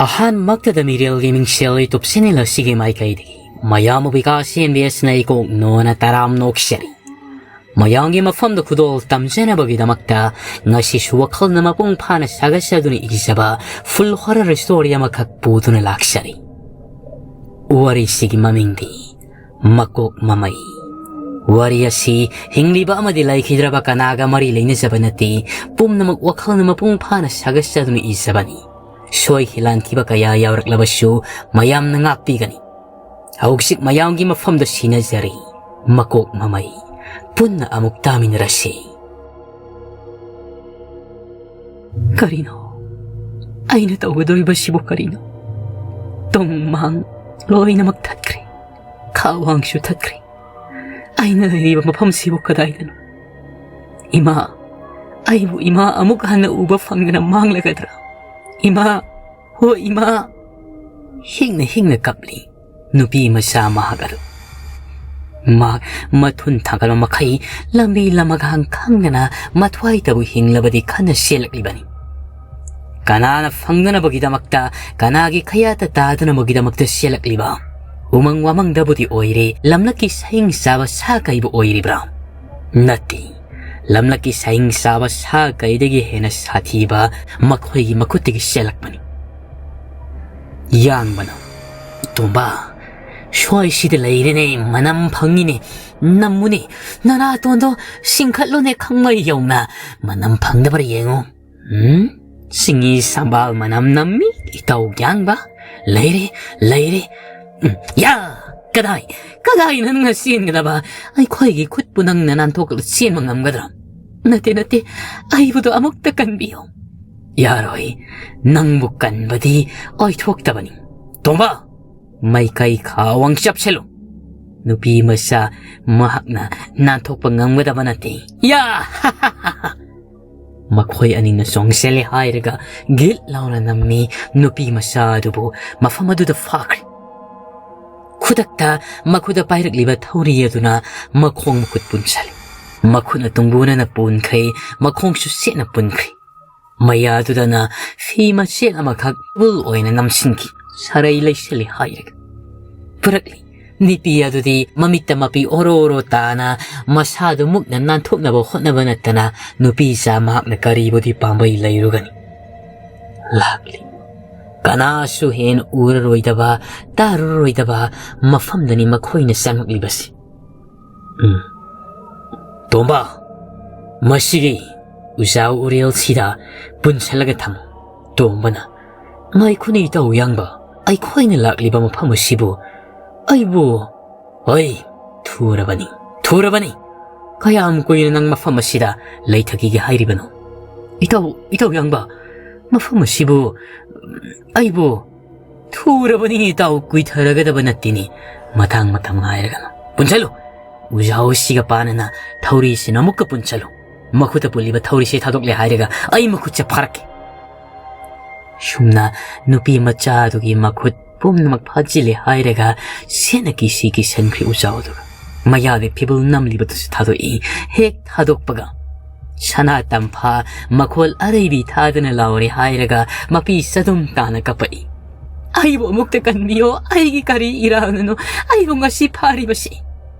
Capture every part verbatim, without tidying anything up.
ꯑꯍꯥꯟꯕꯃꯛꯇꯗ ꯃꯤꯔꯦꯜꯒꯤ ꯃꯤꯡꯁꯦꯜ YouTube channel ꯑꯁꯤꯒꯤ ꯃꯥꯏꯀꯩꯗꯒꯤ ꯃꯌꯥꯝꯕꯨ ꯕꯤꯀꯥꯁ ꯑꯦꯝ ꯕꯤ ꯑꯦꯁꯅ ꯏꯀꯣꯛ ꯅꯣꯅ ꯇꯔꯥꯝꯅ ꯑꯣꯛꯆꯔꯤ꯫ ꯃꯌꯥꯝꯒꯤ ꯃꯐꯝꯗ ꯈꯨꯗꯣꯜ ꯇꯝꯖꯅꯕꯒꯤꯗꯃꯛꯇ ꯉꯁꯤꯁꯨ ꯋꯥꯈꯜꯅ ꯃꯄꯨꯡ ꯐꯥꯅ ꯁꯥꯒꯠꯆꯗꯨꯅ ꯏꯖꯕ full horror story ꯑꯃꯈꯛ ꯄꯨꯗꯨꯅ ꯂꯥꯛꯆꯔꯤ꯫ ꯋꯥꯔꯤꯁꯤꯒꯤ ꯃꯃꯤꯡꯗꯤ ꯃꯀꯣꯛ ꯃꯃꯩ꯫ ꯋꯥꯔꯤ ꯑꯁꯤ ꯍꯤꯡꯂꯤꯕ ꯑꯃꯗꯤ ꯂꯩꯈꯤꯗ꯭ꯔꯕ ꯀꯅꯥꯒ ꯃꯔꯤ ꯂꯩꯅꯖꯕ ꯅꯠꯇꯦ, ꯄꯨꯝꯅꯃꯛ ꯋꯥꯈꯜꯅ ꯃꯄꯨꯡ ꯐꯥꯅ ꯁꯥꯒꯠꯆꯗꯨꯅ ꯏꯖꯕꯅꯤ꯫ ꯁꯣꯏꯈꯤ ꯂꯥꯟꯈꯤꯕ ꯀꯌꯥ ꯌꯥꯎꯔꯛꯂꯕꯁꯨ ꯃꯌꯥꯝꯅ ꯉꯥꯛꯄꯤꯒꯅꯤ꯫ ꯍꯧꯖꯤꯛ ꯃꯌꯥꯝꯒꯤ ꯃꯐꯝꯗ ꯁꯤꯟꯅꯖꯔꯤ ꯃꯀꯣꯛ ꯃꯃꯩ꯫ ꯄꯨꯟꯅ ꯑꯃꯨꯛ ꯇꯥꯃꯤꯟꯅꯔꯁꯤ꯫ ꯀꯔꯤꯅꯣ? ꯑꯩꯅ ꯇꯧꯒꯗꯧꯔꯤꯕꯁꯤꯕꯨ ꯀꯔꯤꯅꯣ? ꯇꯣꯡ ꯃꯥꯡ ꯂꯣꯏꯅꯃꯛ ꯊꯠꯈ꯭ꯔꯦ꯫ ꯈꯥ ꯋꯥꯡꯁꯨ ꯊꯠꯈ꯭ꯔꯦ꯫ ꯑꯩꯅ ꯂꯩꯔꯤꯕ ꯃꯐꯝꯁꯤꯕꯨ ꯀꯗꯥꯏꯗꯅꯣ? ꯏꯃꯥ, ꯑꯩꯕꯨ ꯏꯃꯥ ꯑꯃꯨꯛ ꯍꯟꯅ ꯎꯕ ꯐꯪꯗꯅ ꯃꯥꯡꯂꯒꯗ꯭ꯔꯥ? ꯏꯃꯥ, ꯍꯣ ꯏꯃꯥ! ꯍꯤꯡꯅ ꯍꯤꯡꯅ ꯀꯞꯂꯤ ꯅꯨꯄꯤ ꯃꯆꯥ ꯃꯍꯥꯛ ꯑꯗꯨ꯫ ꯃꯍꯥꯛ ꯃꯊꯨꯟ ꯊꯥꯡꯒꯠꯄ ꯃꯈꯩ ꯂꯝꯕꯤ ꯂꯃꯒꯥꯡ ꯈꯪꯗꯅ ꯃꯊ꯭ꯋꯥꯏꯇꯕꯨ ꯍꯤꯡꯂꯕꯗꯤ ꯈꯟꯅ ꯆꯦꯜꯂꯛꯂꯤꯕꯅꯤ꯫ ꯀꯅꯥꯅ ꯐꯪꯗꯅꯕꯒꯤꯗꯃꯛꯇ, ꯀꯅꯥꯒꯤ ꯈꯌꯥꯠꯇ ꯇꯥꯗꯅꯕꯒꯤꯗꯃꯛꯇ ꯆꯦꯜꯂꯛꯂꯤꯕ? ꯎꯃꯪ ꯋꯥꯃꯪꯗꯕꯨꯗꯤ ꯑꯣꯏꯔꯦ ꯂꯝꯂꯛꯀꯤ ꯁꯍꯤꯡ ꯆꯥꯕ ꯁꯥ ꯀꯩꯕꯨ ꯑꯣꯏꯔꯤꯕ꯭ꯔꯥ? ꯅꯠꯇꯦ, ꯂꯝꯂꯛꯀꯤ ꯁꯍꯤꯡ ꯆꯥꯕ ꯁꯥ ꯀꯩꯗꯒꯤ ꯍꯦꯟꯅ ꯁꯥꯊꯤꯕ ꯃꯈꯣꯏꯒꯤ ꯃꯈꯨꯠꯇꯒꯤ ꯆꯦꯜꯂꯛꯄꯅꯤ꯫ ꯌꯥꯡꯕꯅ, "ꯇꯣꯝꯕ, ꯁ꯭ꯋꯥꯏꯁꯤꯗ ꯂꯩꯔꯦꯅꯦ, ꯃꯅꯝ ꯐꯪꯉꯤꯅꯦ, ꯅꯝꯃꯨꯅꯦ, ꯅꯅꯥꯇꯣꯟꯗꯣ ꯁꯤꯡꯈꯠꯂꯨꯅꯦ, ꯈꯪꯃꯩ ꯌꯧꯅ ꯃꯅꯝ ꯐꯪꯗꯕ꯭ꯔꯥ ꯌꯦꯡꯉꯨ꯫ ꯎꯝ, ꯁꯤꯡꯒꯤ ꯁꯝꯕꯥꯜ ꯃꯅꯝ ꯅꯝꯃꯤ, ꯏꯇꯧ ꯌꯥꯡꯕ꯫ ꯂꯩꯔꯦ, ꯂꯩꯔꯦ꯫ ꯎꯝ, ꯌꯥ! ꯀꯗꯥꯏ, ꯀꯗꯥꯏ ꯅꯪꯅ ꯆꯦꯟꯒꯗꯕ? ꯑꯩꯈꯣꯏꯒꯤ ꯈꯨꯠꯄꯨ ꯅꯪꯅ ꯅꯥꯟꯊꯣꯛꯂ ꯆꯦꯟꯕ ꯉꯝꯒꯗ꯭ꯔꯥ? ꯅꯠꯇꯦ, ꯅꯠꯇꯦ, ꯑꯩꯕꯨꯗꯣ ꯑꯃꯨꯛꯇ ꯀꯟꯕꯤꯌꯨ꯫" "ꯌꯥꯔꯣꯏ, ꯅꯪꯕꯨ ꯀꯟꯕꯗꯤ ꯑꯣꯏꯊꯣꯛꯇꯕꯅꯤ꯫ ꯇꯣꯝꯕ, ꯃꯥꯏꯀꯩ ꯈꯥꯋꯥꯡ ꯆꯞꯁꯤꯜꯂꯨ꯫ ꯅꯨꯄꯤ ꯃꯆꯥ ꯃꯍꯥꯛꯅ ꯅꯥꯟꯊꯣꯛꯄ ꯉꯝꯒꯗꯕ ꯅꯠꯇꯦ꯫ ꯌꯥ!" ꯃꯈꯣꯏ ꯑꯅꯤꯅ ꯆꯣꯡꯁꯤꯜꯂꯦ ꯍꯥꯏꯔꯒ ꯒꯤꯠ ꯂꯥꯎꯅ ꯅꯝꯃꯤ ꯅꯨꯄꯤ ꯃꯆꯥ ꯑꯗꯨꯕꯨ ꯃꯐꯝ ꯑꯗꯨꯗ ꯐꯥꯈ꯭ꯔꯦ꯫ ꯈꯨꯗꯛꯇ ꯃꯈꯨꯠꯇ ꯄꯥꯏꯔꯛꯂꯤꯕ ꯊꯧꯔꯤ ꯑꯗꯨꯅ ꯃꯈꯣꯡ ꯃꯈꯨꯠ ꯄꯨꯟꯁꯜꯂꯤ꯫ ꯃꯈꯨꯠꯅ ꯇꯨꯡꯕꯨꯅꯅ ꯄꯨꯟꯈ꯭ꯔꯦ, ꯃꯈꯣꯡꯁꯨ ꯁꯦꯠꯅ ꯄꯨꯟꯈ꯭ꯔꯦ꯫ ꯃꯌꯥꯗꯨꯗꯅ ꯐꯤ ꯃꯆꯦꯠ ꯑꯃꯈꯛ ꯇꯦꯕꯜ ꯑꯣꯏꯅ ꯅꯝꯁꯤꯟꯈꯤ꯫ ꯁꯔꯩ ꯂꯩꯁꯤꯜꯂꯤ ꯍꯥꯏꯔꯒ ꯄꯨꯔꯛꯂꯤ꯫ ꯅꯨꯄꯤ ꯑꯗꯨꯗꯤ ꯃꯃꯤꯠꯇ ꯃꯄꯤ ꯑꯣꯔꯣ ꯑꯣꯔꯣ ꯇꯥꯅ ꯃꯁꯥꯗꯨ ꯃꯨꯛꯅ ꯅꯥꯟꯊꯣꯛꯅꯕ ꯍꯣꯠꯅꯕ ꯅꯠꯇꯅ ꯅꯨꯄꯤ ꯆꯥ ꯃꯍꯥꯛꯅ ꯀꯔꯤꯕꯨꯗꯤ ꯄꯥꯝꯕꯩ ꯂꯩꯔꯨꯒꯅꯤ? ꯂꯥꯛꯂꯤ꯫ ꯀꯅꯥꯁꯨ ꯍꯦꯟꯅ ꯎꯔꯔꯣꯏꯗꯕ, ꯇꯥꯔꯔꯣꯏꯗꯕ ꯃꯐꯝꯗꯅꯤ ꯃꯈꯣꯏꯅ ꯆꯪꯂꯛꯂꯤꯕꯁꯤ꯫ ꯎꯝ꯫ ꯇꯣꯝꯕ, ꯃꯁꯤꯒꯤ ꯎꯖꯥꯎ ꯎꯔꯦꯜꯁꯤꯗ ꯄꯨꯟꯁꯤꯜꯂꯒ ꯊꯝꯃꯨ꯫ ꯇꯣꯝꯕꯅ, ꯉꯥꯏꯈꯣꯅꯦ ꯏꯇꯥꯎ ꯌꯥꯡꯕ, ꯑꯩꯈꯣꯏꯅ ꯂꯥꯛꯂꯤꯕ ꯃꯐꯝ ꯑꯁꯤꯕꯨ ꯑꯩꯕꯨ, ꯍꯣꯏ, ꯊꯨꯔꯕꯅꯤ, ꯊꯨꯔꯕꯅꯤ꯫ ꯀꯌꯥꯝ ꯀꯨꯏꯅ ꯅꯪ ꯃꯐꯝ ꯑꯁꯤꯗ ꯂꯩꯊꯈꯤꯒꯦ ꯍꯥꯏꯔꯤꯕꯅꯣ? ꯏꯇꯥꯎ, ꯏꯇꯥꯎ ꯌꯥꯡꯕ, ꯃꯐꯝ ꯑꯁꯤꯕꯨ ꯑꯩꯕꯨ ꯊꯨꯔꯕꯅꯤ ꯏꯇꯥꯎ, ꯀꯨꯏꯊꯔꯒꯗꯕ ꯅꯠꯇꯦꯅꯦ꯫ ꯃꯇꯥꯡ ꯃꯇꯝ ꯉꯥꯏꯔꯒꯅꯨ꯫ ꯄꯨꯟꯁꯜꯂꯨ꯫ ꯎꯖꯥꯎꯁꯤꯒ ꯄꯥꯅꯅ ꯊꯧꯔꯤꯁꯤꯅ ꯑꯃꯨꯛꯀ ꯄꯨꯟꯁꯜꯂꯨ꯫ ꯃꯈꯨꯠꯇ ꯄꯨꯜꯂꯤꯕ ꯊꯧꯔꯤꯁꯤ ꯊꯥꯗꯣꯛꯂꯦ ꯍꯥꯏꯔꯒ ꯑꯩ ꯃꯈꯨꯠꯁꯦ ꯐꯥꯔꯛꯀꯦ꯫ ꯁꯨꯝꯅ ꯅꯨꯄꯤ ꯃꯆꯥꯗꯨꯒꯤ ꯃꯈꯨꯠ ꯄꯨꯝꯅꯃꯛ ꯐꯥꯖꯤꯜꯂꯦ ꯍꯥꯏꯔꯒ ꯁꯦꯠꯅ ꯀꯤꯁꯤ ꯀꯤꯁꯟꯈ꯭ꯔꯦ ꯎꯖꯥꯎꯗꯨ꯫ ꯃꯌꯥꯗ ꯐꯤꯕꯨꯜ ꯅꯝꯂꯤꯕꯗꯨꯁꯨ ꯊꯥꯗꯣꯛꯏ꯫ ꯍꯦꯛ ꯊꯥꯗꯣꯛꯄꯒ ꯁꯅꯥ ꯇꯝꯐꯥ ꯃꯈꯣꯜ ꯑꯔꯩꯕꯤ ꯊꯥꯗꯅ ꯂꯥꯎꯔꯦ ꯍꯥꯏꯔꯒ ꯃꯄꯤ ꯆꯗꯨꯝ ꯇꯥꯅ ꯀꯞꯄꯛꯏ꯫ "ꯑꯩꯕꯨ ꯑꯃꯨꯛꯇ ꯀꯟꯕꯤꯌꯣ, ꯑꯩꯒꯤ ꯀꯔꯤ ꯏꯔꯥꯟꯅꯅꯣ ꯑꯩꯕꯨ ꯉꯁꯤ ꯐꯥꯔꯤꯕꯁꯤ?"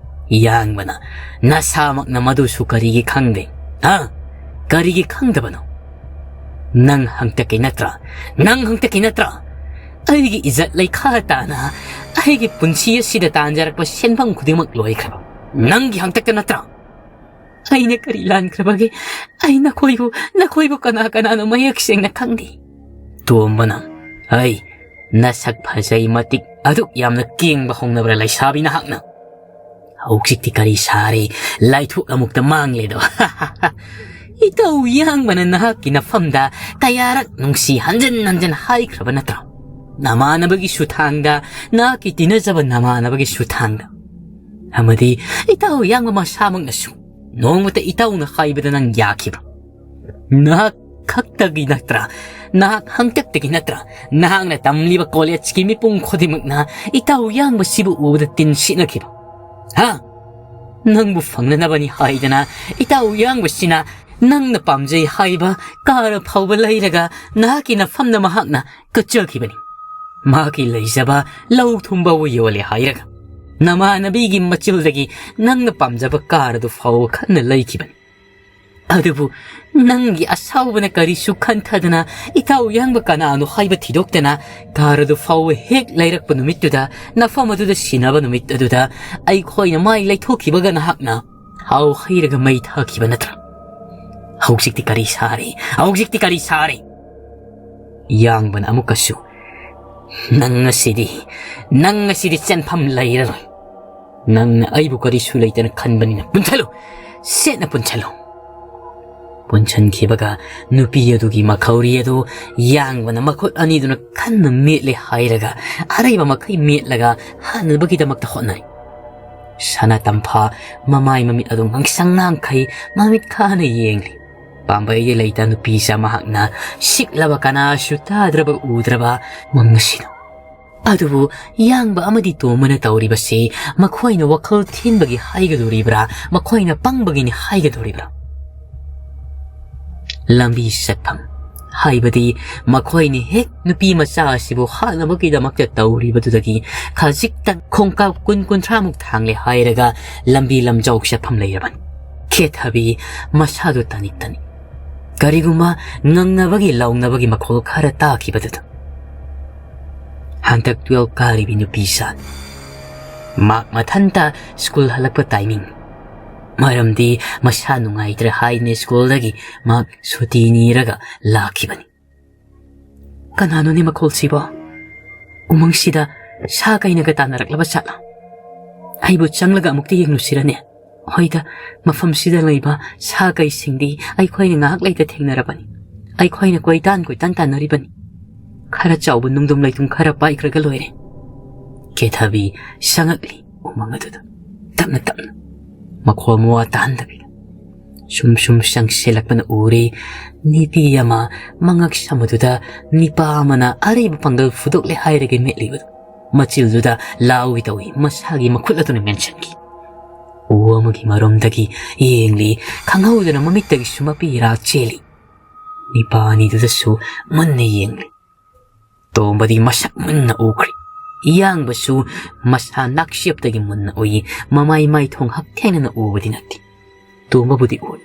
ꯌꯥꯡꯕꯅ, "ꯅꯁꯥꯃꯛꯅ ꯃꯗꯨꯁꯨ ꯀꯔꯤꯒꯤ ꯈꯪꯗꯦ? ꯍꯥ? ꯀꯔꯤꯒꯤ ꯈꯪꯗꯕꯅꯣ? ꯅꯪ ꯍꯪꯇꯛꯀꯤ ꯅꯠꯇ꯭ꯔꯥ? ꯅꯪ ꯍꯪꯇꯛꯀꯤ ꯅꯠꯇ꯭ꯔꯥ? ꯑꯩꯒꯤ ꯏꯖꯠ ꯂꯩꯈꯥ ꯇꯥꯅ ꯑꯩꯒꯤ ꯄꯨꯟꯁꯤ ꯑꯁꯤꯗ ꯇꯥꯟꯖꯔꯛꯄ ꯁꯦꯟꯐꯝ ꯈꯨꯗꯤꯡꯃꯛ ꯂꯣꯏꯈ꯭ꯔꯕ ꯅꯪꯒꯤ ꯍꯪꯇꯛꯇ ꯅꯠꯇ꯭ꯔꯥ? ꯑꯩꯅ ꯀꯔꯤ ꯂꯥꯟꯈ꯭ꯔꯕꯒꯦ? ꯑꯩ ꯅꯈꯣꯏꯕꯨ, ꯅꯈꯣꯏꯕꯨ ꯀꯅꯥ ꯀꯅꯥꯅꯣ ꯃꯌꯦꯛ ꯁꯦꯡꯅ ꯈꯪꯗꯦ꯫" ꯇꯣꯝꯕꯅ, "ꯍꯩ, ꯅꯁꯛ ꯐꯖꯩ ꯃꯇꯤꯛ ꯑꯗꯨꯛ ꯌꯥꯝꯅ ꯀꯦꯡꯕ ꯍꯧꯅꯕ꯭ꯔꯥ ꯂꯩꯁꯥꯕꯤ ꯅꯍꯥꯛꯅ? ꯍꯧꯖꯤꯛꯇꯤ ꯀꯔꯤ ꯁꯥꯔꯦ, ꯂꯥꯏꯊꯣꯛ ꯑꯃꯨꯛꯇ ꯃꯥꯡꯂꯦꯗꯣ?" "ꯏꯇꯧ ꯌꯥꯡꯕꯅ ꯅꯍꯥꯛꯀꯤ ꯅꯐꯝꯗ ꯀꯌꯥꯔꯛ ꯅꯨꯡꯁꯤ ꯍꯟꯖꯤꯟ ꯍꯟꯖꯤꯟ ꯍꯥꯏꯈ꯭ꯔꯕ ꯅꯠꯇ꯭ꯔꯣ? ꯅꯃꯥꯟꯅꯕꯒꯤ ꯁꯨꯊꯥꯡꯗ, ꯅꯍꯥꯛꯀꯤ ꯇꯤꯟꯅꯖꯕ ꯅꯃꯥꯟꯅꯕꯒꯤ ꯁꯨꯊꯥꯡꯗ꯫ ꯑꯃꯗꯤ ꯏꯇꯧ ꯌꯥꯡꯕ ꯃꯁꯥꯃꯛꯅꯁꯨ ꯅꯣꯡꯃꯇ ꯏꯇꯧꯅ ꯍꯥꯏꯕꯗ ꯅꯪ ꯌꯥꯈꯤꯕ꯭ꯔꯣ? ꯅꯍꯥꯛ ꯈꯛꯇꯒꯤ ꯅꯠꯇ꯭ꯔꯥ? ꯅꯍꯥꯛ ꯍꯪꯇꯛꯇꯒꯤ ꯅꯠꯇ꯭ꯔꯥ? ꯅꯍꯥꯛꯅ ꯇꯝꯂꯤꯕ ꯀꯣꯂꯦꯖꯀꯤ ꯃꯤꯄꯨꯝ ꯈꯨꯗꯤꯡꯃꯛꯅ ꯏꯇꯧ ꯌꯥꯡꯕꯁꯤꯕꯨ ꯎꯕꯗ ꯇꯤꯟ ꯁꯤꯠꯅꯈꯤꯕ? ꯍꯥ? ꯅꯪꯕꯨ ꯐꯪꯅꯅꯕꯅꯤ ꯍꯥꯏꯗꯅ ꯏꯇꯧ ꯌꯥꯡꯕꯁꯤꯅ ꯅꯪꯅ ꯄꯥꯝꯖꯩ ꯍꯥꯏꯕ ꯀꯥꯔ ꯐꯥꯎꯕ ꯂꯩꯔꯒ ꯅꯍꯥꯛꯀꯤ ꯅꯐꯝꯗ ꯃꯍꯥꯛꯅ ꯀꯠꯆꯈꯤꯕꯅꯤ꯫ ꯃꯍꯥꯛꯀꯤ ꯂꯩꯖꯕ ꯂꯧ ꯊꯨꯝꯕꯕꯨ ꯌꯣꯜꯂꯦ ꯍꯥꯏꯔꯒ꯫ ꯅꯃꯥꯟꯅꯕꯤꯒꯤ ꯃꯆꯤꯜꯗꯒꯤ ꯅꯪꯅ ꯄꯥꯝꯖꯕ ꯀꯥꯔ ꯑꯗꯨ ꯐꯥꯎꯕ ꯈꯟꯅ ꯂꯩꯈꯤꯕꯅꯤ꯫ ꯑꯗꯨꯕꯨ ꯅꯪꯒꯤ ꯑꯁꯥꯎꯕꯅ ꯀꯔꯤꯁꯨ ꯈꯟꯊꯗꯅ, ꯏꯇꯥꯎ ꯌꯥꯡꯕ ꯀꯅꯥꯅꯣ ꯍꯥꯏꯕ ꯊꯤꯗꯣꯛꯇꯅ, ꯀꯥꯔ ꯑꯗꯨ ꯐꯥꯎꯕ ꯍꯦꯛ ꯂꯩꯔꯛꯄ ꯅꯨꯃꯤꯠꯇꯨꯗ, ꯅꯐꯝ ꯑꯗꯨꯗ ꯁꯤꯟꯅꯕ ꯅꯨꯃꯤꯠ ꯑꯗꯨꯗ ꯑꯩꯈꯣꯏꯅ ꯃꯥꯏ ꯂꯩꯊꯣꯛꯈꯤꯕꯒ ꯅꯍꯥꯛꯅ ꯍꯥꯎ ꯍꯩꯔꯒ ꯃꯩ ꯊꯥꯈꯤꯕ ꯅꯠꯇ꯭ꯔꯥ? ꯍꯧꯖꯤꯛꯇꯤ ꯀꯔꯤ ꯁꯥꯔꯦ? ꯍꯧꯖꯤꯛꯇꯤ ꯀꯔꯤ ꯁꯥꯔꯦ? ꯌꯥꯡꯕꯅ ꯑꯃꯨꯛꯀꯁꯨ, "ꯅꯪ ꯑꯁꯤꯗꯤ, ꯅꯪ ꯑꯁꯤꯗꯤ ꯆꯦꯟꯐꯝ ꯂꯩꯔꯔꯣꯏ꯫ ꯅꯪꯅ ꯑꯩꯕꯨ ꯀꯔꯤꯁꯨ ꯂꯩꯇꯅ ꯈꯟꯕꯅꯤꯅ ꯄꯨꯟꯁꯜꯂꯨ, ꯁꯦꯠꯅ ꯄꯨꯟꯁꯜꯂꯨ꯫" ꯄꯨꯟꯁꯟꯈꯤꯕꯒ ꯅꯨꯄꯤ ꯑꯗꯨꯒꯤ ꯃꯈꯧꯔꯤ ꯑꯗꯨ ꯌꯥꯡꯕꯅ ꯃꯈꯨꯠ ꯑꯅꯤꯗꯨꯅ ꯀꯟꯅ ꯃꯦꯠꯂꯦ ꯍꯥꯏꯔꯒ, ꯑꯔꯩꯕ ꯃꯈꯩ ꯃꯦꯠꯂꯒ ꯍꯥꯠꯅꯕꯒꯤꯗꯃꯛꯇ ꯍꯣꯠꯅꯔꯤ꯫ ꯁꯅꯥ ꯇꯝꯐꯥ ꯃꯃꯥꯏ ꯃꯃꯤꯠ ꯑꯗꯨ ꯉꯥꯡꯁꯪ ꯉꯥꯡꯈꯩ, ꯃꯃꯤꯠ ꯈꯥꯅ ꯌꯦꯡꯂꯤ꯫ ꯄꯥꯝꯕꯩꯗꯤ ꯂꯩꯇ ꯅꯨꯄꯤꯁꯦ ꯃꯍꯥꯛꯅ ꯁꯤꯛꯂꯕ ꯀꯅꯥꯁꯨ ꯇꯥꯗ꯭ꯔꯕ ꯎꯗ꯭ꯔꯕ ꯃꯪ ꯑꯁꯤꯗ꯫ ꯑꯗꯨꯕꯨ ꯌꯥꯡꯕ ꯑꯃꯗꯤ ꯇꯣꯝꯕꯅ ꯇꯧꯔꯤꯕꯁꯤ ꯃꯈꯣꯏꯅ ꯋꯥꯈꯜ ꯊꯤꯟꯕꯒꯤ ꯍꯥꯏꯒꯗꯧꯔꯤꯕ꯭ꯔꯥ, ꯃꯈꯣꯏꯅ ꯄꯪꯕꯒꯤꯅꯤ ꯍꯥꯏꯒꯗꯧꯔꯤꯕ꯭ꯔꯥ? ꯂꯝꯕꯤ ꯆꯠꯐꯝ ꯍꯥꯏꯕꯗꯤ ꯃꯈꯣꯏꯅ ꯍꯦꯛ ꯅꯨꯄꯤ ꯃꯆꯥ ꯑꯁꯤꯕꯨ ꯍꯥꯠꯅꯕꯒꯤꯗꯃꯛꯇ ꯇꯧꯔꯤꯕꯗꯨꯗꯒꯤ ꯈꯖꯤꯛꯇꯪ ꯈꯣꯡꯀꯥꯞ ꯀꯨꯟ ꯀꯨꯟꯊ꯭ꯔꯥꯃꯨꯛ ꯊꯥꯡꯂꯦ ꯍꯥꯏꯔꯒ ꯂꯝꯕꯤ ꯂꯝꯖꯥꯎ ꯆꯠꯐꯝ ꯂꯩꯔꯕꯅꯤ꯫ ꯀꯦꯊꯕꯤ ꯃꯁꯥꯗꯨ ꯇꯥꯅꯤꯛ ꯇꯥꯅꯤꯛ꯫ ꯀꯔꯤꯒꯨꯝꯕ ꯉꯪꯅꯕꯒꯤ ꯂꯥꯎꯅꯕꯒꯤ ꯃꯈꯣꯜ ꯈꯔ ꯇꯥꯈꯤꯕꯗꯨꯗ꯫ ꯍꯟꯗꯛ ꯇꯨꯋꯦꯜꯐ ꯀꯥꯔꯤꯕꯤ ꯅꯨꯄꯤ ꯁꯥꯅꯤ꯫ ꯃꯍꯥꯛ ꯃꯊꯟꯇ ꯁ꯭ꯀꯨꯜ ꯍꯜꯂꯛꯄ ꯇꯥꯏꯃꯤꯡ꯫ ꯃꯔꯝꯗꯤ ꯃꯁꯥ ꯅꯨꯡꯉꯥꯏꯇ꯭ꯔꯦ ꯍꯥꯏꯅ ꯁ꯭ꯀꯨꯜꯗꯒꯤ ꯃꯍꯥꯛ ꯁꯨꯇꯤ ꯅꯤꯔꯒ ꯂꯥꯛꯈꯤꯕꯅꯤ꯫ ꯀꯅꯥꯅꯣꯅꯦ ꯃꯈꯣꯜꯁꯤꯕꯣ? ꯎꯃꯪꯁꯤꯗ ꯁꯥ ꯀꯩꯅꯒ ꯇꯥꯟꯅꯔꯛꯂꯕ ꯖꯥꯠꯂꯥ? ꯑꯩꯕꯨ ꯆꯪꯂꯒ ꯑꯃꯨꯛꯇ ꯌꯦꯡꯂꯨꯁꯤꯔꯅꯦ? ꯍꯣꯏꯗ, ꯃꯐꯝꯁꯤꯗ ꯂꯩꯕ ꯁꯥ ꯀꯩꯁꯤꯡꯗꯤ ꯑꯩꯈꯣꯏꯅ ꯉꯥꯏꯍꯥꯛ ꯂꯩꯇ ꯊꯦꯡꯅꯔꯕꯅꯤ꯫ ꯑꯩꯈꯣꯏꯅ ꯀꯣꯏꯇꯥꯟ ꯀꯣꯏꯇꯥꯟ ꯇꯥꯟꯅꯔꯤꯕꯅꯤ꯫ ꯈꯔ ꯆꯥꯎꯕ ꯅꯨꯡꯗꯨꯝ ꯂꯩꯇꯨꯝ ꯈꯔ ꯄꯥꯏꯈ꯭ꯔꯒ ꯂꯣꯏꯔꯦ꯫ ꯀꯦꯊꯕꯤ ꯁꯉꯛꯂꯤ ꯎꯃꯪ ꯑꯗꯨꯗ ꯇꯞꯅ ꯇꯞꯅ, ꯃꯈꯣꯜ ꯃꯋꯥ ꯇꯥꯍꯟꯗꯕꯤꯗ꯫ ꯁꯨꯝ ꯁꯨꯝ ꯆꯪꯁꯤꯜꯂꯛꯄꯅ ꯎꯔꯦ, ꯅꯨꯄꯤ ꯑꯃ ꯃꯉꯛ ꯁꯝꯕꯗꯨꯗ ꯅꯤꯄꯥ ꯑꯃꯅ ꯑꯔꯩꯕ ꯄꯥꯡꯒꯜ ꯐꯨꯗꯣꯛꯂꯦ ꯍꯥꯏꯔꯒ ꯃꯦꯠꯂꯤꯕꯗꯨ꯫ ꯃꯆꯤꯜꯗꯨꯗ ꯂꯥꯎꯒꯦ ꯇꯧꯏ, ꯃꯁꯥꯒꯤ ꯃꯈꯨꯠ ꯑꯗꯨꯅ ꯃꯦꯟꯁꯤꯟꯈꯤ꯫ ꯎ ꯑꯃꯒꯤ ꯃꯔꯨꯝꯗꯒꯤ ꯌꯦꯡꯂꯤ꯫ ꯈꯪꯍꯧꯗꯅ ꯃꯃꯤꯠꯇꯒꯤꯁꯨ ꯃꯄꯤ ꯏꯔꯥ ꯆꯦꯜꯂꯤ꯫ ꯅꯤꯄꯥ ꯑꯅꯤꯗꯨꯗꯁꯨ ꯃꯨꯟꯅ ꯌꯦꯡꯂꯤ꯫ ꯇꯣꯝꯕꯗꯤ ꯃꯁꯛ ꯃꯨꯟꯅ ꯎꯈ꯭ꯔꯦ꯫ ꯏꯌꯥꯡꯕꯁꯨ ꯃꯁꯥ ꯅꯥꯛꯆꯦꯞꯇꯒꯤ ꯃꯨꯟꯅ ꯎꯏ꯫ ꯃꯃꯥꯏ ꯃꯥꯏꯊꯣꯡ ꯍꯛꯊꯦꯡꯅꯅ ꯎꯕꯗꯤ ꯅꯠꯇꯦ꯫ ꯇꯣꯝꯕꯕꯨꯗꯤ ꯎꯏ꯫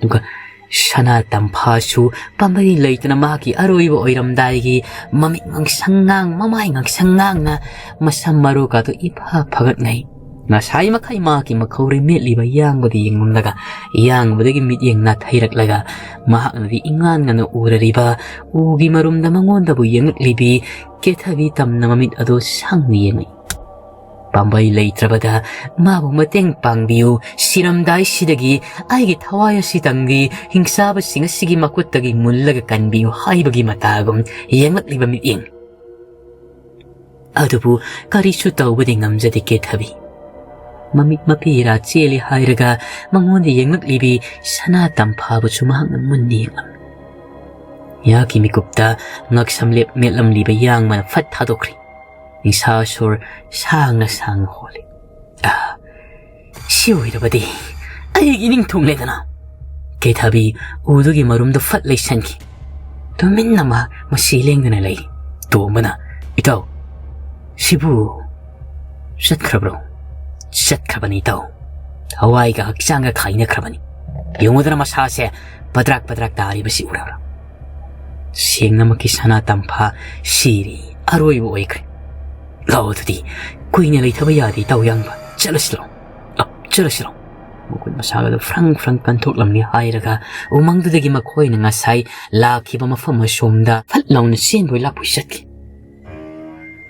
ꯑꯗꯨꯒ ꯁꯅꯥ ꯇꯝꯐꯥꯁꯨ ꯄꯥꯝꯕꯩ ꯂꯩꯇꯅ ꯃꯍꯥꯛꯀꯤ ꯑꯔꯣꯏꯕ ꯑꯣꯏꯔꯝꯗꯥꯏꯒꯤ ꯃꯃꯤꯠ ꯉꯥꯡꯁꯪ ꯉꯥꯡ, ꯃꯃꯥꯏ ꯉꯥꯡꯁꯪ ꯉꯥꯡꯅ ꯃꯁꯝ ꯃꯔꯨꯒꯗꯨ ꯏꯐ ꯐꯒꯠꯅꯩ꯫ ꯉꯁꯥꯏ ꯃꯈꯩ ꯃꯍꯥꯛꯀꯤ ꯃꯈꯧꯔꯤ ꯃꯦꯠꯂꯤꯕ ꯌꯥꯡꯕꯗ ꯌꯦꯡꯂꯝꯂꯒ, ꯌꯥꯡꯕꯗꯒꯤ ꯃꯤꯠꯌꯦꯡ ꯅꯥꯊꯩꯔꯛꯂꯒ, ꯃꯍꯥꯛꯅꯗꯤ ꯏꯉꯥꯟ ꯉꯥꯟꯅ ꯎꯔꯔꯤꯕ ꯎꯒꯤ ꯃꯔꯨꯝꯗ ꯃꯉꯣꯟꯗꯕꯨ ꯌꯦꯡꯂꯛꯂꯤꯕꯤ ꯀꯦꯊꯕꯤ ꯇꯝꯅ ꯃꯃꯤꯠ ꯑꯗꯨ ꯁꯪꯅ ꯌꯦꯡꯂꯛꯏ꯫ ꯄꯥꯝꯕꯩ ꯂꯩꯇ꯭ꯔꯕꯗ ꯃꯥꯕꯨ ꯃꯇꯦꯡ ꯄꯥꯡꯕꯤꯌꯨ꯫ ꯁꯤꯔꯝꯗꯥꯏꯁꯤꯗꯒꯤ ꯑꯩꯒꯤ ꯊꯋꯥꯏ ꯑꯁꯤꯇꯪꯗꯤ ꯍꯤꯡꯆꯥꯕꯁꯤꯡ ꯑꯁꯤꯒꯤ ꯃꯈꯨꯠꯇꯒꯤ ꯃꯨꯜꯂꯒ ꯀꯟꯕꯤꯌꯨ ꯍꯥꯏꯕꯒꯤ ꯃꯇꯥꯒꯨꯝ ꯌꯦꯡꯂꯛꯂꯤꯕ ꯃꯤꯠꯌꯦꯡ꯫ ꯑꯗꯨꯕꯨ ꯀꯔꯤꯁꯨ ꯇꯧꯕꯗꯤ ꯉꯝꯖꯗꯦ ꯀꯦꯊꯕꯤ꯫ ꯃꯃꯤꯠ ꯃꯄꯤ ꯏꯔꯥ ꯆꯦꯜꯂꯤ ꯍꯥꯏꯔꯒ ꯃꯉꯣꯟꯗ ꯌꯦꯡꯂꯛꯂꯤꯕꯤ ꯁꯅꯥ ꯇꯝꯐꯥꯕꯨꯁꯨ ꯃꯍꯥꯛꯅ ꯃꯨꯟꯅ ꯌꯦꯡꯂꯝꯃꯤ꯫ ꯃꯍꯥꯛꯀꯤ ꯃꯤꯀꯨꯞꯇ ꯉꯛꯁꯝꯂꯦꯞ ꯃꯦꯠꯂꯝꯂꯤꯕ ꯌꯥꯡꯕꯅ ꯐꯠ ꯊꯥꯗꯣꯛꯈ꯭ꯔꯦ꯫ ꯅꯤꯡꯁꯥ ꯁꯣꯔ ꯁꯥꯡꯅ ꯁꯥꯡꯅ ꯍꯣꯜꯂꯤ꯫ "ꯑꯥ, ꯁꯤ ꯑꯣꯏꯔꯕꯗꯤ ꯑꯩꯒꯤ ꯏꯅꯤꯡ ꯊꯨꯡꯂꯦꯗꯅ!" ꯀꯦꯊꯕꯤ ꯎꯗꯨꯒꯤ ꯃꯔꯨꯝꯗ ꯐꯠ ꯂꯩꯁꯟꯈꯤ꯫ ꯇꯨꯃꯤꯟꯅ ꯃꯍꯥꯛ ꯃꯁꯤ ꯂꯦꯡꯗꯅ ꯂꯩꯔꯤ꯫ ꯇꯣꯝꯕꯅ, "ꯏꯇꯥꯎ, ꯁꯤꯕꯨ ꯆꯠꯈ꯭ꯔꯕ꯭ꯔꯣ?" "ꯆꯠꯈ꯭ꯔꯕꯅꯤ ꯏꯇꯥꯎ꯫ ꯊꯋꯥꯏꯒ ꯍꯛꯆꯥꯡꯒ ꯈꯥꯏꯅꯈ꯭ꯔꯕꯅꯤ꯫ ꯌꯦꯡꯉꯨꯗꯅ ꯃꯁꯥꯁꯦ ꯄꯗ꯭ꯔꯥꯛ ꯄꯗ꯭ꯔꯥꯛ ꯇꯥꯔꯤꯕꯁꯤ ꯎꯔꯕ꯭ꯔꯥ? ꯁꯦꯡꯅꯃꯛꯀꯤ ꯁꯅꯥ ꯇꯝꯐꯥ ꯁꯤꯔꯤ, ꯑꯔꯣꯏꯕ ꯑꯣꯏꯈ꯭ꯔꯦ꯫ ꯂꯥꯛꯑꯣ ꯑꯗꯨꯗꯤ, ꯀꯨꯏꯅ ꯂꯩꯊꯕ ꯌꯥꯗꯦ ꯏꯇꯥꯎ ꯌꯥꯡꯕ꯫ ꯆꯠꯂꯁꯤ ꯂꯥꯛꯑꯣ꯫ ꯑ, ꯆꯠꯂꯁꯤ ꯂꯥꯛꯑꯣ꯫" ꯃꯈꯨꯠ ꯃꯁꯥꯒꯗꯨ ꯐ꯭ꯔꯪ ꯐ꯭ꯔꯪ ꯀꯟꯊꯣꯛꯂꯝꯂꯤ ꯍꯥꯏꯔꯒ ꯎꯃꯪꯗꯨꯗꯒꯤ ꯃꯈꯣꯏꯅ ꯉꯁꯥꯏ ꯂꯥꯛꯈꯤꯕ ꯃꯐꯝ ꯑꯁꯣꯝꯗ ꯐꯠ ꯂꯥꯎꯅ ꯆꯦꯟꯕꯣꯏ ꯂꯥꯛꯄꯣꯏ ꯆꯠꯈꯤ꯫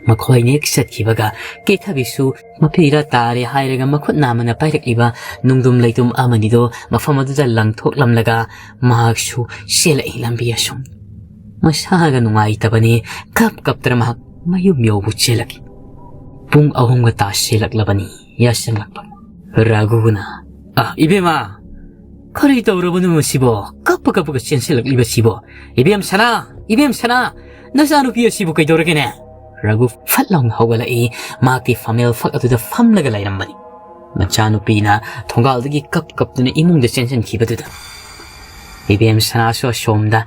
ꯃꯈꯣꯏꯅ ꯍꯦꯛ ꯆꯠꯈꯤꯕꯒ ꯀꯦꯊꯕꯤꯁꯨ ꯃꯄꯤꯔ ꯇꯥꯔꯦ ꯍꯥꯏꯔꯒ ꯃꯈꯨꯠ ꯅꯥꯝꯃꯅ ꯄꯥꯏꯔꯛꯂꯤꯕ ꯅꯨꯡꯗꯨꯝ ꯂꯩꯇꯨꯝ ꯑꯃꯅꯤꯗꯣ ꯃꯐꯝ ꯑꯗꯨꯗ ꯂꯪꯊꯣꯛꯂꯝꯂꯒ ꯃꯍꯥꯛꯁꯨ ꯆꯦꯜꯂꯛꯏ ꯂꯝꯕꯤ ꯑꯁꯨꯝ꯫ ꯃꯁꯥꯒ ꯅꯨꯡꯉꯥꯏꯇꯕꯅꯤ, ꯀꯞ ꯀꯞꯇꯅ ꯃꯍꯥꯛ ꯃꯌꯨꯝ ꯌꯧꯕ ꯆꯦꯜꯂꯛꯏ꯫ ꯄꯨꯡ ꯑꯍꯨꯝꯒ ꯇꯥꯁꯤꯜꯂꯛꯂꯕꯅꯤ ꯌꯥꯆꯪꯂꯛꯄ꯫ ꯔꯥꯒꯨꯅ, "ꯑ, ꯏꯕꯦꯝꯃ, ꯀꯔꯤ ꯇꯧꯔꯕꯅꯣ ꯃꯁꯤꯕꯣ? ꯀꯞꯄ ꯀꯞꯄꯒ ꯆꯦꯟꯁꯤꯜꯂꯛꯂꯤꯕꯁꯤꯕꯣ? ꯏꯕꯦꯝ ꯁꯅꯥ, ꯏꯕꯦꯝ ꯁꯅꯥ, ꯅꯆꯥꯅꯨꯄꯤ ꯑꯁꯤꯕꯨ ꯀꯩꯗꯧꯔꯒꯦꯅꯦ?" ꯔꯥꯒꯨ ꯐꯠ ꯂꯥꯎꯅ ꯍꯧꯒꯠꯂꯛꯏ꯫ ꯃꯍꯥꯛꯇꯤ ꯐꯝꯃꯦꯜ ꯐꯛ ꯑꯗꯨꯗ ꯐꯝꯂꯒ ꯂꯩꯔꯝꯕꯅꯤ꯫ ꯃꯆꯥꯅꯨꯄꯤꯅ ꯊꯣꯡꯒꯥꯜꯗꯒꯤ ꯀꯞ ꯀꯞꯇꯨꯅ ꯏꯃꯨꯡꯗ ꯆꯦꯟꯁꯤꯟꯈꯤꯕꯗꯨꯗ ꯏꯕꯦꯝ ꯁꯅꯥꯁꯨ ꯑꯁꯣꯝꯗ,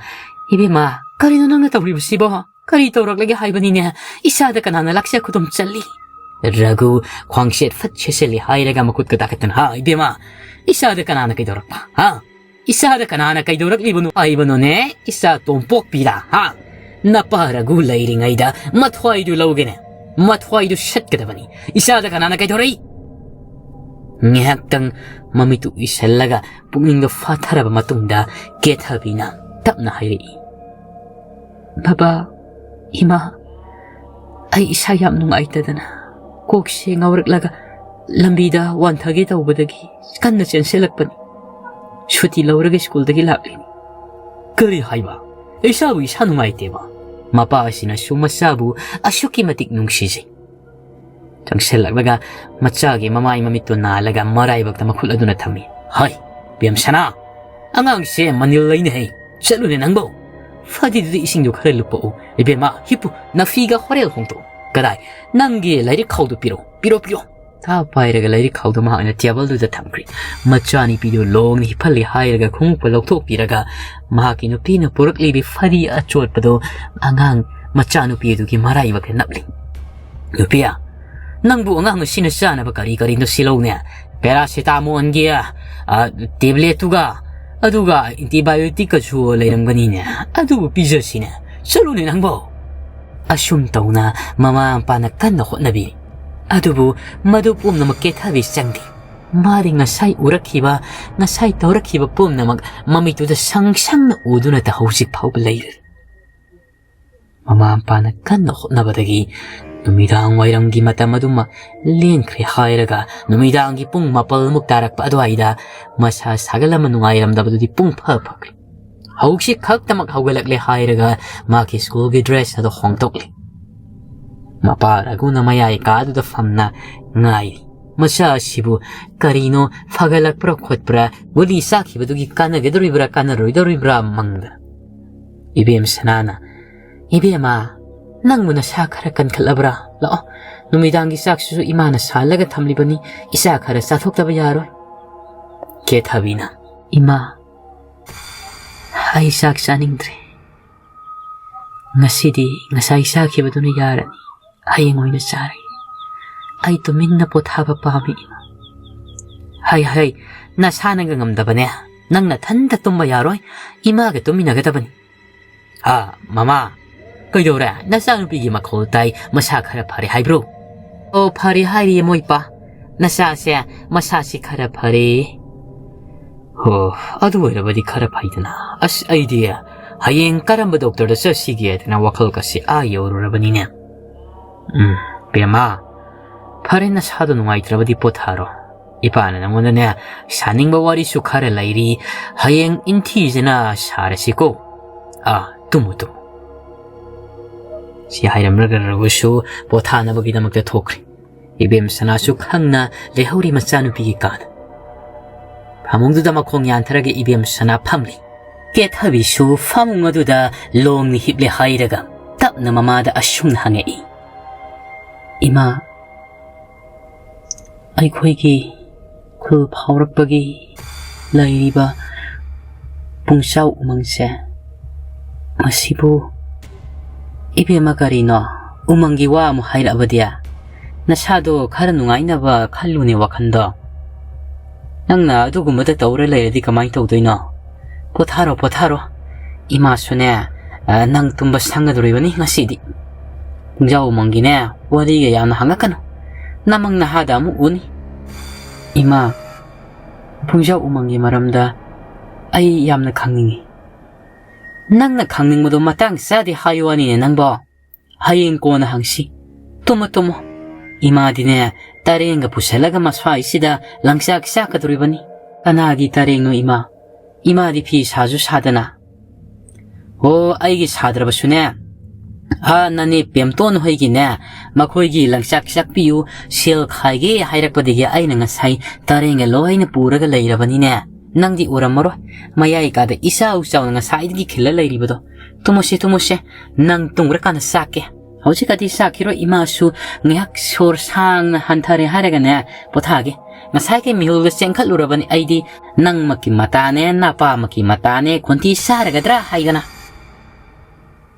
"ꯏꯕꯦꯝꯃ, ꯀꯔꯤꯅꯣ ꯅꯪꯅ ꯇꯧꯔꯤꯕꯁꯤꯕꯣ? ꯀꯔꯤ ꯇꯧꯔꯛꯂꯒꯦ ꯍꯥꯏꯕꯅꯤꯅꯦ? ꯏꯁꯥꯗ ꯀꯅꯥꯅ ꯂꯥꯛꯆ ꯈꯨꯗꯣꯝ ꯆꯜꯂꯤ?" ꯔꯘꯨ ꯈ꯭ꯋꯥꯡꯁꯦꯠ ꯐꯠ ꯁꯦꯠꯆꯜꯂꯤ ꯍꯥꯏꯔꯒ ꯃꯈꯨꯠꯀ ꯇꯥꯈꯠꯇꯅ, "ꯍꯥ, ꯏꯕꯦꯝꯃ, ꯏꯁꯥꯗ ꯀꯅꯥꯅ ꯀꯩꯗꯧꯔꯛꯄ? ꯍꯥ? ꯏꯁꯥꯗ ꯀꯅꯥꯅ ꯀꯩꯗꯧꯔꯛꯂꯤꯕꯅꯣ ꯍꯥꯏꯕꯅꯣꯅꯦ? ꯏꯆꯥ ꯇꯣꯝꯄꯣꯛꯄꯤꯗ, ꯍꯥ? ꯅꯄꯥ ꯔꯘꯨ ꯂꯩꯔꯤꯉꯩꯗ ꯃꯊ꯭ꯋꯥꯏꯗꯨ ꯂꯧꯒꯦꯅꯦ꯫ ꯃꯊ꯭ꯋꯥꯏꯗꯨ ꯁꯠꯀꯗꯕꯅꯤ꯫ ꯏꯁꯥꯗ ꯀꯅꯥꯅ ꯀꯩꯗꯧꯔꯛꯏ?" ꯉꯥꯏꯍꯥꯛꯇꯪ ꯃꯃꯤꯠꯇꯨ ꯎꯏꯁꯜꯂꯒ ꯄꯨꯛꯅꯤꯡꯗꯣ ꯐꯥꯊꯔꯕ ꯃꯇꯨꯡꯗ ꯀꯦꯊꯕꯤꯅ ꯇꯞꯅ ꯍꯥꯏꯔꯛꯏ, "ꯕꯕꯥ, ꯏꯃꯥ, ꯑꯩ ꯏꯁꯥ ꯌꯥꯝ ꯅꯨꯡꯉꯥꯏꯇꯗꯅ ꯀꯣꯛꯁꯦ ꯉꯥꯎꯔꯛꯂꯒ ꯂꯝꯕꯤꯗ ꯋꯥꯟꯊꯒꯦ ꯇꯧꯕꯗꯒꯤ ꯀꯟꯅ ꯆꯦꯟꯁꯤꯜꯂꯛꯄꯅꯤ꯫ ꯁꯨꯇꯤ ꯂꯧꯔꯒ ꯁ꯭ꯀꯨꯜꯗꯒꯤ ꯂꯥꯛꯂꯤꯅꯤ꯫" "ꯀꯔꯤ ꯍꯥꯏꯕ? ꯏꯁꯥꯕꯨ ꯏꯁꯥ ꯅꯨꯡꯉꯥꯏꯇꯦꯕ?" ꯃꯄꯥ ꯑꯁꯤꯅꯁꯨ ꯃꯆꯥꯕꯨ ꯑꯁꯨꯛꯀꯤ ꯃꯇꯤꯛ ꯅꯨꯡꯁꯤꯖꯩ꯫ ꯆꯪꯁꯤꯜꯂꯛꯂꯒ ꯃꯆꯥꯒꯤ ꯃꯃꯥꯏ ꯃꯃꯤꯠꯇꯨ ꯅꯥꯜꯂꯒ ꯃꯔꯥꯏꯕꯛꯇ ꯃꯈꯨꯠ ꯑꯗꯨꯅ ꯊꯝꯃꯤ꯫ "ꯍꯩ, ꯕꯦꯝꯁꯅꯥ, ꯑꯉꯥꯡꯁꯦ ꯃꯅꯤꯜ ꯂꯩꯅꯦ ꯍꯩ꯫ ꯆꯠꯂꯨꯅꯦ ꯅꯪꯕꯣ꯫ ꯐꯗꯤꯗꯨꯗ ꯏꯁꯤꯡꯗꯨ ꯈꯔ ꯂꯨꯞꯄꯛꯎ꯫ ꯏꯕꯦꯝꯃ, ꯍꯤꯞꯄꯨ, ꯅꯥꯐꯤꯒ ꯍꯣꯔꯦꯜ ꯍꯣꯡꯗꯣꯛꯎ꯫ ꯀꯗꯥꯏ, ꯅꯪꯒꯤ ꯂꯥꯏꯔꯤꯛ ꯈꯥꯎꯗꯨ ꯄꯤꯔꯛꯎ, ꯄꯤꯔꯣ, ꯄꯤꯔꯣ꯫" ꯊꯥ ꯄꯥꯏꯔꯒ ꯂꯥꯏꯔꯤꯛ ꯈꯥꯎꯗꯨ ꯃꯍꯥꯛꯅ ꯇꯦꯕꯜꯗꯨꯗ ꯊꯝꯈ꯭ꯔꯦ꯫ ꯃꯆꯥꯅꯨꯄꯤꯗꯨ ꯂꯣꯡꯅ ꯍꯤꯞꯍꯜꯂꯤ ꯍꯥꯏꯔꯒ ꯈꯣꯡꯎꯞꯀ ꯂꯧꯊꯣꯛꯄꯤꯔꯒ ꯃꯍꯥꯛꯀꯤ ꯅꯨꯄꯤꯅ ꯄꯨꯔꯛꯂꯤꯕꯤ ꯐꯗꯤ ꯑꯆꯣꯠꯄꯗꯨ ꯑꯉꯥꯡ ꯃꯆꯥꯅꯨꯄꯤ ꯑꯗꯨꯒꯤ ꯃꯔꯥꯏꯕꯛꯇ ꯅꯞꯂꯤ꯫ "ꯅꯨꯄꯤꯌꯥ, ꯅꯪꯕꯨ ꯑꯉꯥꯡ ꯑꯁꯤꯅ ꯆꯥꯅꯕ ꯀꯔꯤ ꯀꯔꯤꯅꯣ ꯁꯤꯜꯂꯧꯅꯦ? ꯄꯦꯔꯥꯁꯤꯇꯥꯃꯣꯜꯒꯤ, ꯑ, ꯇꯦꯕ꯭ꯂꯦꯠꯇꯨꯒ, ꯑꯗꯨꯒ ꯑꯦꯟꯇꯤꯕꯥꯏꯑꯣꯇꯤꯛꯀꯁꯨ ꯂꯩꯔꯝꯒꯅꯤꯅꯦ꯫ ꯑꯗꯨꯕꯨ ꯄꯤꯖꯁꯤꯅꯦ꯫ ꯆꯠꯂꯨꯅꯦ ꯅꯪꯕꯣ꯫" ꯑꯁꯨꯝ ꯇꯧꯅ ꯃꯃꯥ ꯃꯄꯥꯅ ꯀꯟꯅ ꯍꯣꯠꯅꯕꯤ꯫ ꯑꯗꯨꯕꯨ ꯃꯗꯨ ꯄꯨꯝꯅꯃꯛ ꯀꯦꯊꯕꯤ ꯆꯪꯗꯦ꯫ ꯃꯥꯗꯤ ꯉꯁꯥꯏ ꯎꯔꯛꯈꯤꯕ, ꯉꯁꯥꯏ ꯇꯧꯔꯛꯈꯤꯕ ꯄꯨꯝꯅꯃꯛ ꯃꯃꯤꯠꯇꯨꯗ ꯁꯪ ꯁꯪꯅ ꯎꯗꯨꯅꯇ ꯍꯧꯖꯤꯛ ꯐꯥꯎꯕ ꯂꯩꯔꯤ꯫ ꯃꯃꯥ ꯃꯄꯥꯅ ꯀꯟꯅ ꯍꯣꯠꯅꯕꯗꯒꯤ ꯅꯨꯃꯤꯗꯥꯡ ꯋꯥꯏꯔꯝꯒꯤ ꯃꯇꯝ ꯑꯗꯨꯃ ꯂꯦꯟꯈ꯭ꯔꯦ ꯍꯥꯏꯔꯒ ꯅꯨꯃꯤꯗꯥꯡꯒꯤ ꯄꯨꯡ ꯃꯥꯄꯜꯃꯨꯛ ꯇꯥꯔꯛꯄ ꯑꯗꯨꯋꯥꯏꯗ ꯃꯁꯥ ꯁꯥꯒꯠ ꯑꯃ ꯅꯨꯡꯉꯥꯏꯔꯝꯗꯕꯗꯨꯗꯤ ꯄꯨꯡ ꯐ ꯐꯈ꯭ꯔꯦ꯫ ꯍꯧꯖꯤꯛ ꯈꯛꯇꯃꯛ ꯍꯧꯒꯠꯂꯛꯂꯦ ꯍꯥꯏꯔꯒ ꯃꯥꯒꯤ ꯁ꯭ꯀꯨꯜꯒꯤ ꯗ꯭ꯔꯦꯁ ꯑꯗꯨ ꯍꯣꯡꯗꯣꯛꯂꯤ꯫ ꯃꯄꯥ ꯔꯘꯨꯅ ꯃꯌꯥꯏ ꯀꯥꯗꯨꯗ ꯐꯝꯅ ꯉꯥꯏꯔꯤ꯫ ꯃꯆꯥ ꯑꯁꯤꯕꯨ ꯀꯔꯤꯅꯣ ꯐꯒꯠꯂꯛꯄ꯭ꯔꯥ ꯈꯣꯠꯄ꯭ꯔꯥ, ꯒꯨꯂꯤ ꯆꯥꯈꯤꯕꯗꯨꯒꯤ ꯀꯥꯟꯅꯒꯗꯧꯔꯤꯕ꯭ꯔꯥ ꯀꯥꯟꯅꯔꯣꯏꯗꯧꯔꯤꯕ꯭ꯔꯥ ꯃꯪꯗꯅ꯫ ꯏꯕꯦꯝ ꯁꯅꯥꯅ, "ꯏꯕꯦꯝꯃ, "ꯅꯪꯕꯨ ꯅꯁꯥ ꯈꯔ ꯀꯟꯈꯠꯂꯕ꯭ꯔꯥ? ꯂꯥꯛꯑꯣ, ꯅꯨꯃꯤꯗꯥꯡꯒꯤ ꯆꯥꯛꯁꯤꯁꯨ ꯏꯃꯥꯅ ꯁꯥꯍꯜꯂꯒ ꯊꯝꯂꯤꯕꯅꯤ, ꯏꯆꯥ ꯈꯔ ꯆꯥꯊꯣꯛꯇꯕ ꯌꯥꯔꯣꯏ꯫" ꯀꯦꯊꯕꯤꯅ, "ꯏꯃꯥ, ꯑꯩ ꯆꯥꯛ ꯆꯥꯅꯤꯡꯗ꯭ꯔꯦ꯫ ꯉꯁꯤꯗꯤ ꯉꯁꯥꯏ ꯆꯥꯈꯤꯕꯗꯨꯅ ꯌꯥꯔꯅꯤ꯫ ꯍꯌꯦꯡ ꯑꯣꯏꯅ ꯆꯥꯔꯒꯦ꯫ ꯑꯩ ꯇꯨꯃꯤꯟꯅ ꯄꯣꯊꯥꯕ ꯄꯥꯝꯃꯤ, ꯏꯃꯥ꯫" "ꯍꯩ, ꯍꯩ, ꯅꯁꯥꯅꯒ ꯉꯝꯗꯕꯅꯦ꯫ ꯅꯪ ꯅꯊꯟꯇ ꯇꯨꯝꯕ ꯌꯥꯔꯣꯏ꯫ ꯏꯃꯥꯒ ꯇꯨꯝꯃꯤꯟꯅꯒꯗꯕꯅꯤ꯫" "ꯑꯥ, ꯃꯃꯥ, ꯀꯩꯗꯧꯔꯦ? ꯅꯆꯥꯅꯨꯄꯤꯒꯤ ꯃꯈꯣꯜ ꯇꯥꯏ, ꯃꯁꯥ ꯈꯔ ꯐꯔꯦ ꯍꯥꯏꯕ꯭ꯔꯣ?" "ꯑꯣ, ꯐꯔꯦ ꯍꯥꯏꯔꯤꯌꯦ ꯃꯣꯏ ꯏꯄꯥ꯫ ꯅꯆꯥꯁꯦ ꯃꯁꯥꯁꯤ ꯈꯔ ꯐꯔꯦ꯫" "ꯑꯣ, ꯑꯗꯨ ꯑꯣꯏꯔꯕꯗꯤ ꯈꯔ ꯐꯩꯗꯅ꯫ ꯑꯁ, ꯑꯩꯗꯤ ꯍꯌꯦꯡ ꯀꯔꯝꯕ ꯗꯣꯛꯇꯔꯗ ꯆꯠꯁꯤꯒꯦ ꯍꯥꯏꯗꯅ ꯋꯥꯈꯜꯒꯁꯤ ꯑꯥ ꯌꯧꯔꯨꯔꯕꯅꯤꯅꯦ꯫ ꯎꯝ, ꯕꯦꯝꯃ, ꯐꯔꯦ, ꯅꯁꯥꯗꯣ ꯅꯨꯡꯉꯥꯏꯇ꯭ꯔꯕꯗꯤ ꯄꯣꯊꯥꯔꯣ꯫ ꯏꯄꯥꯅ ꯅꯪꯉꯣꯟꯗꯅꯦ ꯁꯥꯅꯤꯡꯕ ꯋꯥꯔꯤꯁꯨ ꯈꯔ ꯂꯩꯔꯤ, ꯍꯌꯦꯡ ꯏꯟꯊꯤꯖꯅ ꯁꯥꯔꯁꯤꯀꯣ꯫ ꯑꯥ, ꯇꯨꯝꯃꯨ, ꯇꯨꯝꯃꯨ꯫" ꯁꯤ ꯍꯥꯏꯔꯝꯂꯒ ꯔꯘꯨꯁꯨ ꯄꯣꯊꯥꯅꯕꯒꯤꯗꯃꯛꯇ ꯊꯣꯛꯈ꯭ꯔꯦ꯫ ꯏꯕꯦꯝ ꯁꯅꯥꯁꯨ ꯈꯪꯅ ꯂꯩꯍꯧꯔꯤ ꯃꯆꯥꯅꯨꯄꯤꯒꯤ ꯀꯥꯗ꯫ ꯐꯃꯨꯡꯗꯨꯗ ꯃꯈꯣꯡ ꯌꯥꯟꯊꯔꯒ ꯏꯕꯦꯝ ꯁꯅꯥ ꯐꯝꯂꯤ꯫ ꯀꯦꯊꯕꯤꯁꯨ ꯐꯃꯨꯡ ꯑꯗꯨꯗ ꯂꯣꯡꯅ ꯍꯤꯞꯂꯦ ꯍꯥꯏꯔꯒ ꯇꯞꯅ ꯃꯃꯥꯗ ꯑꯁꯨꯝꯅ ꯍꯪꯉꯛꯏ, "ꯏꯃꯥ, ꯑꯩꯈꯣꯏꯒꯤ ꯈꯨꯜ ꯐꯥꯎꯔꯛꯄꯒꯤ ꯂꯩꯔꯤꯕ ꯄꯨꯡꯆꯥꯎ ꯎꯃꯪꯁꯦ, ꯃꯁꯤꯕꯨ ꯏꯕꯦꯝꯃ ꯀꯔꯤꯅꯣ? ꯎꯃꯪꯒꯤ ꯋꯥ ꯑꯃꯨꯛ ꯍꯥꯏꯔꯛꯑꯕꯗꯤ? ꯅꯁꯥꯗꯣ ꯈꯔ ꯅꯨꯡꯉꯥꯏꯅꯕ ꯈꯜꯂꯨꯅꯦ ꯋꯥꯈꯜꯗꯣ꯫ ꯅꯪꯅ ꯑꯗꯨꯒꯨꯝꯕꯗ ꯇꯧꯔ ꯂꯩꯔꯗꯤ ꯀꯃꯥꯏꯅ ꯇꯧꯗꯣꯏꯅꯣ? ꯄꯣꯊꯥꯔꯣ, ꯄꯣꯊꯥꯔꯣ꯫ ꯏꯃꯥꯁꯨꯅꯦ, ꯑ, ꯅꯪ ꯇꯨꯝꯕ ꯁꯪꯒꯗꯧꯔꯤꯕꯅꯤ ꯉꯁꯤꯗꯤ꯫ ꯄꯨꯡꯖꯥꯎ ꯎꯃꯪꯒꯤꯅꯦ, ꯋꯥꯔꯤꯒ ꯌꯥꯝꯅ ꯍꯪꯉꯛꯀꯅꯨ꯫ ꯅꯃꯪ ꯅꯍꯥꯗ ꯑꯃꯨꯛ ꯎꯅꯤ꯫" "ꯏꯃꯥ, ꯄꯨꯡꯖꯥꯎ ꯎꯃꯪꯒꯤ ꯃꯔꯝꯗ ꯑꯩ ꯌꯥꯝꯅ ꯈꯪꯅꯤꯡꯉꯤ꯫" "ꯅꯪꯅ ꯈꯪꯅꯤꯡꯕꯗꯣ ꯃꯇꯥꯡ ꯆꯥꯗꯦ ꯍꯥꯏꯌꯨ ꯋꯥꯅꯤꯅꯦ ꯅꯪꯕꯣ꯫ ꯍꯌꯦꯡ ꯀꯣꯟꯅ ꯍꯪꯁꯤ꯫ ꯇꯨꯝꯃꯣ, ꯇꯨꯝꯃꯣ꯫ ꯏꯃꯥꯗꯤꯅꯦ, ꯇꯔꯦꯡꯒ ꯄꯨꯁꯜꯂꯒ ꯃꯁ꯭ꯋꯥꯏꯁꯤꯗ ꯂꯪꯆꯥꯛ ꯆꯥꯛꯀꯗꯧꯔꯤꯕꯅꯤ꯫" "ꯀꯅꯥꯒꯤ ꯇꯔꯦꯡꯅꯣ ꯏꯃꯥ? ꯏꯃꯥꯗꯤ ꯐꯤ ꯁꯥꯁꯨ ꯁꯥꯗꯅ꯫" "ꯑꯣ, ꯑꯩꯒꯤ ꯁꯥꯗ꯭ꯔꯕꯁꯨꯅꯦ, ꯑꯥ, ꯅꯅꯦ ꯄꯦꯝꯇꯣꯟ ꯍꯣꯏꯒꯤꯅꯦ, ꯃꯈꯣꯏꯒꯤ ꯂꯪꯆꯥꯛ ꯆꯥꯛꯄꯤꯌꯨ, ꯁꯦꯜ ꯈꯥꯏꯒꯦ ꯍꯥꯏꯔꯛꯄꯗꯒꯤ ꯑꯩꯅ ꯉꯁꯥꯏ ꯇꯔꯦꯡꯒ ꯂꯣꯏꯅ ꯄꯨꯔꯒ ꯂꯩꯔꯕꯅꯤꯅꯦ꯫ ꯅꯪꯗꯤ ꯎꯔꯝꯃꯔꯣꯏ꯫ ꯃꯌꯥꯏ ꯀꯥꯗ ꯏꯆꯥꯎ ꯆꯥꯎꯅ ꯉꯁꯥꯏꯗꯒꯤ ꯈꯤꯜꯂ ꯂꯩꯔꯤꯕꯗꯣ꯫ "ꯇꯨꯝꯃꯨꯁꯦ, ꯇꯨꯝꯃꯨꯁꯦ꯫ ꯅꯪ ꯇꯨꯝꯈ꯭ꯔꯀꯥꯟꯗ ꯆꯥꯛꯀꯦ꯫" "ꯍꯧꯖꯤꯛꯀꯗꯤ ꯆꯥꯛꯈꯤꯔꯣꯏ, ꯏꯃꯥꯁꯨ ꯉꯥꯏꯍꯥꯛ ꯁꯣꯔ ꯁꯥꯡꯅ ꯍꯟꯊꯔꯦ ꯍꯥꯏꯔꯒꯅꯦ, ꯄꯣꯊꯥꯒꯦ꯫ ꯉꯁꯥꯏꯒꯤ ꯃꯤꯍꯨꯜꯗ ꯆꯦꯟꯈꯠꯂꯨꯔꯕꯅꯤ ꯑꯩꯗꯤ꯫ ꯅꯪꯃꯛꯀꯤ ꯃꯇꯥꯅꯦ, ꯅꯄꯥꯃꯛꯀꯤ ꯃꯇꯥꯅꯦ, ꯈꯣꯟꯊꯤ ꯆꯥꯔꯒꯗ꯭ꯔꯥ ꯍꯥꯏꯗꯅ꯫"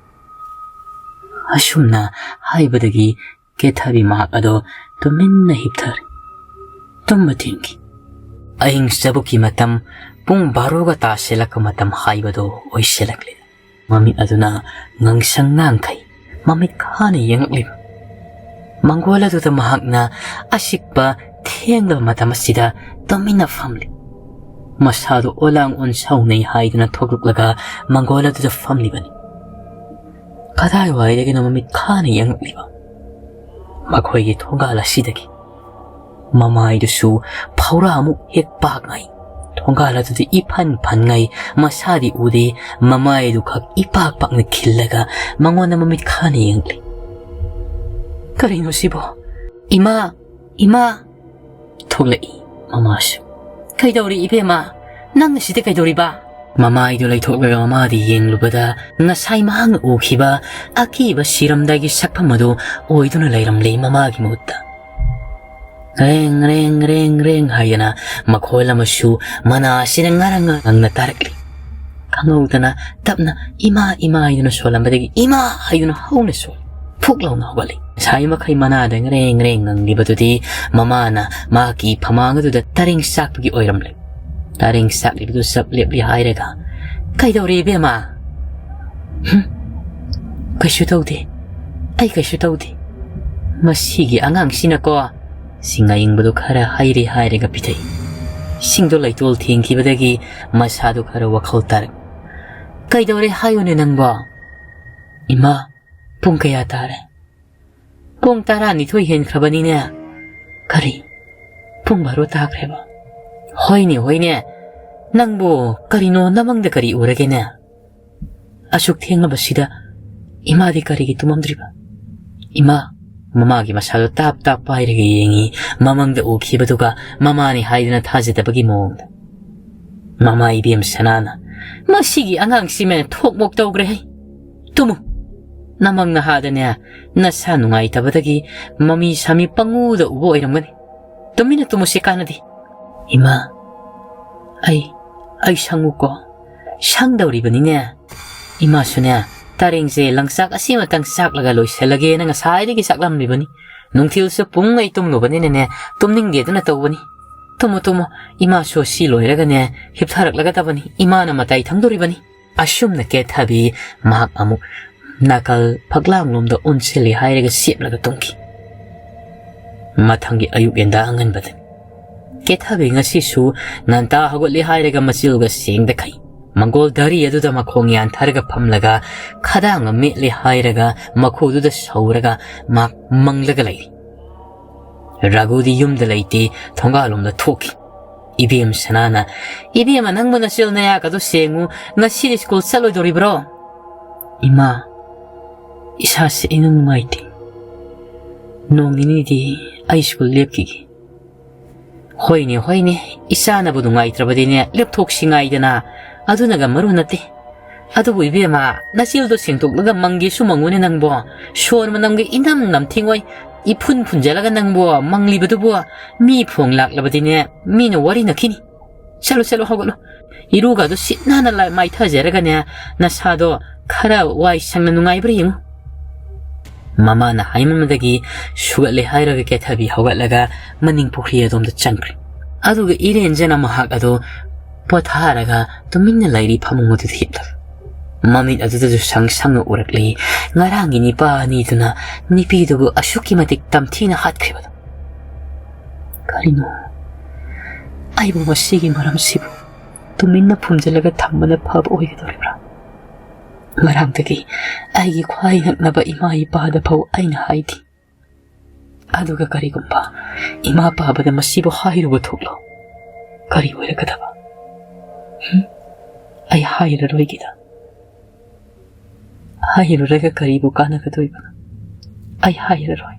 ꯑꯁꯨꯝꯅ ꯍꯥꯏꯕꯗꯒꯤ ꯀꯦꯊꯕꯤ ꯃꯍꯥꯛ ꯑꯗꯣ ꯇꯨꯃꯤꯟꯅ ꯍꯤꯞꯊꯔꯦ꯫ ꯇꯨꯝꯕ ꯊꯦꯡꯈꯤ꯫ ꯑꯍꯤꯡ ꯆꯕꯨꯛꯀꯤ ꯃꯇꯝ ꯄꯨꯡ ꯕꯥꯔꯣꯒ ꯇꯥꯁꯤꯜꯂꯛꯄ ꯃꯇꯝ ꯍꯥꯏꯕꯗꯣ ꯑꯣꯏꯁꯤꯜꯂꯛꯂꯦ꯫ ꯃꯃꯤꯠ ꯑꯗꯨꯅ ꯉꯥꯡꯁꯪ ꯉꯥꯡꯈꯩ ꯃꯃꯤꯠ ꯈꯥꯅ ꯌꯦꯡꯂꯛꯂꯤꯕ ꯃꯪꯒꯣꯜ ꯑꯗꯨꯗ ꯃꯍꯥꯛꯅ ꯑꯆꯤꯛꯄ ꯊꯦꯡꯂꯕ ꯃꯇꯝ ꯑꯁꯤꯗ ꯇꯨꯃꯤꯟꯅ ꯐꯝꯂꯤ꯫ ꯃꯁꯥꯗꯨ ꯑꯣꯂꯥꯡ ꯑꯣꯟꯁꯥꯎꯅꯩ ꯍꯥꯏꯗꯨꯅ ꯊꯣꯛꯂꯛꯂꯒ ꯃꯪꯒꯣꯜ ꯑꯗꯨꯗ ꯐꯝꯂꯤꯕꯅꯤ꯫ ꯀꯗꯥꯏꯋꯥꯏꯗꯒꯤꯅꯣ ꯃꯃꯤꯠ ꯈꯥꯅ ꯌꯦꯡꯂꯛꯂꯤꯕ ꯃꯈꯣꯏꯒꯤ ꯊꯣꯡꯒꯥꯜ ꯑꯁꯤꯗꯒꯤ꯫ ꯃꯃꯥꯏꯗꯨꯁꯨ ꯐꯧꯔꯥꯃꯨꯛ ꯍꯦꯛ ꯄꯥꯛꯉꯩ꯫ ꯊꯣꯡꯒꯥꯜ ꯑꯗꯨꯗꯤ ꯏꯐꯟ ꯐꯟꯉꯩ, ꯃꯁꯥꯗꯤ ꯎꯗꯦ, ꯃꯃꯥꯏꯗꯨ ꯈꯛ ꯏꯄꯥꯛ ꯄꯥꯛꯅ ꯈꯤꯜꯂꯒ ꯃꯉꯣꯟꯗ ꯃꯃꯤꯠ ꯈꯥꯅ ꯌꯦꯡꯂꯤ꯫ "ꯀꯔꯤꯅꯣ ꯁꯤꯕꯣ? ꯏꯃꯥ, ꯏꯃꯥ!" ꯊꯣꯛꯂꯛꯏ ꯃꯃꯥꯁꯨ꯫ "ꯀꯩꯗꯧꯔꯤ ꯏꯕꯦꯝꯃ? ꯅꯪꯅ ꯁꯤꯗ ꯀꯩꯗꯧꯔꯤꯕ?" ꯃꯃꯥꯏꯗꯨ ꯂꯩꯊꯣꯛꯂꯒ ꯃꯃꯥꯗꯤ ꯌꯦꯡꯂꯨꯕꯗ ꯉꯁꯥꯏ ꯃꯍꯥꯛꯅ ꯎꯈꯤꯕ ꯑꯀꯤꯕ ꯁꯤꯔꯝꯗꯥꯏꯒꯤ ꯁꯛꯐꯝ ꯑꯗꯨ ꯑꯣꯏꯗꯨꯅ ꯂꯩꯔꯝꯂꯦ ꯃꯃꯥꯒꯤ ꯃꯍꯨꯠꯇ꯫ ꯔꯦꯡ, ꯔꯦꯡ, ꯔꯦꯡ, ꯔꯦꯡ ꯍꯥꯏꯗꯅ ꯃꯈꯣꯜ ꯑꯃꯁꯨ ꯃꯅꯥ ꯑꯁꯤꯗ ꯉꯔꯪ ꯉꯪꯅ ꯇꯥꯔꯛꯂꯤ꯫ ꯈꯪꯍꯧꯗꯅ ꯇꯞꯅ "ꯏꯃꯥ, ꯏꯃꯥ" ꯍꯥꯏꯗꯨꯅ ꯁꯣꯜꯂꯝꯕꯗꯒꯤ "ꯏꯃꯥ" ꯍꯥꯏꯗꯨꯅ ꯍꯧꯅ ꯁꯣꯜꯂꯤ꯫ ꯐꯨꯛ ꯂꯥꯎꯅ ꯍꯧꯒꯠꯂꯤ꯫ ꯉꯁꯥꯏ ꯃꯈꯩ ꯃꯅꯥꯗ ꯉꯔꯦꯡ ꯉꯔꯦꯡ ꯉꯪꯂꯤꯕꯗꯨꯗꯤ ꯃꯃꯥꯅ ꯃꯍꯥꯛꯀꯤ ꯐꯃꯥꯡ ꯑꯗꯨꯗ ꯇꯔꯦꯡ ꯆꯥꯛꯄꯒꯤ ꯑꯣꯏꯔꯝꯂꯦ꯫ ꯇꯔꯦꯡ ꯆꯥꯛꯂꯤꯕꯗꯨ ꯆꯞ ꯂꯦꯞꯂꯤ ꯍꯥꯏꯔꯒ, "ꯀꯩꯗꯧꯔꯦ ꯏꯕꯦꯝꯃ?" "ꯍꯨꯝ, ꯀꯩꯁꯨ ꯇꯧꯗꯦ꯫ ꯑꯩ ꯀꯩꯁꯨ ꯇꯧꯗꯦ꯫ ꯃꯁꯤꯒꯤ ꯑꯉꯥꯡꯁꯤꯅꯀꯣ꯫" ꯏꯁꯤꯡ ꯑꯏꯪꯕꯗꯨ ꯈꯔ ꯍꯩꯔꯦ ꯍꯥꯏꯔꯒ ꯄꯤꯊꯛꯏ꯫ ꯏꯁꯤꯡꯗꯣ ꯂꯩꯇꯣꯜ ꯊꯦꯡꯈꯤꯕꯗꯒꯤ ꯃꯁꯥꯗꯨ ꯈꯔ ꯋꯥꯈꯜ ꯇꯥꯔꯛ꯫ "ꯀꯩꯗꯧꯔꯦ ꯍꯥꯏꯌꯨꯅꯦ ꯅꯪꯕꯣ?" "ꯏꯃꯥ, ꯄꯨꯡ ꯀꯌꯥ ꯇꯥꯔꯦ?" "ꯄꯨꯡ ꯇꯔꯥꯅꯤꯊꯣꯏ ꯍꯦꯟꯈ꯭ꯔꯕꯅꯤꯅꯦ꯫" "ꯀꯔꯤ? ꯄꯨꯡ ꯕꯥꯔꯣ ꯇꯥꯈ꯭ꯔꯦꯕ?" "ꯍꯣꯏꯅꯦ, ꯍꯣꯏꯅꯦ꯫ ꯅꯪꯕꯨ ꯀꯔꯤꯅꯣ ꯅꯃꯪꯗ ꯀꯔꯤ ꯎꯔꯒꯦꯅꯦ? ꯑꯁꯨꯛ ꯊꯦꯡꯂꯕꯁꯤꯗ ꯏꯃꯥꯗꯤ ꯀꯔꯤꯒꯤ ꯇꯨꯝꯃꯝꯗ꯭ꯔꯤꯕ?" ꯏꯃꯥ, ꯃꯃꯥꯒꯤ ꯃꯁꯥꯗꯣ ꯇꯥꯞ ꯇꯥꯞ ꯄꯥꯏꯔꯒ ꯌꯦꯡꯉꯤ, ꯃꯃꯪꯗ ꯎꯈꯤꯕꯗꯨꯒ ꯃꯃꯥꯅꯤ ꯍꯥꯏꯗꯨꯅ ꯊꯥꯖꯗꯕꯒꯤ ꯃꯑꯣꯡꯗ꯫ ꯃꯃꯥ ꯏꯕꯦꯝ ꯁꯅꯥꯅ, "ꯃꯁꯤꯒꯤ ꯑꯉꯥꯡꯁꯤꯃ ꯊꯣꯛ ꯃꯣꯛ ꯇꯧꯈ꯭ꯔꯦ ꯍꯩ꯫ ꯇꯨꯝꯃꯨ꯫ ꯅꯃꯪ ꯅꯍꯥꯗꯅꯦ, ꯅꯁꯥ ꯅꯨꯡꯉꯥꯏꯇꯕꯗꯒꯤ ꯃꯃꯤ ꯁꯥꯃꯤ ꯄꯪꯎꯗ ꯎꯕ ꯑꯣꯏꯔꯝꯒꯅꯤ꯫ ꯇꯨꯃꯤꯟꯅ ꯇꯨꯝꯃꯨꯁꯦ, ꯀꯥꯟꯅꯗꯦ꯫" "ꯏꯃꯥ, ꯑꯩ, ꯑꯩ ꯁꯪꯉꯨꯀꯣ꯫" "ꯁꯪꯗꯧꯔꯤꯕꯅꯤꯅꯦ꯫" ꯏꯃꯥꯁꯨꯅꯦ, ꯇꯔꯦꯡꯁꯦ ꯂꯪꯆꯥꯛ ꯑꯁꯤꯃꯇꯪ ꯆꯥꯛꯂꯒ ꯂꯣꯏꯁꯤꯜꯂꯒꯦꯅ ꯉꯁꯥꯏꯗꯒꯤ ꯆꯥꯛꯂꯝꯂꯤꯕꯅꯤ꯫ ꯅꯨꯡꯊꯤꯜꯁꯨ ꯄꯨꯡ ꯑꯩ ꯇꯨꯝꯂꯨꯕꯅꯤꯅꯅꯦ, ꯇꯨꯝꯅꯤꯡꯗꯦꯗꯅ ꯇꯧꯕꯅꯤ꯫ "ꯇꯨꯝꯃꯣ, ꯇꯨꯝꯃꯣ, ꯏꯃꯥꯁꯨ ꯁꯤ ꯂꯣꯏꯔꯒꯅꯦ, ꯍꯤꯞꯊꯔꯛꯂꯒꯗꯕꯅꯤ, ꯏꯃꯥꯅ ꯃꯇꯥꯏ ꯊꯪꯗꯣꯔꯤꯕꯅꯤ꯫" ꯑꯁꯨꯝꯅ ꯀꯦꯊꯕꯤ ꯃꯍꯥꯛ ꯑꯃꯨꯛ ꯅꯥꯀꯜ ꯐꯛꯂꯥꯡꯂꯣꯝꯗ ꯑꯣꯟꯁꯤꯜꯂꯤ ꯍꯥꯏꯔꯒ ꯁꯦꯞꯂꯒ ꯇꯨꯝꯈꯤ꯫ ꯃꯊꯪꯒꯤ ꯑꯌꯨꯛ ꯌꯦꯟꯗꯥ ꯑꯉꯟꯕꯗꯅꯤ꯫ ꯀꯦꯊꯕꯤ ꯉꯁꯤꯁꯨ ꯉꯟꯇꯥ ꯍꯧꯒꯠꯂꯤ ꯍꯥꯏꯔꯒ ꯃꯆꯤꯜꯒ ꯁꯦꯡꯗ ꯈꯩ꯫ ꯃꯪꯒꯣꯜ ꯙꯔꯤ ꯑꯗꯨꯗ ꯃꯈꯣꯡ ꯌꯥꯟꯊꯔꯒ ꯐꯝꯂꯒ ꯈꯗꯥꯡ ꯑꯃ ꯃꯦꯠꯂꯤ ꯍꯥꯏꯔꯒ ꯃꯈꯨꯗꯨꯗ ꯁꯧꯔꯒ ꯃꯍꯥꯛ ꯃꯪꯂꯒ ꯂꯩꯔꯤ꯫ ꯔꯥꯒꯨꯗꯤ ꯌꯨꯝꯗ ꯂꯩꯇꯦ, ꯊꯣꯡꯒꯥꯜꯂꯣꯝꯗ ꯊꯣꯛꯈꯤ꯫ ꯏꯕꯦꯝ ꯁꯅꯥꯅ, "ꯏꯕꯦꯝꯃ, ꯅꯪꯕꯨ ꯅꯆꯤꯜ ꯅꯌꯥꯒꯗꯣ ꯁꯦꯡꯉꯨ, ꯉꯁꯤꯗꯤ ꯁ꯭ꯀꯨꯜ ꯆꯠꯂꯣꯏꯗꯣꯔꯤꯕ꯭ꯔꯣ?" "ꯏꯃꯥ, ꯏꯁꯥꯁꯦ ꯏꯅꯨꯡ ꯅꯨꯡꯉꯥꯏꯇꯦ꯫ ꯅꯣꯡ ꯅꯤꯅꯤꯗꯤ ꯑꯩ ꯁ꯭ꯀꯨꯜ ꯂꯦꯞꯈꯤꯒꯦ꯫" "ꯍꯣꯏꯅꯦ, ꯍꯣꯏꯅꯦ, ꯏꯆꯥꯅꯕꯨ ꯅꯨꯡꯉꯥꯏꯇ꯭ꯔꯕꯗꯤꯅꯦ, ꯂꯦꯞꯊꯣꯛꯁꯤ ꯉꯥꯏꯗꯅ꯫ ꯑꯗꯨꯅꯒ ꯃꯔꯨ ꯅꯠꯇꯦ꯫ ꯑꯗꯨꯕꯨ ꯏꯕꯦꯝꯃ, ꯅꯆꯤꯜꯗꯣ ꯁꯦꯡꯗꯣꯛꯂꯒ ꯃꯪꯒꯦꯁꯨ ꯃꯪꯉꯨꯅꯦ ꯅꯪꯕꯣ꯫ ꯁꯣꯔ ꯃꯅꯝꯒ ꯏꯅꯝ ꯅꯝꯊꯤꯉꯣꯏ, ꯏꯐꯨꯟ ꯐꯨꯟꯖꯜꯂꯒ ꯅꯪꯕꯣ ꯃꯪꯂꯤꯕꯗꯨꯕꯨ꯫ ꯃꯤ ꯐꯣꯡ ꯂꯥꯛꯂꯕꯗꯤꯅꯦ, ꯃꯤꯅ ꯋꯥꯔꯤꯅꯈꯤꯅꯤ꯫ ꯆꯠꯂꯣ, ꯆꯠꯂꯣ, ꯍꯧꯒꯠꯂꯣ꯫ ꯏꯔꯨꯒꯗꯣ ꯁꯤꯠ ꯅꯥꯟꯅ ꯂꯥ-, ꯃꯥꯏꯊꯖꯔꯒꯅꯦ, ꯅꯁꯥꯗꯣ ꯈꯔ ꯋꯥꯏ ꯁꯪꯅ ꯅꯨꯡꯉꯥꯏꯕ꯭ꯔꯥ ꯌꯦꯡꯉꯨ꯫" ꯃꯃꯥꯅ ꯍꯥꯏꯃꯟꯕꯗꯒꯤ ꯁꯨꯒꯠꯂꯦ ꯍꯥꯏꯔꯒ ꯀꯦꯊꯕꯤ ꯍꯧꯒꯠꯂꯒ ꯃꯅꯤꯡ ꯄꯨꯈ꯭ꯔꯤ ꯑꯗꯣꯝꯗ ꯆꯪꯈ꯭ꯔꯦ꯫ ꯑꯗꯨꯒ ꯏꯔꯦꯟꯖꯅ ꯃꯍꯥꯛ ꯑꯗꯣ ꯄꯣꯊꯥꯔꯒ ꯇꯨꯃꯤꯟꯅ ꯂꯩꯔꯤ ꯐꯃꯨꯡ ꯑꯗꯨꯗ ꯍꯤꯞꯂꯒ꯫ ꯃꯃꯤꯠ ꯑꯗꯨꯗꯁꯨ ꯁꯪ ꯁꯪꯅ ꯎꯔꯛꯂꯤ꯫ ꯉꯔꯥꯡꯒꯤ ꯅꯤꯄꯥ ꯑꯅꯤꯗꯨꯅ ꯅꯨꯄꯤꯗꯨꯕꯨ ꯑꯁꯨꯛꯀꯤ ꯃꯇꯤꯛ ꯇꯝꯊꯤꯅ ꯍꯥꯠꯈ꯭ꯔꯤꯕꯗꯣ꯫ ꯀꯔꯤꯅꯣ? ꯑꯩꯕꯨ ꯃꯁꯤꯒꯤ ꯃꯔꯝꯁꯤꯕꯨ ꯇꯨꯃꯤꯟꯅ ꯐꯨꯝꯖꯤꯜꯂꯒ ꯊꯝꯕꯅ ꯐꯕ ꯑꯣꯏꯒꯗꯧꯔꯤꯕ꯭ꯔꯥ? ꯉꯔꯥꯡꯗꯒꯤ ꯑꯩꯒꯤ ꯈ꯭ꯋꯥꯏ ꯅꯛꯅꯕ ꯏꯃꯥ ꯏꯄꯥꯗ ꯐꯥꯎ ꯑꯩꯅ ꯍꯥꯏꯗꯦ꯫ ꯑꯗꯨꯒ ꯀꯔꯤꯒꯨꯝꯕ ꯏꯃꯥ ꯄꯥꯕꯗ ꯃꯁꯤꯕꯨ ꯍꯥꯏꯔꯨꯕ ꯊꯣꯛꯂꯣ? ꯀꯔꯤ ꯑꯣꯏꯔꯛꯀꯗꯕ? ꯍꯨꯝ? ꯑꯩ ꯍꯥꯏꯔꯔꯣꯏꯒꯦꯗ꯫ ꯍꯥꯏꯔꯨꯔꯒ ꯀꯔꯤꯕꯨ ꯀꯥꯟꯅꯒꯗꯣꯏꯕꯅꯣ? ꯑꯩ ꯍꯥꯏꯔꯔꯣꯏ꯫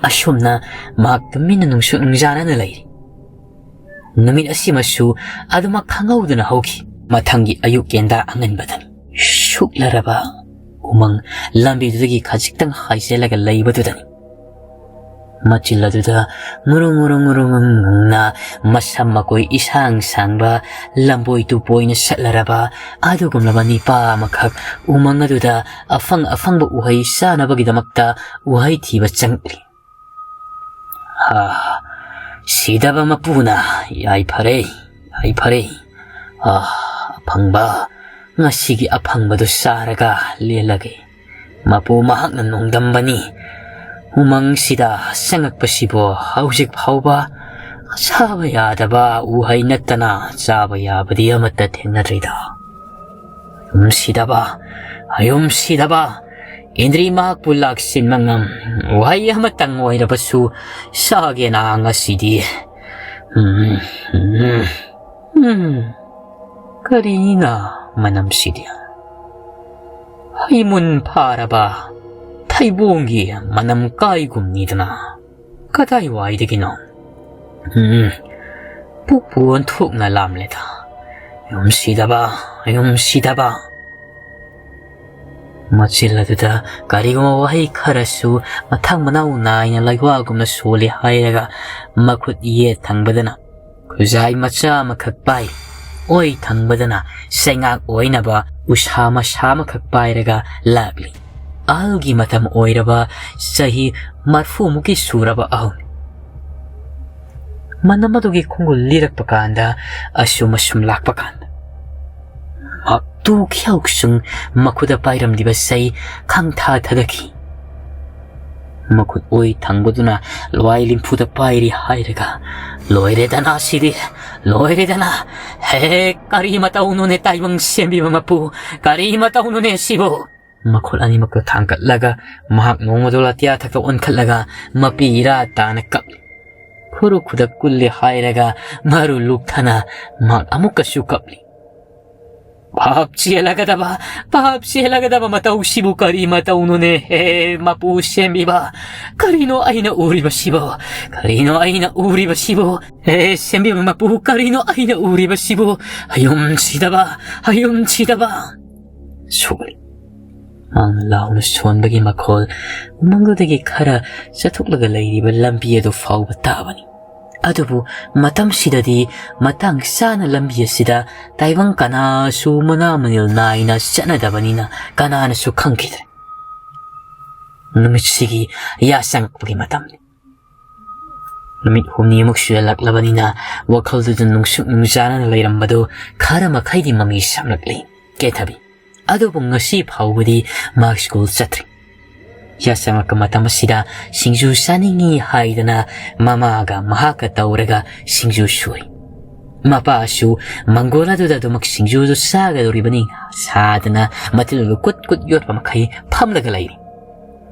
ꯑꯁꯨꯝꯅ ꯃꯍꯥꯛ ꯇꯨꯃꯤꯟꯅ ꯅꯨꯡꯁꯨꯛ ꯅꯨꯡꯖꯥꯅꯅ ꯂꯩꯔꯤ꯫ ꯅꯨꯃꯤꯠ ꯑꯁꯤꯃꯁꯨ ꯑꯗꯨꯃꯛ ꯈꯪꯍꯧꯗꯅ ꯍꯧꯈꯤ꯫ ꯃꯊꯪꯒꯤ ꯑꯌꯨꯛ ꯀꯦꯟꯗꯥ ꯑꯉꯟꯕꯗꯅꯤ꯫ ꯁꯨꯛꯂꯔꯕ ꯎꯃꯪ ꯂꯝꯕꯤꯗꯨꯗꯒꯤ ꯈꯖꯤꯛꯇꯪ ꯍꯥꯏꯖꯤꯜꯂꯒ ꯂꯩꯕꯗꯨꯗꯅꯤ꯫ ꯃꯆꯤꯜ ꯑꯗꯨꯗ ꯉꯨꯔꯨꯡ ꯉꯨꯔꯨꯡ ꯉꯨꯔꯨꯡ ꯉꯨꯔꯨꯡꯅ ꯃꯁꯝ ꯃꯀꯣꯏ ꯏꯁꯥꯡ ꯁꯥꯡꯕ, ꯂꯝꯕꯣꯏ ꯇꯨꯄꯣꯏꯅ ꯁꯠꯂꯔꯕ ꯑꯗꯨꯒꯨꯝꯂꯕ ꯅꯤꯄꯥ ꯑꯃꯈꯛ ꯎꯃꯪ ꯑꯗꯨꯗ ꯑꯐꯪ ꯑꯐꯪꯕ ꯎꯍꯩ ꯆꯥꯅꯕꯒꯤꯗꯃꯛꯇ ꯎꯍꯩ ꯊꯤꯕ ꯆꯪꯂꯛꯂꯤ꯫ "ꯑꯥ, ꯁꯤꯗꯕ ꯃꯄꯨꯅ ꯌꯥꯏꯐꯔꯦ, ꯌꯥꯏꯐꯔꯦ꯫ ꯑꯥ, ꯑꯐꯪꯕ, ꯉꯁꯤꯒꯤ ꯑꯐꯪꯕꯗꯨ ꯆꯥꯔꯒ ꯂꯦꯜꯂꯒꯦ꯫ ꯃꯄꯨ ꯃꯍꯥꯛꯅ ꯅꯣꯡꯗꯝꯕꯅꯤ꯫ ꯎꯃꯪꯁꯤꯗ ꯆꯪꯉꯛꯄꯁꯤꯕꯨ ꯍꯧꯖꯤꯛ ꯐꯥꯎꯕ ꯆꯥꯕ ꯌꯥꯗꯕ ꯎꯍꯩ ꯅꯠꯇꯅ ꯆꯥꯕ ꯌꯥꯕꯗꯤ ꯑꯃꯠꯇ ꯊꯦꯡꯅꯗ꯭ꯔꯤꯗ꯫ ꯑꯌꯨꯝ ꯁꯤꯗꯕ, ꯑꯌꯨꯝ ꯁꯤꯗꯕ, ꯏꯟꯗ꯭ꯔꯤ ꯃꯍꯥꯛꯄꯨ ꯂꯥꯛꯁꯤꯟꯕ ꯉꯝ꯫ ꯎꯍꯩ ꯑꯃꯇꯪ ꯑꯣꯏꯔꯕꯁꯨ ꯆꯥꯒꯦꯅ ꯉꯁꯤꯗꯤ꯫ ꯎꯝ, ꯎꯝ, ꯎꯝ꯫ ꯀꯔꯤꯅ ꯃꯅꯝꯁꯤꯗꯤ? ꯍꯩꯃꯨꯟ ꯐꯥꯔꯕ ꯊꯩꯕꯣꯡꯒꯤ ꯃꯅꯝ ꯀꯥꯏꯒꯨꯝꯅꯤꯗꯅ꯫ ꯀꯗꯥꯏꯋꯥꯏꯗꯒꯤꯅꯣ? ꯎꯝ, ꯄꯨꯛꯄꯨ ꯑꯣꯟꯊꯣꯛꯅ ꯂꯥꯝꯂꯦꯗ꯫ ꯌꯨꯝ ꯁꯤꯗꯕ, ꯌꯨꯝ ꯁꯤꯗꯕ꯫ ꯃꯆꯤꯜ ꯑꯗꯨꯗ ꯀꯔꯤꯒꯨꯝꯕ ꯋꯥꯍꯩ ꯈꯔꯁꯨ ꯃꯊꯪ ꯃꯅꯥꯎ ꯅꯥꯏꯅ ꯂꯩꯋꯥꯒꯨꯝꯅ ꯁꯣꯜꯂꯤ ꯍꯥꯏꯔꯒ ꯃꯈꯨꯠ ꯌꯦꯠ ꯊꯪꯕꯗꯅ ꯈꯨꯖꯥꯏ ꯃꯆꯥ ꯑꯃꯈꯛ ꯄꯥꯏ꯫ ꯑꯣꯏ ꯊꯪꯕꯗꯅ ꯆꯩꯉꯥꯛ ꯑꯣꯏꯅꯕ ꯎꯁꯥ ꯃꯁꯥ ꯑꯃꯈꯛ ꯄꯥꯏꯔꯒ ꯂꯥꯛꯂꯤ꯫ ꯑꯍꯜꯒꯤ ꯃꯇꯝ ꯑꯣꯏꯔꯕ ꯆꯍꯤ ꯃꯔꯐꯨꯃꯨꯛꯀꯤ ꯁꯨꯔꯕ ꯑꯍꯜ꯫ ꯃꯅꯝ ꯑꯗꯨꯒꯤ ꯈꯣꯡꯒꯨꯜ ꯂꯤꯔꯛꯄ ꯀꯥꯟꯗ, ꯑꯁꯨꯝ ꯑꯁꯨꯝ ꯂꯥꯛꯄ ꯀꯥꯟꯗ, ꯃꯍꯥꯛ ꯇꯨ ꯈꯤꯌꯥꯎꯁꯨꯡ ꯃꯈꯨꯠꯇ ꯄꯥꯏꯔꯝꯂꯤꯕ ꯆꯩ ꯈꯪꯊꯥ ꯊꯥꯗꯈꯤ꯫ ꯃꯈꯨꯠ ꯑꯣꯏ ꯊꯪꯕꯗꯨꯅ ꯂꯋꯥꯏ ꯂꯤꯝꯐꯨꯗ ꯄꯥꯏꯔꯤ ꯍꯥꯏꯔꯒ, "ꯂꯣꯏꯔꯦꯗꯅ ꯁꯤꯗꯤ, ꯂꯣꯏꯔꯦꯗꯅ! ꯍꯦ, ꯀꯔꯤ ꯃꯇꯧꯅꯣꯅꯦ ꯇꯥꯏꯕꯪ ꯁꯦꯝꯕꯤꯕ ꯃꯄꯨ? ꯀꯔꯤ ꯃꯇꯧꯅꯣꯅꯦ ꯁꯤꯕꯨ?" ꯃꯈꯨꯠ ꯑꯅꯤꯃꯛꯇ ꯊꯥꯡꯒꯠꯂꯒ ꯃꯍꯥꯛ ꯅꯣꯡꯃꯗꯣ ꯑꯇꯤꯌꯥ ꯊꯛꯇ ꯑꯣꯟꯈꯠꯂꯒ ꯃꯄꯤ ꯏꯔꯥ ꯇꯥꯅ ꯀꯞꯂꯤ꯫ ꯈꯨꯔꯨ ꯈꯨꯗꯛ ꯀꯨꯜꯂꯤ ꯍꯥꯏꯔꯒ ꯃꯔꯨ ꯂꯨꯛꯊꯅ ꯃꯍꯥꯛ ꯑꯃꯨꯛꯀꯁꯨ ꯀꯞꯂꯤ꯫ ꯚꯥꯞ ꯆꯦꯜꯂꯒꯗꯕ, ꯚꯥꯞ ꯆꯦꯜꯂꯒꯗꯕ ꯃꯇꯧꯁꯤꯕꯨ ꯀꯔꯤ ꯃꯇꯧꯅꯣꯅꯦ? ꯍꯦ, ꯃꯄꯨ ꯁꯦꯝꯕꯤꯕ, ꯀꯔꯤꯅꯣ ꯑꯩꯅ ꯎꯔꯤꯕꯁꯤꯕꯨ? ꯀꯔꯤꯅꯣ ꯑꯩꯅ ꯎꯔꯤꯕꯁꯤꯕꯨ? ꯍꯦ, ꯁꯦꯝꯕꯤꯕ ꯃꯄꯨ, ꯀꯔꯤꯅꯣ ꯑꯩꯅ ꯎꯔꯤꯕꯁꯤꯕꯨ? ꯑꯌꯨꯝ ꯁꯤꯗꯕ, ꯑꯌꯨꯝ ꯁꯤꯗꯕ꯫ ꯁꯣꯛꯂꯤ꯫ ꯃꯥꯅ ꯂꯥꯎꯅ ꯁꯣꯟꯕꯒꯤ ꯃꯈꯣꯜ ꯎꯃꯪꯗꯨꯗꯒꯤ ꯈꯔ ꯆꯠꯊꯣꯛꯂꯒ ꯂꯩꯔꯤꯕ ꯂꯝꯕꯤ ꯑꯗꯨ ꯐꯥꯎꯕ ꯇꯥꯕꯅꯤ꯫ ꯑꯗꯨꯕꯨ ꯃꯇꯝꯁꯤꯗꯗꯤ ꯃꯇꯥꯡ ꯆꯥꯅ ꯂꯝꯕꯤ ꯑꯁꯤꯗ ꯇꯥꯏꯕꯪ ꯀꯅꯥꯁꯨ ꯃꯅꯥ ꯃꯅꯤꯜ ꯅꯥꯏꯅ ꯆꯠꯅꯗꯕꯅꯤꯅ ꯀꯅꯥꯅꯁꯨ ꯈꯪꯈꯤꯗ꯭ꯔꯦ꯫ ꯅꯨꯃꯤꯠꯁꯤꯒꯤ ꯌꯥꯆꯪꯉꯛꯄꯒꯤ ꯃꯇꯝꯅꯤ꯫ ꯅꯨꯃꯤꯠ ꯍꯨꯝꯅꯤꯃꯨꯛ ꯁꯨꯖꯜꯂꯛꯂꯕꯅꯤꯅ ꯋꯥꯈꯜꯗꯨꯗ ꯅꯨꯡꯁꯨꯛ ꯅꯨꯡꯖꯥꯅꯅ ꯂꯩꯔꯝꯕꯗꯨ ꯈꯔ ꯃꯈꯩꯗꯤ ꯃꯃꯤ ꯁꯥꯝꯂꯛꯂꯤ ꯀꯦꯊꯕꯤ꯫ ꯑꯗꯨꯕꯨ ꯉꯁꯤ ꯐꯥꯎꯕꯗꯤ ꯃꯥ ꯁ꯭ꯀꯨꯜ ꯆꯠꯇ꯭ꯔꯤ꯫ ꯌꯥꯆꯪꯉꯛꯄ ꯃꯇꯝ ꯑꯁꯤꯗ ꯁꯤꯡꯖꯨ ꯆꯥꯅꯤꯡꯏ ꯍꯥꯏꯗꯅ ꯃꯃꯥꯒ ꯃꯍꯥꯛꯀ ꯇꯧꯔꯒ ꯁꯤꯡꯖꯨ ꯁꯨꯔꯤ꯫ ꯃꯄꯥꯁꯨ ꯃꯪꯒꯣꯜ ꯑꯗꯨꯗ ꯑꯗꯨꯃꯛ ꯁꯤꯡꯖꯨꯗꯨ ꯆꯥꯒꯗꯧꯔꯤꯕꯅꯤ ꯁꯥꯗꯅ ꯃꯇꯤꯜꯗꯨ ꯀꯨꯠ ꯀꯨꯠ ꯌꯣꯠꯄ ꯃꯈꯩ ꯐꯝꯂꯒ ꯂꯩꯔꯤ꯫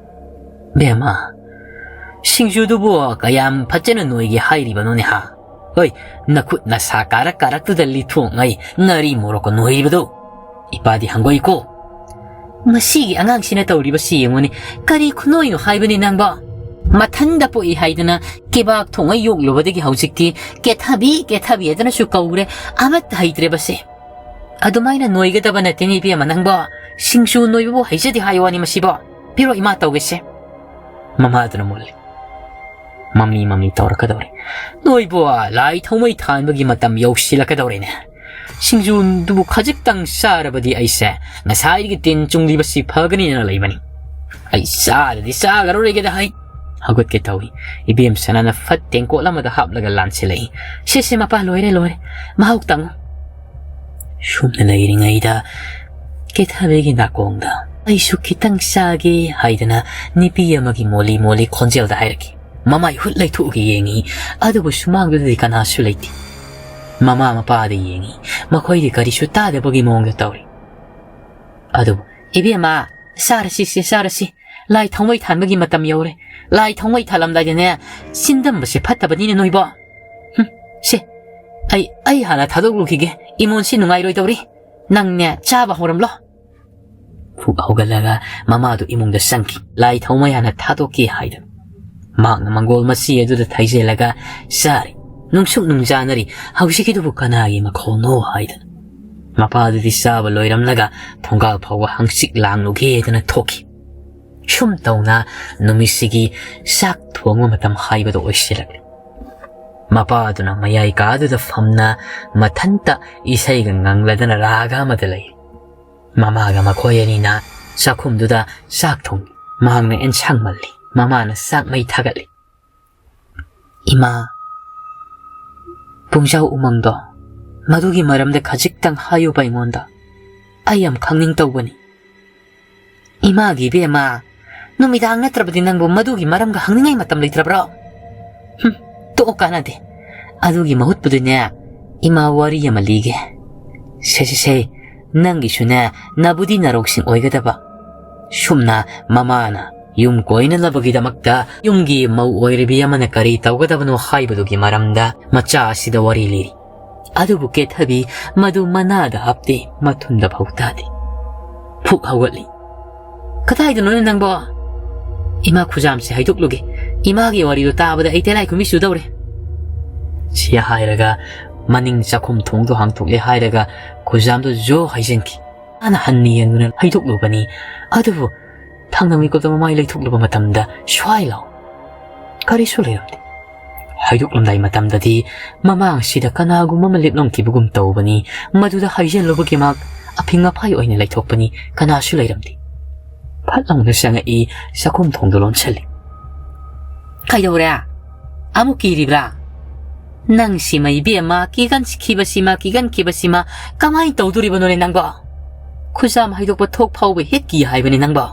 "ꯕꯦꯝꯃ, ꯁꯤꯡꯖꯨꯗꯨꯕꯨ ꯀꯌꯥꯝ ꯐꯖꯅ ꯅꯣꯏꯒꯦ ꯍꯥꯏꯔꯤꯕꯅꯣꯅꯦ ꯍꯥ? ꯍꯣꯏ, ꯅꯈꯨꯠ ꯅꯁꯥ ꯀꯥꯔꯛ ꯀꯥꯔꯛꯇꯨꯗ ꯂꯤꯊꯣꯛꯉꯩ ꯉꯥꯔꯤ ꯃꯣꯔꯣꯛꯀ ꯅꯣꯏꯔꯤꯕꯗꯣ ꯏꯄꯥꯗꯤ ꯍꯪꯒꯣꯏꯀꯣ꯫ ꯃꯁꯤꯒꯤ ꯑꯉꯥꯡꯁꯤꯅ ꯇꯧꯔꯤꯕꯁꯤ ꯌꯦꯡꯉꯨꯅꯦ, ꯀꯔꯤ ꯈꯨꯅꯣꯏꯅꯣ ꯍꯥꯏꯕꯅꯤ ꯅꯪꯕꯣ? ꯃꯊꯟꯗ ꯄꯣꯛꯏ ꯍꯥꯏꯗꯅ ꯀꯦꯕꯥꯛ ꯊꯣꯡꯉ ꯌꯣꯛꯂꯨꯕꯗꯒꯤ ꯍꯧꯖꯤꯛꯇꯤ ꯀꯦꯊꯕꯤ, ꯀꯦꯊꯕꯤ ꯍꯥꯏꯗꯅꯁꯨ ꯀꯧꯔꯦ, ꯑꯃꯠꯇ ꯍꯩꯇ꯭ꯔꯦꯕꯁꯦ꯫ ꯑꯗꯨꯃꯥꯏꯅ ꯅꯣꯏꯒꯗꯕ ꯅꯠꯇꯦꯅꯦ ꯏꯕꯦꯝꯃ ꯅꯪꯕꯣ꯫ ꯁꯤꯡꯖꯨ ꯅꯣꯏꯕꯕꯨ ꯍꯩꯖꯗꯦ ꯍꯥꯏ ꯋꯥꯅꯤ ꯃꯁꯤꯕꯣ꯫ ꯄꯤꯔꯣ ꯏꯃꯥ ꯇꯧꯒꯦꯁꯦ꯫" ꯃꯃꯥꯗꯨꯅ ꯃꯣꯜꯂꯤ꯫ ꯃꯝꯂꯤ ꯃꯝꯂꯤ ꯇꯧꯔꯛꯀꯗꯧꯔꯦ꯫ "ꯅꯣꯏꯕꯨ ꯂꯥꯏ ꯊꯥꯎꯃꯩ ꯊꯥꯟꯕꯒꯤ ꯃꯇꯝ ꯌꯧꯁꯤꯜꯂꯛꯀꯗꯧꯔꯦꯅꯦ꯫ ꯁꯤꯡꯖꯨꯗꯨꯕꯨ ꯈꯖꯤꯛꯇꯪ ꯆꯥꯔꯕꯗꯤ ꯑꯩꯁꯦ ꯉꯁꯥꯏꯗꯒꯤ ꯇꯤꯟ ꯆꯨꯡꯂꯤꯕꯁꯤ ꯐꯒꯅꯤꯅ ꯂꯩꯕꯅꯤ꯫ ꯑꯩ ꯆꯥꯗꯗꯤ ꯆꯥꯒꯔꯣꯏꯒꯦꯗ ꯍꯩ꯫" ꯍꯧꯒꯠꯀꯦ ꯇꯧꯏ꯫ ꯏꯕꯦꯝ ꯁꯅꯥꯅ ꯐꯠ ꯇꯦꯡꯀꯣꯠ ꯑꯃꯗ ꯍꯥꯞꯂꯒ ꯂꯥꯟꯁꯤꯜꯂꯛꯏ꯫ "ꯁꯦ ꯁꯦ ꯃꯄꯥ, ꯂꯣꯏꯔꯦ ꯂꯣꯏꯔꯦ꯫ ꯃꯍꯥꯎ ꯇꯪꯉꯨ꯫" ꯁꯨꯝꯅ ꯂꯩꯔꯤꯉꯩꯗ ꯀꯦꯊꯕꯤꯒꯤ ꯅꯥꯀꯣꯡꯗ "ꯑꯩꯁꯨ ꯈꯤꯇꯪ ꯆꯥꯒꯦ" ꯍꯥꯏꯗꯅ ꯅꯨꯄꯤ ꯑꯃꯒꯤ ꯃꯣꯂꯤ ꯃꯣꯂꯤ ꯈꯣꯟꯖꯦꯜꯗ ꯍꯥꯏꯔꯛꯈꯤ꯫ ꯃꯃꯥꯏ ꯍꯨꯠ ꯂꯩꯊꯣꯛꯑꯒ ꯌꯦꯡꯉꯤ, ꯑꯗꯨꯕꯨ ꯁꯨꯃꯥꯡꯗꯨꯗꯗꯤ ꯀꯅꯥꯁꯨ ꯂꯩꯇꯦ꯫ ꯃꯃꯥ ꯃꯄꯥꯗ ꯌꯦꯡꯉꯤ, ꯃꯈꯣꯏꯗꯤ ꯀꯔꯤꯁꯨ ꯇꯥꯗꯕꯒꯤ ꯃꯑꯣꯡꯗ ꯇꯧꯔꯤ꯫ ꯑꯗꯨꯕꯨ "ꯏꯕꯦꯝꯃ, ꯆꯥꯔꯁꯤ ꯁꯦ, ꯆꯥꯔꯁꯤ꯫ ꯂꯥꯏ ꯊꯥꯎꯃꯩ ꯊꯥꯟꯕꯒꯤ ꯃꯇꯝ ꯌꯧꯔꯦ꯫ ꯂꯥꯏ ꯊꯥꯎꯃꯩ ꯊꯥꯜꯂꯝꯗꯥꯏꯗꯅꯦ, ꯆꯤꯟꯗꯝꯕꯁꯦ ꯐꯠꯇꯕꯅꯤꯅꯦ ꯅꯣꯏꯕꯣ꯫ ꯍꯨꯝ, ꯁꯦ, ꯑꯩ, ꯑꯩ ꯍꯥꯟꯅ ꯊꯥꯗꯣꯛꯂꯨꯈꯤꯒꯦ꯫ ꯏꯃꯣꯟꯁꯤ ꯅꯨꯡꯉꯥꯏꯔꯣꯏꯗꯧꯔꯤ꯫" "ꯅꯪꯅꯦ, ꯆꯥꯕ ꯍꯧꯔꯝꯂꯣ!" ꯐꯨꯛ ꯍꯧꯒꯠꯂꯒ ꯃꯃꯥꯗꯨ ꯏꯃꯨꯡꯗ ꯆꯪꯈꯤ꯫ ꯂꯥꯏ ꯊꯥꯎꯃꯩ ꯍꯥꯟꯅ ꯊꯥꯗꯣꯛꯀꯦ ꯍꯥꯏꯗꯅ꯫ ꯃꯍꯥꯛꯅ ꯃꯪꯒꯣꯜ ꯃꯆꯤ ꯑꯗꯨꯗ ꯊꯩꯖꯤꯜꯂꯒ ꯆꯥꯔꯤ꯫ ꯅꯨꯡꯁꯨꯛ ꯅꯨꯡꯖꯥꯅꯔꯤ꯫ "ꯍꯧꯖꯤꯛꯀꯤꯗꯨꯕꯨ ꯀꯅꯥꯒꯤ ꯃꯈꯣꯜꯅꯣ?" ꯍꯥꯏꯗꯅ꯫ ꯃꯄꯥꯗꯨꯗꯤ ꯆꯥꯕ ꯂꯣꯏꯔꯝꯂꯒ ꯊꯣꯡꯒꯥꯜ ꯐꯥꯎꯕ ꯍꯪꯆꯤꯠ ꯂꯥꯡꯂꯨꯒꯦꯗꯅ ꯊꯣꯛꯈꯤ꯫ ꯁꯨꯝ ꯇꯧꯅ ꯅꯨꯃꯤꯠꯁꯤꯒꯤ ꯆꯥꯛ ꯊꯣꯡꯕ ꯃꯇꯝ ꯍꯥꯏꯕꯗꯨ ꯑꯣꯏꯁꯤꯜꯂꯛꯂꯤ꯫ ꯃꯄꯥꯗꯨꯅ ꯃꯌꯥꯏ ꯀꯥꯗꯨꯗ ꯐꯝꯅ ꯃꯊꯟꯇ ꯏꯁꯩꯒ ꯉꯪꯂꯗꯅ ꯔꯥꯒ ꯑꯃꯗ ꯂꯩ꯫ ꯃꯃꯥꯒ ꯃꯈꯣꯏ ꯑꯅꯤꯅ ꯆꯥꯛꯈꯨꯝꯗꯨꯗ ꯆꯥꯛ ꯊꯣꯡꯉꯤ꯫ ꯃꯍꯥꯛꯅ ꯑꯦꯟꯁꯥꯡ ꯃꯜꯂꯤ꯫ ꯃꯃꯥꯅ ꯆꯥꯛ ꯃꯩ ꯊꯥꯒꯠꯂꯤ꯫ "ꯏꯃꯥ, ꯄꯨꯡꯖꯥꯎ ꯎꯃꯪꯗꯣ, ꯃꯗꯨꯒꯤ ꯃꯔꯝꯗ ꯈꯖꯤꯛꯇꯪ ꯍꯥꯏꯌꯨꯕ ꯑꯩꯉꯣꯟꯗ꯫ ꯑꯩ ꯌꯥꯝ ꯈꯪꯅꯤꯡ ꯇꯧꯕꯅꯤ꯫" "ꯏꯃꯥꯒꯤ ꯏꯕꯦꯝꯃ, ꯅꯨꯃꯤꯗꯥꯡ ꯅꯠꯇ꯭ꯔꯕꯗꯤ ꯅꯪꯕꯨ ꯃꯗꯨꯒꯤ ꯃꯔꯝꯒ ꯍꯪꯅꯤꯡꯉꯥꯏ ꯃꯇꯝ ꯂꯩꯇ꯭ꯔꯕ꯭ꯔꯣ?" "ꯍꯨꯝ, ꯇꯣꯛꯑꯣ, ꯀꯥꯟꯅꯗꯦ꯫ ꯑꯗꯨꯒꯤ ꯃꯍꯨꯠꯄꯨꯗꯤꯅꯦ, ꯏꯃꯥ, ꯋꯥꯔꯤ ꯑꯃ ꯂꯤꯒꯦ꯫ ꯁꯦ, ꯁꯦ, ꯁꯦ, ꯅꯪꯒꯤꯁꯨꯅꯦ, ꯅꯕꯨꯗꯤ ꯅꯔꯧꯁꯤꯡ ꯑꯣꯏꯒꯗꯕ꯫" ꯁꯨꯝꯅ ꯃꯃꯥꯅ ꯌꯨꯝ ꯀꯣꯏꯅꯅꯕꯒꯤꯗꯃꯛꯇ ꯌꯨꯝꯒꯤ ꯃꯧ ꯑꯣꯏꯔꯤꯕꯤ ꯑꯃꯅ ꯀꯔꯤ ꯇꯧꯒꯗꯕꯅꯣ ꯍꯥꯏꯕꯗꯨꯒꯤ ꯃꯔꯝꯗ ꯃꯆꯥ ꯑꯁꯤꯗ ꯋꯥꯔꯤ ꯂꯤꯔꯤ꯫ ꯑꯗꯨꯕꯨ ꯀꯦꯊꯕꯤ ꯃꯗꯨ ꯃꯅꯥꯗ ꯍꯥꯞꯇꯦ, ꯃꯊꯨꯟꯗ ꯐꯥꯎ ꯇꯥꯗꯦ꯫ ꯐꯨꯛ ꯍꯧꯒꯠꯂꯤ꯫ "ꯀꯗꯥꯏꯗꯅꯣꯅꯦ ꯅꯪꯕꯣ? ꯏꯃꯥ, ꯈꯨꯖꯥꯝꯁꯦ ꯍꯩꯗꯣꯛꯂꯨꯒꯦ꯫ ꯏꯃꯥꯒꯤ ꯋꯥꯔꯤꯗꯣ ꯇꯥꯕꯗ ꯑꯩ ꯇꯦꯂꯥꯏ ꯈꯨꯃꯤ ꯆꯨꯗꯧꯔꯦ꯫" ꯁꯤ ꯍꯥꯏꯔꯒ ꯃꯅꯤꯡ ꯆꯥꯛꯈꯨꯝ ꯊꯣꯡꯗꯣ ꯍꯥꯡꯇꯣꯛꯂꯦ ꯍꯥꯏꯔꯒ ꯈꯨꯖꯥꯝꯗꯣ ꯖꯣ ꯍꯩꯖꯤꯟꯈꯤ꯫ ꯃꯥꯅ ꯍꯟꯅ ꯌꯦꯡꯗꯨꯅ ꯍꯩꯗꯣꯛꯂꯨꯕꯅꯤ꯫ ꯑꯗꯨꯕꯨ ꯊꯥꯡꯅ ꯃꯤꯀꯨꯞꯇ ꯃꯃꯥꯏ ꯂꯩꯊꯣꯛꯂꯨꯕ ꯃꯇꯝꯗ ꯁ꯭ꯋꯥꯏ ꯂꯥꯎ ꯀꯔꯤꯁꯨ ꯂꯩꯔꯝꯗꯦ꯫ ꯍꯩꯗꯣꯛꯂꯝꯗꯥꯏ ꯃꯇꯝꯗꯗꯤ ꯃꯃꯥꯡꯁꯤꯗ ꯀꯅꯥꯒꯨꯝꯕ ꯑꯃ ꯂꯦꯞꯂꯝꯈꯤꯕꯒꯨꯝ ꯇꯧꯕꯅꯤ꯫ ꯃꯗꯨꯗ ꯍꯥꯏꯖꯤꯜꯂꯨꯕꯒꯤ ꯃꯍꯥꯛ ꯑꯐꯤꯡ ꯑꯐꯥꯏ ꯑꯣꯏꯅ ꯂꯩꯊꯣꯛꯄꯅꯤ꯫ ꯀꯅꯥꯁꯨ ꯂꯩꯔꯝꯗꯦ꯫ ꯐꯠ ꯂꯥꯎꯅ ꯆꯪꯉꯛꯏ, ꯆꯥꯛꯈꯨꯝ ꯊꯣꯡꯗꯣ ꯂꯣꯟꯁꯤꯜꯂꯤ꯫ "ꯀꯩꯗꯧꯔꯦ? ꯑꯃꯨꯛ ꯀꯤꯔꯤꯕ꯭ꯔꯥ? ꯅꯪꯁꯤꯃ ꯏꯕꯦꯝꯃ, ꯀꯤꯒꯟꯈꯤꯕꯁꯤꯃ, ꯀꯤꯒꯟꯈꯤꯕꯁꯤꯃ ꯀꯃꯥꯏꯅ ꯇꯧꯗꯣꯔꯤꯕꯅꯣꯅꯦ ꯅꯪꯕꯣ? ꯈꯨꯖꯥꯝ ꯍꯩꯗꯣꯛꯄ ꯊꯣꯛ ꯐꯥꯎꯕ ꯍꯦꯛ ꯀꯤ ꯍꯥꯏꯕꯅꯤ ꯅꯪꯕꯣ?"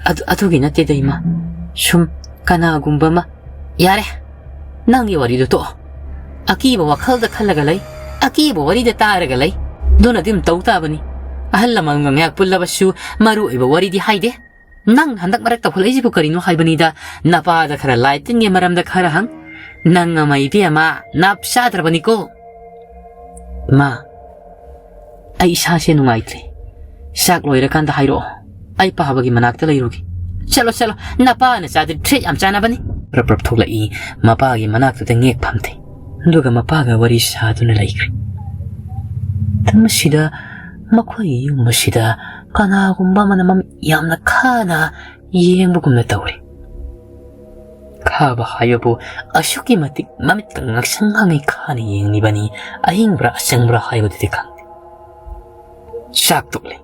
"ꯑꯗꯨ, ꯑꯗꯨꯒꯤ ꯅꯠꯇꯦꯗ, ꯏꯃꯥ꯫ ꯁꯨꯝ ꯀꯅꯥꯒꯨꯝꯕ ꯑꯃ..." "ꯌꯥꯔꯦ, ꯅꯪꯒꯤ ꯋꯥꯔꯤꯗꯣ ꯇꯣꯛꯑꯣ꯫ ꯑꯀꯤꯕ ꯋꯥꯈꯜꯗ ꯈꯜꯂꯒ ꯂꯩ, ꯑꯀꯤꯕ ꯋꯥꯔꯤꯗ ꯇꯥꯔꯒ ꯂꯩ꯫ ꯑꯗꯨꯅꯗꯤ ꯑꯗꯨꯝ ꯇꯧ ꯇꯥꯕꯅꯤ꯫ ꯑꯍꯜ ꯂꯃꯟꯒ ꯉꯥꯏꯍꯥꯛ ꯄꯨꯜꯂꯕꯁꯨ ꯃꯔꯨ ꯑꯣꯏꯕ ꯋꯥꯔꯤꯗꯤ ꯍꯥꯏꯗꯦ꯫ ꯅꯪ ꯍꯟꯗꯛ ꯃꯔꯛ ꯇꯧꯈꯠꯂꯛꯏꯁꯤꯕꯨ ꯀꯔꯤꯅꯣ ꯍꯥꯏꯕꯅꯤꯗ? ꯅꯄꯥꯗ ꯈꯔ, ꯂꯥꯏ ꯇꯤꯟꯒꯤ ꯃꯔꯝꯗ ꯈꯔ ꯍꯪ꯫ ꯅꯪ ꯑꯃ ꯏꯕꯦꯝꯃ ꯅꯥꯞ ꯆꯥꯗ꯭ꯔꯕꯅꯤꯀꯣ꯫" "ꯏꯃꯥ, "ꯑꯩ ꯏꯁꯥꯁꯦ ꯅꯨꯡꯉꯥꯏꯇ꯭ꯔꯦ꯫ ꯆꯥꯛ ꯂꯣꯏꯔꯀꯥꯟꯗ ꯍꯥꯏꯔꯛꯑꯣ꯫ ꯑꯩ ꯄꯥꯕꯒꯤ ꯃꯅꯥꯛꯇ ꯂꯩꯔꯨꯒꯦ꯫" "ꯆꯠꯂꯣ, ꯆꯠꯂꯣ꯫ ꯅꯄꯥ ꯅꯆꯥꯗꯤ ꯊ꯭ꯔꯦꯠ ꯌꯥꯝ ꯆꯥꯅꯕꯅꯤ꯫" ꯄ꯭ꯔꯞ ꯄ꯭ꯔꯞ ꯊꯣꯛꯂꯛꯏ꯫ ꯃꯄꯥꯒꯤ ꯃꯅꯥꯛꯇꯨꯗ ꯉꯦꯛ ꯐꯝꯊꯩ꯫ ꯑꯗꯨꯒ ꯃꯄꯥꯒ ꯋꯥꯔꯤ ꯁꯥꯗꯨꯅ ꯂꯩꯈ꯭ꯔꯦ꯫ ꯃꯁꯤꯗ ꯃꯈꯣꯏꯒꯤ ꯌꯨꯝ ꯑꯁꯤꯗ ꯀꯅꯥꯒꯨꯝꯕ ꯑꯃꯅ ꯃꯃꯤꯠ ꯌꯥꯝꯅ ꯈꯥꯅ ꯌꯦꯡꯕꯒꯨꯝꯅ ꯇꯧꯔꯤ꯫ ꯈꯥꯕ ꯍꯥꯏꯕꯕꯨ ꯑꯁꯨꯛꯀꯤ ꯃꯇꯤꯛ ꯃꯃꯤꯠꯀ ꯉꯥꯡꯁꯪ ꯉꯥꯡꯉꯩ ꯈꯥꯅ ꯌꯦꯡꯂꯤꯕꯅꯤ, ꯑꯍꯤꯡꯕ꯭ꯔꯥ ꯑꯁꯪꯕ꯭ꯔꯥ ꯍꯥꯏꯕꯗꯨꯗꯤ ꯈꯪꯗꯦ꯫ ꯆꯥꯛ ꯇꯣꯛꯂꯦ꯫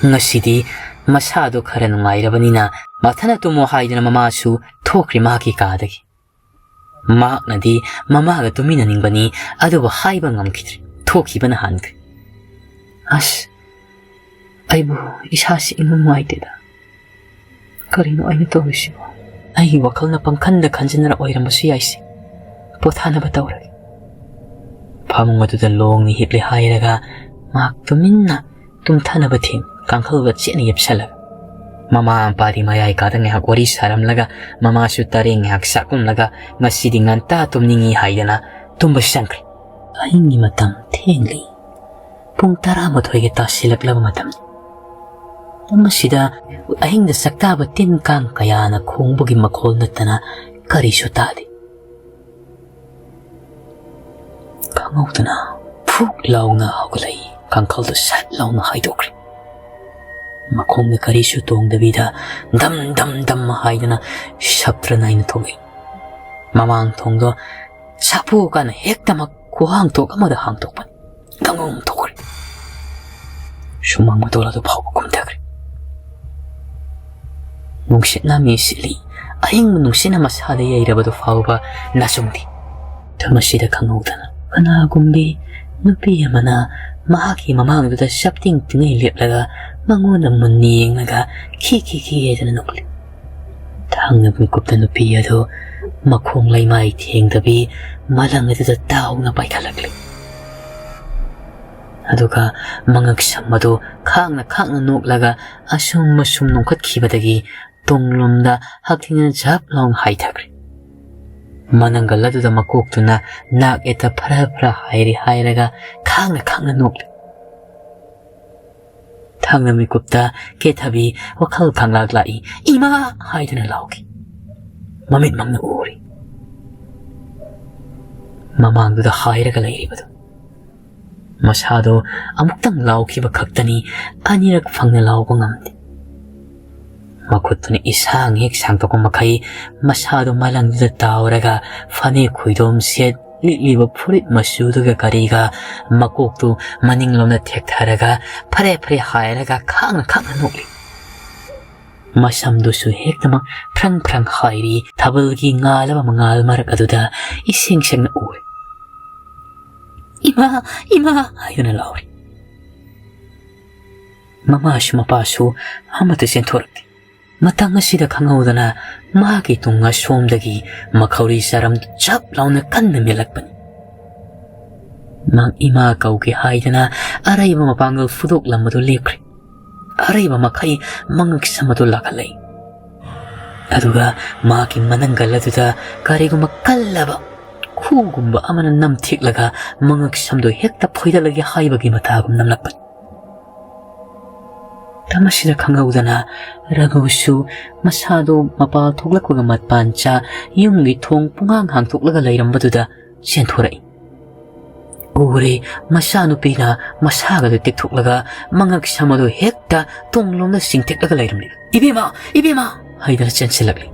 ꯉꯁꯤꯗꯤ ꯃꯁꯥꯗꯣ ꯈꯔ ꯅꯨꯡꯉꯥꯏꯔꯕꯅꯤꯅ ꯃꯊꯟꯅ ꯇꯨꯝꯃꯣ ꯍꯥꯏꯗꯨꯅ ꯃꯃꯥꯁꯨ ꯊꯣꯛꯈ꯭ꯔꯦ ꯃꯍꯥꯛꯀꯤ ꯀꯥꯗꯒꯤ꯫ ꯃꯍꯥꯛꯅꯗꯤ ꯃꯃꯥꯒ ꯇꯨꯃꯤꯟꯅꯅꯤꯡꯕꯅꯤ, ꯑꯗꯨꯕꯨ ꯍꯥꯏꯕ ꯉꯝꯈꯤꯗ꯭ꯔꯦ꯫ ꯊꯣꯛꯈꯤꯕꯅ ꯍꯥꯟꯈ꯭ꯔꯦ꯫ "ꯑꯁ, ꯑꯩꯕꯨ ꯏꯁꯥꯁꯤ ꯏꯅꯨꯡ ꯅꯨꯡꯉꯥꯏꯇꯦꯗ꯫ ꯀꯔꯤꯅꯣ ꯑꯩꯅ ꯇꯧꯔꯤꯁꯤꯕꯣ? ꯑꯩꯒꯤ ꯋꯥꯈꯜꯅ ꯄꯪꯈꯟꯗ ꯈꯟꯖꯤꯟꯅꯔ ꯑꯣꯏꯔꯝꯕꯁꯨ ꯌꯥꯏꯁꯦ꯫ ꯄꯣꯊꯥꯅꯕ ꯇꯧꯔꯒꯦ꯫" ꯐꯃꯨꯡ ꯑꯗꯨꯗ ꯂꯣꯡꯅ ꯍꯤꯞꯂꯦ ꯍꯥꯏꯔꯒ ꯃꯍꯥꯛ ꯇꯨꯃꯤꯟꯅ ꯇꯨꯝꯊꯅꯕ ꯊꯦꯝ, ꯀꯥꯡꯈꯜꯒ ꯆꯦꯠꯅ ꯌꯦꯞꯁꯜꯂꯒ꯫ ꯃꯃꯥ ꯃꯄꯥꯗꯤ ꯃꯌꯥꯏ ꯀꯥꯗ ꯉꯥꯏꯍꯥꯛ ꯋꯥꯔꯤ ꯁꯥꯔꯝꯂꯒ, ꯃꯃꯥꯁꯨ ꯇꯔꯦꯡ ꯉꯥꯏꯍꯥꯛ ꯆꯥꯛꯂꯝꯂꯒ, ꯉꯁꯤꯗꯤ ꯉꯟꯇꯥ ꯇꯨꯝꯅꯤꯡꯏ ꯍꯥꯏꯗꯅ ꯇꯨꯝꯕ ꯆꯪꯈ꯭ꯔꯦ꯫ ꯑꯍꯤꯡꯒꯤ ꯃꯇꯝ ꯊꯦꯡꯂꯤ꯫ ꯄꯨꯡ ꯇꯔꯥꯃꯥꯊꯣꯏꯒ ꯇꯥꯁꯤꯜꯂꯛꯂꯕ ꯃꯇꯝꯅꯤ꯫ ꯃꯁꯤꯗ ꯑꯍꯤꯡꯗ ꯆꯥꯛꯇꯥꯕ ꯇꯤꯟ ꯀꯥꯡ ꯀꯌꯥꯅ ꯈꯣꯡꯕꯒꯤ ꯃꯈꯣꯜ ꯅꯠꯇꯅ ꯀꯔꯤꯁꯨ ꯇꯥꯗꯦ꯫ ꯈꯪꯍꯧꯗꯅ ꯐꯨꯛ ꯂꯥꯎꯅ ꯍꯧꯒꯠꯂꯛꯏ꯫ ꯀꯥꯡꯈꯜꯗꯨ ꯁꯠ ꯂꯥꯎꯅ ꯍꯥꯏꯗꯣꯛꯈ꯭ꯔꯦ꯫ ꯃꯈꯣꯡꯗ ꯀꯔꯤꯁꯨ ꯇꯣꯡꯗꯕꯤꯗ ꯗꯝ ꯗꯝ ꯗꯝ ꯍꯥꯏꯗꯅ ꯁꯞꯇ꯭ꯔ ꯅꯥꯏꯅ ꯊꯣꯛꯂꯛꯏ꯫ ꯃꯃꯥꯡ ꯊꯣꯡꯗꯣ ꯁꯥꯐꯨ ꯀꯥꯟꯅ ꯍꯦꯛꯇꯃꯛ ꯈꯨꯍꯥꯡꯗꯣꯛ ꯑꯃꯗ ꯍꯥꯡꯗꯣꯛꯄꯅꯤ꯫ ꯗꯪ ꯊꯣꯛꯈ꯭ꯔꯦ꯫ ꯁꯨꯃꯥꯡ ꯃꯇꯣꯜ ꯑꯗꯨ ꯐꯥꯎꯕ ꯀꯨꯝꯊꯈ꯭ꯔꯦ꯫ ꯅꯨꯡꯁꯤꯠꯅ ꯃꯤ ꯁꯤꯠꯂꯤ꯫ ꯑꯍꯤꯡꯕ ꯅꯨꯡꯁꯤꯠꯅ ꯃꯁꯥꯗ ꯌꯩꯔꯕꯗꯨ ꯐꯥꯎꯕ ꯅꯥꯆꯨꯡꯗꯦ꯫ ꯃꯁꯤꯗ ꯈꯪꯍꯧꯗꯅ ꯀꯅꯥꯒꯨꯝꯕꯤ ꯅꯨꯄꯤ ꯑꯃꯅ ꯃꯍꯥꯛꯀꯤ ꯃꯃꯥꯡꯗꯨꯗ ꯆꯞꯇꯤꯡ ꯇꯤꯡꯉꯩ ꯂꯦꯞꯂꯒ ꯃꯉꯣꯟꯗ ꯃꯨꯟꯅ ꯌꯦꯡꯂꯒ ꯈꯤ ꯈꯤ ꯈꯤ ꯍꯥꯏꯗꯅ ꯅꯣꯛꯂꯤ꯫ ꯊꯥꯡꯅ ꯃꯤꯀꯨꯞꯇ ꯅꯨꯄꯤ ꯑꯗꯨ ꯃꯈꯣꯡ ꯂꯩꯃꯥꯏ ꯊꯦꯡꯗꯕꯤ ꯃꯂꯪ ꯑꯗꯨꯗ ꯇꯥꯎꯅ ꯄꯥꯏꯈꯠꯂꯛꯂꯤ꯫ ꯑꯗꯨꯒ ꯃꯉꯛ ꯁꯝ ꯑꯗꯨ ꯈꯥꯡꯅ ꯈꯥꯡꯅ ꯅꯣꯛꯂꯒ ꯑꯁꯨꯝ ꯑꯁꯨꯝ ꯅꯣꯛꯈꯠꯈꯤꯕꯗꯒꯤ ꯇꯨꯡꯂꯣꯝꯗ ꯍꯛꯊꯦꯡꯅꯅ ꯖꯞ ꯂꯥꯎꯅ ꯍꯥꯏꯊꯈ꯭ꯔꯦ꯫ ꯃꯅꯪꯒꯜ ꯑꯗꯨꯗ ꯃꯀꯣꯛꯇꯨꯅ ꯅꯥꯛ ꯌꯦꯠꯇ ꯐꯔ ꯐꯔ ꯍꯥꯏꯔꯤ ꯍꯥꯏꯔꯒ ꯈꯥꯡꯅ ꯈꯥꯡꯅ ꯅꯣꯛꯂꯤ꯫ ꯊꯪꯅ ꯃꯤꯀꯨꯞꯇ ꯀꯦꯊꯕꯤ ꯋꯥꯈꯜ ꯈꯪꯂꯥꯛ ꯂꯥꯛꯏ꯫ "ꯏꯃꯥ!" ꯍꯥꯏꯗꯨꯅ ꯂꯥꯎꯈꯤ꯫ ꯃꯃꯤꯠꯃꯛꯅ ꯎꯔꯤ꯫ ꯃꯃꯥꯡꯗꯨꯗ ꯍꯥꯏꯔꯒ ꯂꯩꯔꯤꯕꯗꯨ꯫ ꯃꯁꯥꯗꯣ ꯑꯃꯨꯛꯇꯪ ꯂꯥꯎꯈꯤꯕ ꯈꯛꯇꯅꯤ, ꯑꯅꯤꯔꯛ ꯐꯪꯅ ꯂꯥꯎꯕ ꯉꯝꯗꯦ꯫ ꯃꯈꯨꯠꯇꯨꯅ ꯏꯁꯥꯡ ꯍꯦꯛ ꯁꯥꯡꯗꯣꯛꯄ ꯃꯈꯩ ꯃꯁꯥꯗꯣ ꯃꯂꯪꯗꯨꯗ ꯇꯥꯎꯔꯒ ꯐꯅꯦꯛ ꯈꯣꯏꯗꯣꯝ ꯁꯦꯠ ꯂꯤꯠꯂꯤꯕ ꯐꯨꯔꯤꯠ ꯃꯆꯨꯗꯨꯒ ꯀꯔꯤꯒ ꯃꯀꯣꯛꯇꯨ ꯃꯅꯤꯡꯂꯣꯝꯗ ꯊꯦꯛꯊꯔꯒ ꯐꯔꯦ ꯐꯔꯦ ꯍꯥꯏꯔꯒ ꯈꯥꯡꯅ ꯈꯥꯡꯅ ꯅꯣꯛꯂꯤ꯫ ꯃꯁꯝꯗꯨꯁꯨ ꯍꯦꯛꯇꯃꯛ ꯐ꯭ꯔꯪ ꯐ꯭ꯔꯪ ꯍꯥꯏꯔꯤ꯫ ꯊꯥꯕꯜꯒꯤ ꯉꯥꯜꯂꯕ ꯃꯉꯥꯜ ꯃꯔꯛ ꯑꯗꯨꯗ ꯏꯁꯦꯡ ꯁꯦꯡꯅ ꯎꯔꯦ꯫ "ꯏꯃꯥ! ꯏꯃꯥ!" ꯍꯥꯏꯗꯨꯅ ꯂꯥꯎꯔꯤ꯫ ꯃꯃꯥꯁꯨ ꯃꯄꯥꯁꯨ ꯑꯃꯠꯇ ꯆꯦꯟꯊꯣꯔꯛꯇꯦ꯫ ꯃꯇꯥꯡ ꯑꯁꯤꯗ ꯈꯪꯍꯧꯗꯅ ꯃꯥꯒꯤ ꯇꯨꯡ ꯑꯁꯣꯝꯗꯒꯤ ꯃꯈꯧꯔꯤ ꯆꯔꯝ ꯆꯞ ꯂꯥꯎꯅ ꯀꯟꯅ ꯃꯦꯜꯂꯛꯄꯅꯤ꯫ ꯃꯍꯥꯛ ꯏꯃꯥ ꯀꯧꯒꯦ ꯍꯥꯏꯗꯅ ꯑꯔꯩꯕ ꯃꯄꯥꯡꯒꯜ ꯐꯨꯗꯣꯛꯂꯝꯕꯗꯨ ꯂꯦꯞꯈ꯭ꯔꯦ꯫ ꯑꯔꯩꯕ ꯃꯈꯩ ꯃꯉꯛ ꯁꯝ ꯑꯗꯨ ꯂꯥꯛꯍꯜꯂꯛꯏ꯫ ꯑꯗꯨꯒ ꯃꯍꯥꯛꯀꯤ ꯃꯅꯪꯒꯜ ꯑꯗꯨꯗ ꯀꯔꯤꯒꯨꯝꯕ ꯀꯜꯂꯕ ꯈꯨꯒꯨꯝꯕ ꯑꯃꯅ ꯅꯝꯊꯦꯛꯂꯒ ꯃꯉꯛ ꯁꯝꯗꯨ ꯍꯦꯛꯇ ꯐꯣꯏꯗꯠꯂꯒꯦ ꯍꯥꯏꯕꯒꯤ ꯃꯇꯥꯒꯨꯝ ꯅꯝꯂꯛꯄꯅꯤ꯫ ꯃꯇꯝ ꯑꯁꯤꯗ ꯈꯪꯍꯧꯗꯅ ꯔꯘꯨꯁꯨ ꯃꯁꯥꯗꯨ ꯃꯄꯥꯜ ꯊꯣꯛꯂꯛꯄꯒ ꯃꯄꯥꯟꯆꯥ ꯌꯨꯝꯒꯤ ꯊꯣꯡ ꯄꯨꯡꯍꯥꯡ ꯍꯥꯡꯊꯣꯛꯂꯒ ꯂꯩꯔꯝꯕꯗꯨꯗ ꯆꯦꯟꯊꯣꯔꯛꯏ꯫ ꯎꯔꯦ, ꯃꯆꯥꯅꯨꯄꯤꯅ ꯃꯁꯥꯒꯗꯨ ꯇꯦꯛꯊꯣꯛꯂꯒ ꯃꯉꯛ ꯁꯝ ꯑꯗꯨ ꯍꯦꯛꯇ ꯇꯨꯡꯂꯣꯝꯗ ꯆꯤꯡꯊꯦꯛꯂꯒ ꯂꯩꯔꯝꯂꯤ꯫ "ꯏꯕꯦꯝꯃ! ꯏꯕꯦꯝꯃ!" ꯍꯥꯏꯗꯅ ꯆꯦꯟꯁꯤꯜꯂꯛꯂꯤ꯫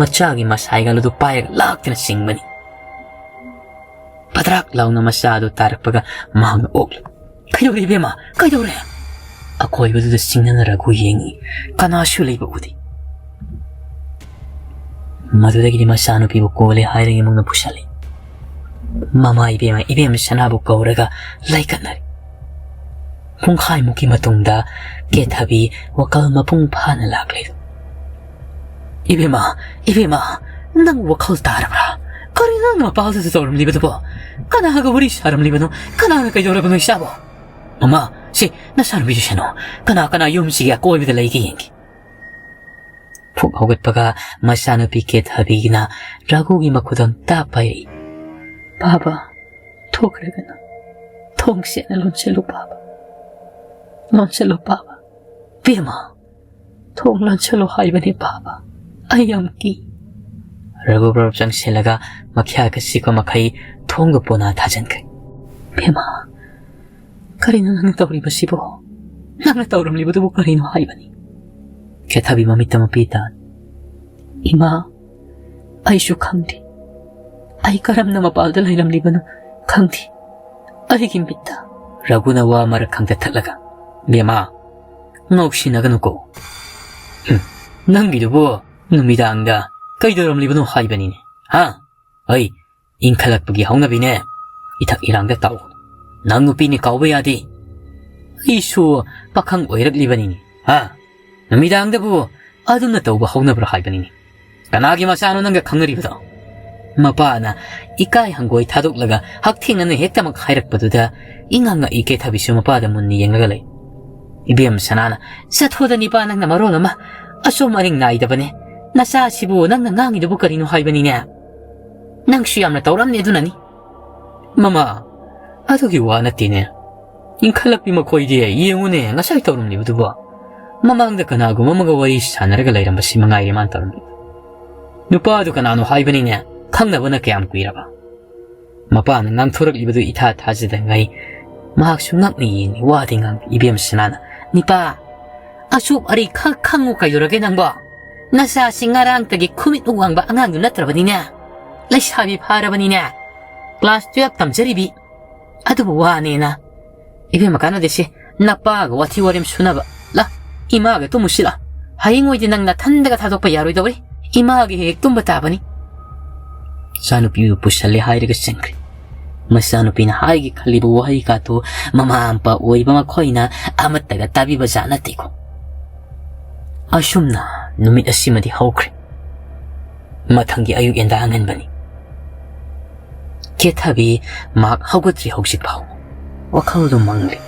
ꯃꯆꯥꯒꯤ ꯃꯁꯥꯏꯒꯜ ꯑꯗꯨ ꯄꯥꯏꯔꯒ ꯂꯥꯛꯇꯨꯅ ꯆꯤꯡꯕꯅꯤ꯫ ꯄꯗ꯭ꯔꯥꯛ ꯂꯥꯎꯅ ꯃꯆꯥ ꯑꯗꯨ ꯇꯥꯔꯛꯄꯒ ꯃꯍꯥꯛꯅ ꯑꯣꯛꯂꯤ꯫ "ꯀꯩꯗꯧꯔꯦ ꯏꯕꯦꯝꯃ? ꯀꯩꯗꯧꯔꯦ?" ꯑꯀꯣꯏꯕꯗꯨꯗ ꯆꯤꯡꯅꯅ ꯔꯘꯨ ꯌꯦꯡꯉꯤ꯫ ꯀꯅꯥꯁꯨ ꯂꯩꯕ ꯎꯗꯦ꯫ ꯃꯗꯨꯗꯒꯤꯗꯤ ꯃꯆꯥꯅꯨꯄꯤꯕꯨ ꯀꯣꯜꯂꯦ ꯍꯥꯏꯔꯒ ꯏꯃꯨꯡꯗ ꯄꯨꯁꯜꯂꯤ꯫ ꯃꯃꯥ ꯏꯕꯦꯝꯃ, ꯏꯕꯦꯝꯃ ꯁꯅꯥꯕꯨ ꯀꯧꯔꯒ ꯂꯩꯀꯠꯅꯔꯤ꯫ ꯄꯨꯡꯈꯥꯏꯃꯨꯛꯀꯤ ꯃꯇꯨꯡꯗ ꯀꯦꯊꯕꯤ ꯋꯥꯈꯜ ꯃꯄꯨꯡ ꯐꯥꯅ ꯂꯥꯛꯂꯦ꯫ "ꯏꯕꯦꯝꯃ, ꯏꯕꯦꯝꯃ, ꯅꯪ ꯋꯥꯈꯜ ꯇꯥꯔꯕ꯭ꯔꯥ? ꯀꯔꯤꯅꯣ ꯅꯪꯅ ꯃꯄꯥꯜꯗꯨꯗ ꯇꯧꯔꯝꯂꯤꯕꯗꯨꯕꯣ? ꯀꯅꯥꯒ ꯋꯥꯔꯤ ꯁꯥꯔꯝꯂꯤꯕꯅꯣ? ꯀꯅꯥꯅ ꯀꯩꯗꯧꯔꯕꯅꯣ ꯏꯆꯥꯕꯣ?" "ꯃꯃꯥ, ꯁꯤ ꯅꯆꯥꯅꯨꯄꯤꯁꯤ ꯁꯦꯟꯅꯧ꯫ ꯀꯅꯥ ꯀꯅꯥ ꯌꯨꯝꯁꯤꯒꯤ ꯑꯀꯣꯏꯕꯗ ꯂꯩꯒꯦ ꯌꯦꯡꯒꯦ꯫" ꯐꯨꯛ ꯍꯧꯒꯠꯄꯒ ꯃꯆꯥꯅꯨꯄꯤ ꯀꯦꯊꯕꯤꯒꯤꯅ ꯔꯘꯨꯒꯤ ꯃꯈꯨꯠ ꯑꯝꯇ ꯄꯥꯏꯔꯛꯏ꯫ "ꯕꯥꯕꯥ, ꯊꯣꯛꯈ꯭ꯔꯒꯅ ꯊꯣꯡ ꯁꯦꯡꯅ ꯂꯣꯟꯁꯤꯜꯂꯨ ꯕꯥꯕꯥ꯫" ꯂꯣꯟꯁꯤꯜꯂꯣ ꯄꯥꯕ꯫ ꯕꯦꯝꯃ, ꯊꯣꯡ ꯂꯣꯟꯁꯤꯜꯂꯣ ꯍꯥꯏꯕꯅꯤ ꯄꯥꯕ꯫ ꯑꯩ ꯌꯥꯝ ꯀꯤ꯫ ꯔꯘꯨꯕ꯭ꯔꯞ ꯆꯪꯁꯤꯜꯂꯒ ꯃꯈ꯭ꯌꯥꯒ ꯆꯤꯛꯄ ꯃꯈꯩ ꯊꯣꯡꯒ ꯄꯣꯅꯥ ꯊꯥꯖꯤꯟꯈ꯭ꯔꯦ꯫ ꯕꯦꯝꯃ, ꯀꯔꯤꯅꯣ ꯅꯪꯅ ꯇꯧꯔꯤꯕꯁꯤꯕꯣ? ꯅꯪꯅ ꯇꯧꯔꯝꯂꯤꯕꯗꯨꯕꯨ ꯀꯔꯤꯅꯣ ꯍꯥꯏꯕꯅꯤ? ꯀꯦꯊꯕꯤ ꯃꯃꯤꯠꯇ ꯃꯄꯤ ꯇꯥꯅ, ꯏꯃꯥ, ꯑꯩꯁꯨ ꯈꯪꯗꯦ꯫ ꯑꯩ ꯀꯔꯝꯅ ꯃꯄꯥꯜꯗ ꯂꯩꯔꯝꯂꯤꯕꯅꯣ ꯈꯪꯗꯦ꯫ ꯑꯩꯒꯤ ꯃꯤꯠꯇ꯫ ꯔꯘꯨꯅ ꯋꯥ ꯃꯔꯛ ꯈꯪꯗ ꯊꯠꯂꯒ, ꯕꯦꯝꯃ, ꯉꯥꯎꯁꯤꯟꯅꯒꯅꯨꯀꯣ꯫ ꯍꯨꯝ, ꯅꯪꯒꯤꯗꯨꯕꯨ ꯅꯨꯃꯤꯗꯥꯡꯗ ꯀꯩꯗꯧꯔꯝꯂꯤꯕꯅꯣ ꯍꯥꯏꯕꯅꯤꯅꯦ, ꯍꯥ? ꯑꯩ ꯏꯟꯈꯠꯂꯛꯄꯒꯤ ꯍꯧꯅꯕꯤꯅꯦ꯫ ꯏꯊꯛ ꯏꯔꯥꯡꯗ ꯇꯥꯎꯒꯅꯨ꯫ ꯅꯪ ꯅꯨꯄꯤꯅꯤ ꯀꯥꯎꯕ ꯌꯥꯗꯦ꯫ ꯑꯩꯁꯨ ꯄꯥꯈꯪ ꯑꯣꯏꯔꯛꯂꯤꯕꯅꯤꯅꯦ, ꯍꯥ? ꯅꯨꯃꯤꯗꯥꯡꯗꯕꯨ ꯑꯗꯨꯝꯅ ꯇꯧꯕ ꯍꯧꯅꯕ꯭ꯔꯥ ꯍꯥꯏꯕꯅꯤꯅꯦ꯫ ꯀꯅꯥꯒꯤ ꯃꯆꯥꯅꯣ ꯅꯪꯒ ꯈꯪꯅꯔꯤꯕꯗꯣ? ꯃꯄꯥꯅ ꯏꯀꯥꯏ ꯍꯪꯒꯣꯏ ꯊꯥꯗꯣꯛꯂꯒ ꯍꯛꯊꯦꯡꯅꯅ ꯍꯦꯛꯇꯃꯛ ꯍꯥꯏꯔꯛꯄꯗꯨꯗ ꯏꯉꯥꯡ ꯉꯛꯏ ꯀꯦꯊꯕꯤꯁꯨ ꯃꯄꯥꯗ ꯃꯨꯟꯅ ꯌꯦꯡꯂꯒ ꯂꯩ꯫ ꯏꯕꯦꯝ ꯁꯅꯥꯅ, "ꯆꯠꯊꯣꯗ ꯅꯤꯄꯥ, ꯅꯪꯅ ꯃꯔꯣꯜ ꯑꯃ ꯑꯆꯨꯝ ꯑꯔꯤꯡ ꯅꯥꯏꯗꯕꯅꯦ꯫ ꯅꯆꯥꯁꯤꯕꯨ ꯅꯪꯅ ꯉꯥꯡꯉꯤꯗꯨꯕꯨ ꯀꯔꯤꯅꯣ ꯍꯥꯏꯕꯅꯤꯅꯦ? ꯅꯪꯁꯨ ꯌꯥꯝꯅ ꯇꯧꯔꯝꯅꯤ ꯑꯗꯨꯅꯅꯤ꯫" "ꯃꯃꯥ, ꯑꯗꯨꯒꯤ ꯋꯥ ꯅꯠꯇꯦꯅꯦ꯫ ꯏꯟꯈꯠꯂꯛꯄꯤ ꯃꯈꯣꯏꯗꯤ ꯌꯦꯡꯉꯨꯅꯦ, ꯉꯁꯥꯏ ꯇꯧꯔꯝꯂꯤꯕꯗꯨꯕꯣ꯫ ꯃꯃꯥꯡꯗ ꯀꯅꯥꯒꯨꯝꯕ ꯑꯃꯒ ꯋꯥꯔꯤ ꯁꯥꯟꯅꯔꯒ ꯂꯩꯔꯝꯕꯁꯤ ꯃꯉꯥꯏꯔꯦ ꯃꯥꯅ ꯇꯧꯔꯝꯂꯤꯕ꯫ ꯅꯨꯄꯥꯗꯨ ꯀꯅꯥꯅꯣ ꯍꯥꯏꯕꯅꯤꯅꯦ, ꯈꯪꯅꯕꯅ ꯀꯌꯥꯝ ꯀꯨꯏꯔꯕ?" ꯃꯄꯥꯅ ꯉꯥꯡꯊꯣꯔꯛꯂꯤꯕꯗꯨ ꯏꯊꯥ ꯊꯥꯖꯗꯉꯩ ꯃꯍꯥꯛꯁꯨ ꯉꯛꯅ ꯌꯦꯡꯂꯤ꯫ ꯋꯥꯗꯤ ꯉꯥꯡꯗꯦ꯫ ꯏꯕꯦꯝ ꯁꯅꯥꯅ, "ꯅꯤꯄꯥ, ꯑꯆꯨꯞ ꯑꯔꯩ ꯈꯔ ꯈꯪꯉꯨ ꯀꯩꯗꯧꯔꯒꯦ ꯅꯪꯕꯣ? ꯅꯆꯥꯁꯤ ꯉꯔꯥꯡꯇꯒꯤ ꯈꯨꯃꯤꯠ ꯋꯥꯡꯕ ꯑꯉꯥꯡꯗꯨ ꯅꯠꯇ꯭ꯔꯕꯅꯤꯅꯦ꯫ ꯂꯩꯁꯥꯕꯤ ꯐꯥꯔꯕꯅꯤꯅꯦ꯫ ꯀ꯭ꯂꯥꯁ ꯇꯨꯌꯦꯜꯐ ꯇꯝꯖꯔꯤꯕꯤ꯫ ꯑꯗꯨꯕꯨ ꯋꯥꯅꯦꯅ꯫ ꯏꯕꯦꯝꯃ, ꯀꯥꯟꯅꯗꯦꯁꯦ꯫ ꯅꯄꯥꯒ ꯋꯥꯊꯤ ꯋꯥꯔꯦꯝ ꯁꯨꯅꯕ꯫ ꯂꯥ, ꯏꯃꯥꯒ ꯇꯨꯝꯃꯨꯁꯤ ꯂꯥ꯫ ꯍꯌꯦꯡ ꯑꯣꯏꯗꯤ ꯅꯪ ꯅꯊꯟꯗꯒ ꯊꯥꯗꯣꯛꯄ ꯌꯥꯔꯣꯏꯗꯧꯔꯤ꯫ ꯏꯃꯥꯒ ꯍꯦꯛ ꯍꯦꯛ ꯇꯨꯝꯕ ꯇꯥꯕꯅꯤ꯫" ꯃꯆꯥꯅꯨꯄꯤꯕꯨ ꯄꯨꯁꯜꯂꯦ ꯍꯥꯏꯔꯒ ꯆꯪꯈ꯭ꯔꯦ꯫ ꯃꯆꯥꯅꯨꯄꯤꯅ ꯍꯥꯏꯒꯦ ꯈꯜꯂꯤꯕ ꯋꯥꯍꯩ ꯀꯥꯗꯨ ꯃꯃꯥ ꯃꯄꯥ ꯑꯣꯏꯕ ꯃꯈꯣꯏꯅ ꯑꯃꯠꯇꯒ ꯇꯥꯕꯤꯕ ꯖꯥꯠ ꯅꯠꯇꯦꯀꯣ꯫ ꯑꯁꯨꯝꯅ ꯅꯨꯃꯤꯠ ꯑꯁꯤꯃꯗꯤ ꯍꯧꯈ꯭ꯔꯦ꯫ ꯃꯊꯪꯒꯤ ꯑꯌꯨꯛ ꯌꯦꯟꯗꯥ ꯑꯉꯟꯕꯅꯤ꯫ ꯀꯦꯊꯕꯤ ꯃꯍꯥꯛ ꯍꯧꯒꯠꯇ꯭ꯔꯤ ꯍꯧꯖꯤꯛ ꯐꯥꯎ꯫ ꯋꯥꯈꯜꯗꯨ ꯃꯪꯂꯤ꯫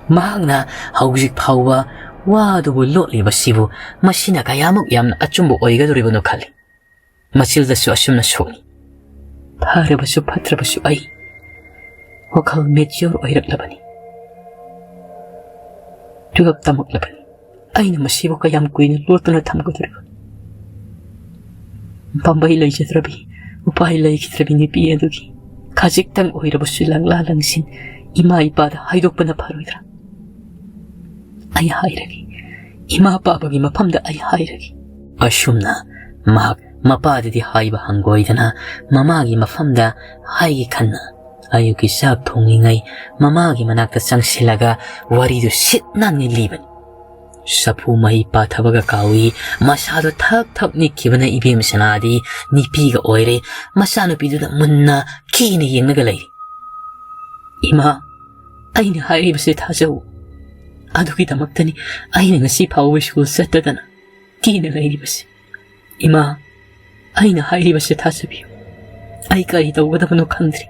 ꯃꯍꯥꯛꯅ ꯍꯧꯖꯤꯛ ꯐꯥꯎꯕ ꯋꯥꯗꯨꯕꯨ ꯂꯣꯠꯂꯤꯕꯁꯤꯕꯨ ꯃꯁꯤꯅ ꯀꯌꯥꯃꯨꯛ ꯌꯥꯝꯅ ꯑꯆꯨꯝꯕ ꯑꯣꯏꯒꯗꯧꯔꯤꯕꯅꯣ ꯈꯜꯂꯤ꯫ ꯃꯆꯤꯜꯗꯁꯨ ꯑꯁꯨꯝꯅ ꯁꯣꯛꯏ꯫ ꯐꯔꯕꯁꯨ ꯐꯠꯇ꯭ꯔꯕꯁꯨ ꯑꯩ ꯋꯥꯈꯜ ꯃꯦꯆꯤꯌꯣꯔ ꯑꯣꯏꯔꯛꯂꯕꯅꯤ꯫ ꯇꯝꯃꯛꯂꯕꯅꯤ꯫ ꯑꯩꯅ ꯃꯁꯤꯕꯨ ꯀꯌꯥꯝ ꯀꯨꯏꯅ ꯂꯣꯠꯇꯨꯅ ꯊꯝꯒꯗꯧꯔꯤꯕ? ꯄꯥꯝꯕꯩ ꯂꯩꯖꯗ꯭ꯔꯕꯤ, ꯎꯄꯥꯏ ꯂꯩꯈꯤꯗ꯭ꯔꯕꯤ ꯅꯨꯄꯤ ꯑꯗꯨꯒꯤ ꯈꯖꯤꯛꯇꯪ ꯑꯣꯏꯔꯕꯁꯨ ꯂꯪꯂꯥ ꯂꯪꯁꯤꯟ ꯏꯃꯥ ꯏꯄꯥꯗ ꯍꯥꯏꯗꯣꯛꯄꯅ ꯐꯔꯣꯏꯗ꯭ꯔꯥ? ꯑꯩ ꯍꯥꯏꯔꯒꯦ, ꯏꯃꯥ ꯄꯥꯕꯒꯤ ꯃꯐꯝꯗ ꯑꯩ ꯍꯥꯏꯔꯒꯦ꯫ ꯑꯁꯨꯝꯅ ꯃꯍꯥꯛ ꯃꯄꯥꯗꯗꯤ ꯍꯥꯏꯕ ꯍꯪꯒꯣꯏꯗꯅ ꯃꯃꯥꯒꯤ ꯃꯐꯝꯗ ꯍꯥꯏꯒꯦ ꯈꯟꯅ ꯑꯌꯨꯛꯀꯤ ꯆꯥꯛ ꯊꯣꯡꯂꯤꯉꯩ ꯃꯃꯥꯒꯤ ꯃꯅꯥꯛꯇ ꯆꯪꯁꯤꯜꯂꯒ ꯋꯥꯔꯤꯗꯨ ꯁꯤꯠ ꯅꯥꯟꯅ ꯂꯤꯕꯅꯤ꯫ ꯁꯥꯐꯨ ꯃꯍꯩ ꯄꯥꯊꯕꯒ ꯀꯥꯎꯏ꯫ ꯃꯁꯥꯗꯣ ꯊꯛ ꯊꯛ ꯅꯤꯛꯈꯤꯕꯅ ꯏꯕꯦꯝ ꯁꯅꯥꯗꯤ ꯅꯤꯄꯤꯒ ꯑꯣꯏꯔꯦ꯫ ꯃꯆꯥꯅꯨꯄꯤꯗꯨꯗ ꯃꯨꯟꯅ ꯀꯤꯅ ꯌꯦꯡꯂꯒ ꯂꯩꯔꯤ꯫ "ꯏꯃꯥ, ꯑꯩꯅ ꯍꯥꯏꯔꯤꯕꯁꯦ ꯊꯥꯖꯧ꯫ ꯑꯗꯨꯒꯤꯗꯃꯛꯇꯅꯤ ꯑꯩꯅ ꯉꯁꯤ ꯐꯥꯎꯕ ꯁ꯭ꯀꯨꯜ ꯆꯠꯇꯗꯅ ꯀꯤꯅ ꯂꯩꯔꯤꯕꯁꯦ꯫ ꯏꯃꯥ, ꯑꯩꯅ ꯍꯥꯏꯔꯤꯕꯁꯦ ꯊꯥꯖꯕꯤꯌꯨ꯫ ꯑꯩ ꯀꯔꯤ ꯇꯧꯒꯗꯕꯅꯣ ꯈꯪꯗ꯭ꯔꯤ꯫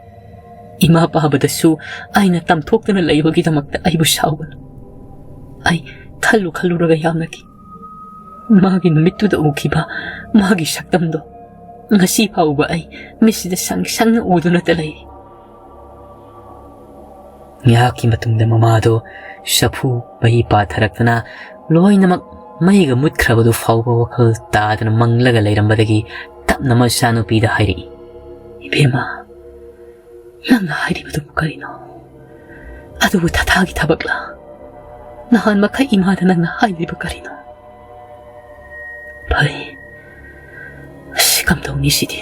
ꯏꯃꯥ ꯄꯥꯕꯗꯁꯨ ꯑꯩꯅ ꯇꯝꯊꯣꯛꯇꯅ ꯂꯩꯕꯒꯤꯗꯃꯛꯇ ꯑꯩꯕꯨ ꯁꯥꯎꯒꯅꯨ꯫ ꯑꯩ ꯈꯜꯂꯨ ꯈꯜꯂꯨꯔꯒ ꯌꯥꯝꯅ ꯀꯤ꯫ ꯃꯥꯒꯤ ꯅꯨꯃꯤꯠꯇꯨꯗ ꯎꯈꯤꯕ ꯃꯥꯒꯤ ꯁꯛꯇꯝꯗꯣ ꯉꯁꯤ ꯐꯥꯎꯕ ꯑꯩ ꯃꯤꯠꯁꯤꯗ ꯁꯪ ꯁꯪꯅ ꯎꯗꯨꯅꯇ ꯂꯩꯔꯤ"꯫ ꯉꯥꯏꯍꯥꯛꯀꯤ ꯃꯇꯨꯡꯗ ꯃꯃꯥꯗꯣ ꯁꯥꯐꯨ ꯃꯍꯤ ꯄꯥꯊꯔꯛꯇꯅ ꯂꯣꯏꯅꯃꯛ ꯃꯩꯒ ꯃꯨꯠꯈ꯭ꯔꯕꯗꯨ ꯐꯥꯎꯕ ꯋꯥꯈꯜ ꯇꯥꯗꯅ ꯃꯪꯂꯒ ꯂꯩꯔꯝꯕꯗꯒꯤ ꯇꯞꯅ ꯃꯆꯥꯅꯨꯄꯤꯗ ꯍꯥꯏꯔꯛꯏ, "ꯏꯕꯦꯝꯃ, ꯅꯪꯅ ꯍꯥꯏꯔꯤꯕꯗꯨꯕꯨ ꯀꯔꯤꯅꯣ? ꯑꯗꯨꯕꯨ ꯊꯥꯊꯥꯒꯤ ꯊꯕꯛꯂꯥ? ꯅꯍꯥꯟ ꯃꯈꯩ ꯏꯃꯥꯗ ꯅꯪꯅ ꯍꯥꯏꯔꯤꯕ ꯀꯔꯤꯅꯣ?" "ꯐꯔꯦ, ꯑꯁ, ꯀꯝꯗꯧꯅꯤ ꯁꯤꯗꯤ?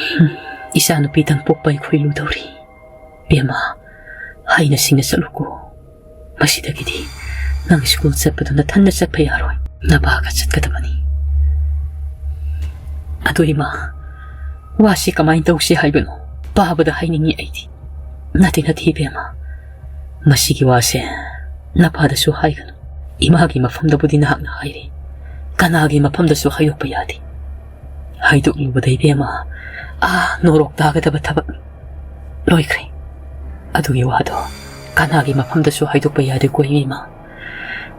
ꯍꯝ, ꯏꯆꯥꯅꯨꯄꯤꯗꯪ ꯄꯣꯛꯄ ꯑꯩꯈꯣꯏ ꯂꯨꯗꯧꯔꯤ꯫ ꯕꯦꯝꯃ, ꯍꯩꯅ ꯁꯤꯡꯅ ꯆꯠꯂꯨꯀꯣ꯫ ꯃꯁꯤꯗꯒꯤꯗꯤ ꯅꯪ ꯁ꯭ꯀꯨꯜ ꯆꯠꯄꯗꯨ ꯅꯊꯟꯗ ꯆꯠꯄ ꯌꯥꯔꯣꯏ꯫ ꯅꯄꯥꯒ ꯆꯠꯀꯗꯕꯅꯤ꯫ ꯑꯗꯨ ꯏꯃꯥ, ꯋꯥꯁꯤ ꯀꯃꯥꯏꯅ ꯇꯧꯁꯤ ꯍꯥꯏꯕꯅꯣ? ꯄꯥꯕꯗ ꯍꯥꯏꯅꯤꯡꯉꯤ ꯑꯩꯗꯤ"꯫ "ꯅꯠꯇꯦ, ꯅꯠꯇꯦ ꯏꯕꯦꯝꯃ, ꯃꯁꯤꯒꯤ ꯋꯥꯁꯦ ꯅꯄꯥꯗꯁꯨ ꯍꯥꯏꯒꯅꯨ꯫ ꯏꯃꯥꯒꯤ ꯃꯐꯝꯗꯕꯨꯗꯤ ꯅꯍꯥꯛꯅ ꯍꯥꯏꯔꯦ, ꯀꯅꯥꯒꯤ ꯃꯐꯝꯗꯁꯨ ꯍꯥꯏꯗꯣꯛꯄ ꯌꯥꯗꯦ꯫ ꯍꯥꯏꯗꯣꯛꯂꯨꯕꯗ ꯏꯕꯦꯝꯃ, ꯑꯥ ꯅꯣꯔꯣꯛ ꯇꯥꯒꯗꯕ ꯊꯕꯛꯅꯤ꯫ ꯂꯣꯏꯈ꯭ꯔꯦ꯫ ꯑꯗꯨꯒꯤ ꯋꯥꯗꯣ ꯀꯅꯥꯒꯤ ꯃꯐꯝꯗꯁꯨ ꯍꯥꯏꯗꯣꯛꯄ ꯌꯥꯗꯦꯀꯣ ꯏꯕꯦꯝꯃ꯫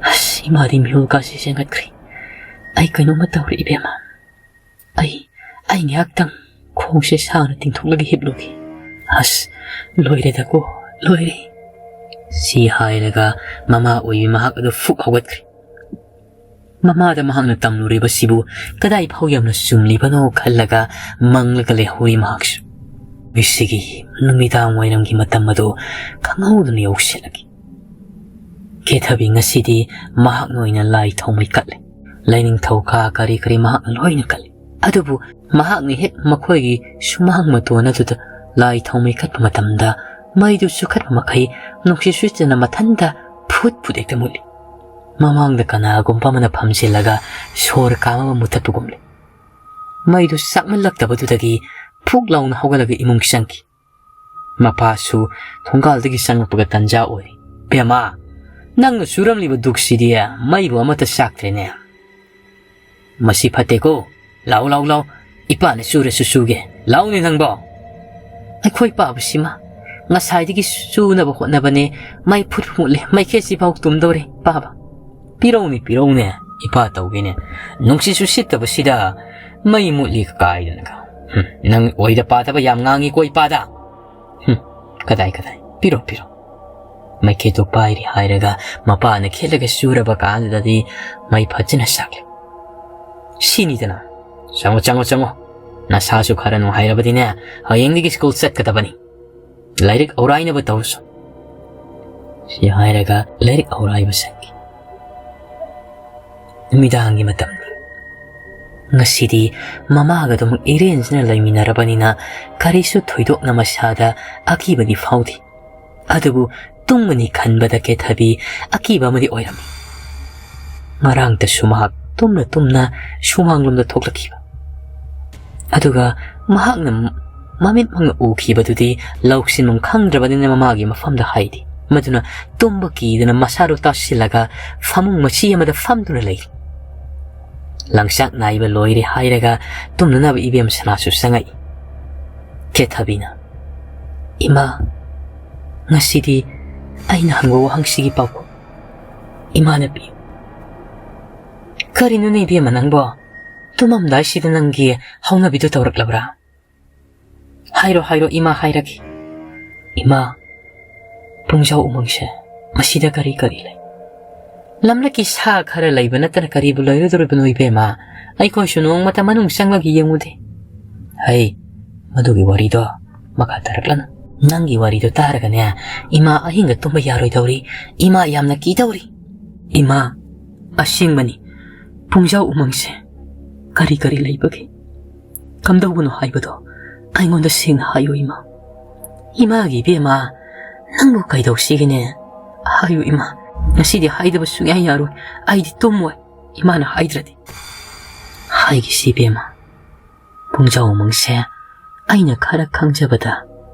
ꯑꯁ, ꯏꯃꯥꯗꯤ ꯃꯤꯍꯨꯜ ꯀꯥꯁꯦ ꯆꯦꯟꯒꯠꯈ꯭ꯔꯦ꯫ ꯑꯩ ꯀꯩꯅꯣꯝꯃ ꯇꯧꯔꯦ ꯏꯕꯦꯝꯃ꯫ ꯑꯩ, ꯑꯩ ꯉꯥꯏꯍꯥꯛꯇꯪ ꯈꯣꯡꯁꯦ ꯁꯥꯡꯅ ꯇꯤꯡꯊꯣꯛꯂꯒ ꯍꯤꯞꯂꯨꯒꯦ꯫ ꯑꯁ, ꯂꯣꯏꯔꯦꯗꯀꯣ, ꯂꯣꯏꯔꯦ"꯫ ꯁꯤ ꯍꯥꯏꯔꯒ ꯃꯃꯥ ꯑꯣꯏꯕꯤ ꯃꯍꯥꯛ ꯑꯗꯨ ꯐꯨꯛ ꯍꯧꯒꯠꯈ꯭ꯔꯦ꯫ ꯃꯃꯥꯗ ꯃꯍꯥꯛꯅ ꯇꯝꯂꯨꯔꯤꯕꯁꯤꯕꯨ ꯀꯗꯥꯏ ꯐꯥꯎ ꯌꯥꯝꯅ ꯆꯨꯝꯂꯤꯕꯅꯣ ꯈꯜꯂꯒ ꯃꯪꯂꯒ ꯂꯩꯍꯧꯔꯤ ꯃꯍꯥꯛꯁꯨ꯫ ꯃꯤꯁꯤꯒꯤ ꯅꯨꯃꯤꯗꯥꯡ ꯋꯥꯏꯔꯝꯒꯤ ꯃꯇꯝ ꯑꯗꯨ ꯈꯪꯍꯧꯗꯅ ꯌꯧꯁꯤꯜꯂꯛꯏ꯫ ꯀꯦꯊꯕꯤ ꯉꯁꯤꯗꯤ ꯃꯍꯥꯛꯅ ꯑꯣꯏꯅ ꯂꯥꯏ ꯊꯥꯎꯃꯩ ꯀꯠꯂꯦ꯫ ꯂꯥꯏꯅꯤꯡꯊꯧ ꯀꯥ ꯀꯔꯤ ꯀꯔꯤ ꯃꯍꯥꯛꯅ ꯂꯣꯏꯅ ꯀꯠꯂꯤ꯫ ꯑꯗꯨꯕꯨ ꯃꯍꯥꯛꯅ ꯍꯦꯛ ꯃꯈꯣꯏꯒꯤ ꯁꯨꯃꯥꯡ ꯃꯇꯣꯟ ꯑꯗꯨꯗ ꯂꯥꯏ ꯊꯥꯎꯃꯩ ꯀꯠꯄ ꯃꯇꯝꯗ ꯃꯩꯗꯨ ꯆꯨꯈꯠꯄ ꯃꯈꯩ ꯅꯨꯡꯁꯤꯠ ꯁꯨꯠꯇꯅ ꯃꯊꯟꯇ ꯐꯨꯠ ꯐꯨꯠ ꯍꯦꯛꯇ ꯃꯨꯠꯂꯤ꯫ ꯃꯃꯥꯡꯗ ꯀꯅꯥꯒꯨꯝꯕ ꯑꯃꯅ ꯐꯝꯖꯤꯜꯂꯒ ꯁꯣꯔ ꯀꯥꯝ ꯑꯃ ꯃꯨꯊꯠꯄꯒꯨꯝꯂꯦ꯫ ꯃꯩꯗꯨ ꯆꯥꯛꯃꯜꯂꯛꯇꯕꯗꯨꯗꯒꯤ ꯐꯨꯛ ꯂꯥꯎꯅ ꯍꯧꯒꯠꯂꯒ ꯏꯃꯨꯡ ꯆꯪꯈꯤ꯫ ꯃꯄꯥꯁꯨ ꯊꯣꯡꯒꯥꯜꯗꯒꯤ ꯆꯪꯂꯛꯄꯒ ꯇꯟꯖꯥ ꯑꯣꯏꯔꯤ꯫ "ꯕꯦꯝꯃ, ꯅꯪꯅ ꯆꯨꯔꯝꯂꯤꯕ ꯗꯨꯛꯁꯤꯗꯤ ꯃꯩꯕꯨ ꯑꯃꯠꯇ ꯆꯥꯛꯇ꯭ꯔꯦꯅꯦ꯫ ꯃꯁꯤ ꯐꯠꯇꯦꯀꯣ꯫ ꯂꯥꯎ, ꯂꯥꯎ, ꯂꯥꯎ꯫ ꯏꯄꯥꯅ ꯆꯨꯔꯁꯨ ꯆꯨꯒꯦ꯫ ꯂꯥꯎꯅꯦ ꯅꯪꯕꯣ꯫" "ꯑꯩꯈꯣꯏ ꯄꯥꯕꯁꯤꯃ ꯉꯁꯥꯏꯗꯒꯤ ꯆꯨꯅꯕ ꯍꯣꯠꯅꯕꯅꯦ꯫ ꯃꯩ ꯐꯨꯠ ꯐꯨꯠ ꯃꯨꯠꯂꯦ꯫ ꯃꯩꯈꯦꯠꯁꯤꯐꯥꯎ ꯇꯨꯝꯗꯧꯔꯦ, ꯄꯥꯕ꯫" "ꯄꯤꯔꯧꯅꯦ, ꯄꯤꯔꯧꯅꯦ꯫ ꯏꯄꯥ ꯇꯧꯒꯦꯅꯦ꯫ ꯅꯨꯡꯁꯤꯠꯁꯨ ꯁꯤꯠꯇꯕꯁꯤꯗ ꯃꯩ ꯃꯨꯠꯂꯤ ꯀꯥꯏꯗꯅꯒ꯫ ꯍꯨꯝ, ꯅꯪ ꯑꯣꯏꯗ ꯄꯥꯗꯕ ꯌꯥꯝ ꯉꯥꯡꯉꯤꯀꯣ ꯏꯄꯥꯗ꯫ ꯍꯨꯝ, ꯀꯗꯥꯏ, ꯀꯗꯥꯏ꯫ ꯄꯤꯔꯣ, ꯄꯤꯔꯣ꯫" ꯃꯩꯈꯦꯠꯇꯨ ꯄꯥꯏꯔꯤ ꯍꯥꯏꯔꯒ ꯃꯄꯥꯅ ꯈꯦꯠꯂꯒ ꯆꯨꯔꯕ ꯀꯥꯟꯗꯨꯗꯗꯤ ꯃꯩ ꯐꯖꯅ ꯆꯥꯛꯂꯦ꯫ "ꯁꯤꯅꯤꯗꯅ꯫ ꯆꯪꯉꯣ, ꯆꯪꯉꯣ, ꯆꯪꯉꯣ꯫ ꯅꯁꯥꯁꯨ ꯈꯔ ꯅꯨꯡꯉꯥꯏꯔꯕꯗꯤꯅꯦ, ꯍꯌꯦꯡꯗꯒꯤ ꯁ꯭ꯀꯨꯜ ꯆꯠꯀꯗꯕꯅꯤ꯫ ꯂꯥꯏꯔꯤꯛ ꯑꯧꯔꯥꯏꯅꯕ ꯇꯧꯔꯁꯨ꯫" ꯁꯤ ꯍꯥꯏꯔꯒ ꯂꯥꯏꯔꯤꯛ ꯑꯧꯔꯥꯏꯕ ꯆꯪꯈꯤ꯫ ꯅꯨꯃꯤꯗꯥꯡꯒꯤ ꯃꯇꯝꯅꯤ꯫ ꯉꯁꯤꯗꯤ ꯃꯃꯥꯒ ꯑꯗꯨꯃꯛ ꯏꯔꯦꯟꯖꯅ ꯂꯩꯃꯤꯟꯅꯔꯕꯅꯤꯅ ꯀꯔꯤꯁꯨ ꯊꯣꯏꯗꯣꯛꯅ ꯃꯁꯥꯗ ꯑꯀꯤꯕꯗꯤ ꯐꯥꯎꯗꯦ꯫ ꯑꯗꯨꯕꯨ ꯇꯨꯝꯒꯅꯤ ꯈꯟꯕꯗ ꯀꯦꯊꯕꯤ ꯑꯀꯤꯕ ꯑꯃꯗꯤ ꯑꯣꯏꯔꯝꯃꯤ꯫ ꯉꯔꯥꯡꯇꯁꯨ ꯃꯍꯥꯛ ꯇꯨꯝꯅ ꯇꯨꯝꯅ ꯁꯨꯃꯥꯡꯂꯣꯝꯗ ꯊꯣꯛꯂꯛꯈꯤꯕ꯫ ꯑꯗꯨꯒ ꯃꯍꯥꯛꯅ ꯃꯃꯤꯠꯃꯛꯅ ꯎꯈꯤꯕꯗꯨꯗꯤ ꯂꯧꯁꯤꯟꯐꯝ ꯈꯪꯗ꯭ꯔꯕꯅꯤꯅ ꯃꯃꯥꯒꯤ ꯃꯐꯝꯗ ꯍꯥꯏꯗꯦ꯫ ꯃꯗꯨꯅ ꯇꯨꯝꯕ ꯀꯤꯗꯅ ꯃꯁꯥꯗꯨ ꯇꯥꯁꯤꯜꯂꯒ ꯐꯃꯨꯡ ꯃꯆꯤ ꯑꯃꯗ ꯐꯝꯗꯨꯅ ꯂꯩ꯫ ꯂꯪꯆꯥꯛ ꯅꯥꯏꯕ ꯂꯣꯏꯔꯦ ꯍꯥꯏꯔꯒ ꯇꯨꯝꯅꯅꯕ ꯏꯕꯦꯝ ꯁꯅꯥꯁꯨ ꯆꯪꯉꯛꯏ꯫ ꯀꯦꯊꯕꯤꯅ, "ꯏꯃꯥ, ꯉꯁꯤꯗꯤ ꯑꯩꯅ ꯍꯪꯕ ꯋꯥꯍꯪꯁꯤꯒꯤ ꯄꯥꯎꯈꯨꯝ ꯏꯃꯥꯅ ꯄꯤꯌꯨ꯫" "ꯀꯔꯤꯅꯣꯅꯦ ꯏꯕꯦꯝꯃ ꯅꯪꯕꯣ? ꯇꯨꯝꯃꯝꯗꯥꯏꯁꯤꯗ ꯅꯪꯒꯤ ꯍꯧꯅꯕꯤꯗꯨ ꯇꯧꯔꯛꯂꯕ꯭ꯔꯥ? ꯍꯥꯏꯔꯣ, ꯍꯥꯏꯔꯣ, ꯏꯃꯥ ꯍꯥꯏꯔꯒꯦ꯫" "ꯏꯃꯥ, ꯄꯨꯡꯖꯥꯎ ꯎꯃꯪꯁꯦ, ꯃꯁꯤꯗ ꯀꯔꯤ ꯀꯔꯤ ꯂꯩ? ꯂꯝꯂꯛꯀꯤ ꯁꯥ ꯈꯔ ꯂꯩꯕ ꯅꯠꯇꯅ ꯀꯔꯤꯕꯨ ꯂꯩꯔꯨꯗꯧꯔꯤꯕꯅꯣ, ꯏꯕꯦꯝꯃ? ꯑꯩꯈꯣꯏꯁꯨ ꯅꯣꯡꯃꯇ ꯃꯅꯨꯡ ꯆꯪꯂꯒ ꯌꯦꯡꯉꯨꯗꯦ꯫ ꯍꯩ, ꯃꯗꯨꯒꯤ ꯋꯥꯔꯤꯗꯣ ꯃꯈꯥ ꯇꯥꯔꯛꯂꯅꯨ꯫ ꯅꯪꯒꯤ ꯋꯥꯔꯤꯗꯣ ꯇꯥꯔꯒꯅꯦ, ꯏꯃꯥ ꯑꯍꯤꯡꯒ ꯇꯨꯝꯕ ꯌꯥꯔꯣꯏꯗꯧꯔꯤ꯫ ꯏꯃꯥ ꯌꯥꯝꯅ ꯀꯤꯗꯧꯔꯤ꯫ ꯏꯃꯥ, ꯑꯁꯦꯡꯕꯅꯤ, ꯄꯨꯡꯖꯥꯎ ꯎꯃꯪꯁꯦ ꯀꯔꯤ ꯀꯔꯤ ꯂꯩꯕꯒꯦ? ꯀꯝꯗꯧꯕꯅꯣ ꯍꯥꯏꯕꯗꯣ ꯑꯩꯉꯣꯟꯗ ꯁꯦꯡꯅ ꯍꯥꯏꯌꯨ, ꯏꯃꯥ꯫ ꯏꯃꯥꯒꯤ ꯏꯕꯦꯝꯃ, ꯅꯪꯕꯨ ꯀꯩꯗꯧꯁꯤꯒꯦꯅꯦ? ꯍꯥꯏꯌꯨ, ꯏꯃꯥ꯫ ꯉꯁꯤꯗꯤ ꯍꯥꯏꯗꯕ ꯁꯨꯡꯌꯥ ꯌꯥꯔꯣꯏ꯫ ꯑꯩꯗꯤ ꯇꯨꯝꯃꯣꯏ, ꯏꯃꯥꯅ ꯍꯥꯏꯗ꯭ꯔꯗꯤ꯫ ꯍꯥꯏꯒꯦꯁꯤ, ꯏꯕꯦꯝꯃ꯫ ꯄꯨꯡꯖꯥꯎ ꯎꯃꯪꯁꯦ ꯑꯩꯅ ꯈꯔ ꯈꯪꯖꯕꯗ,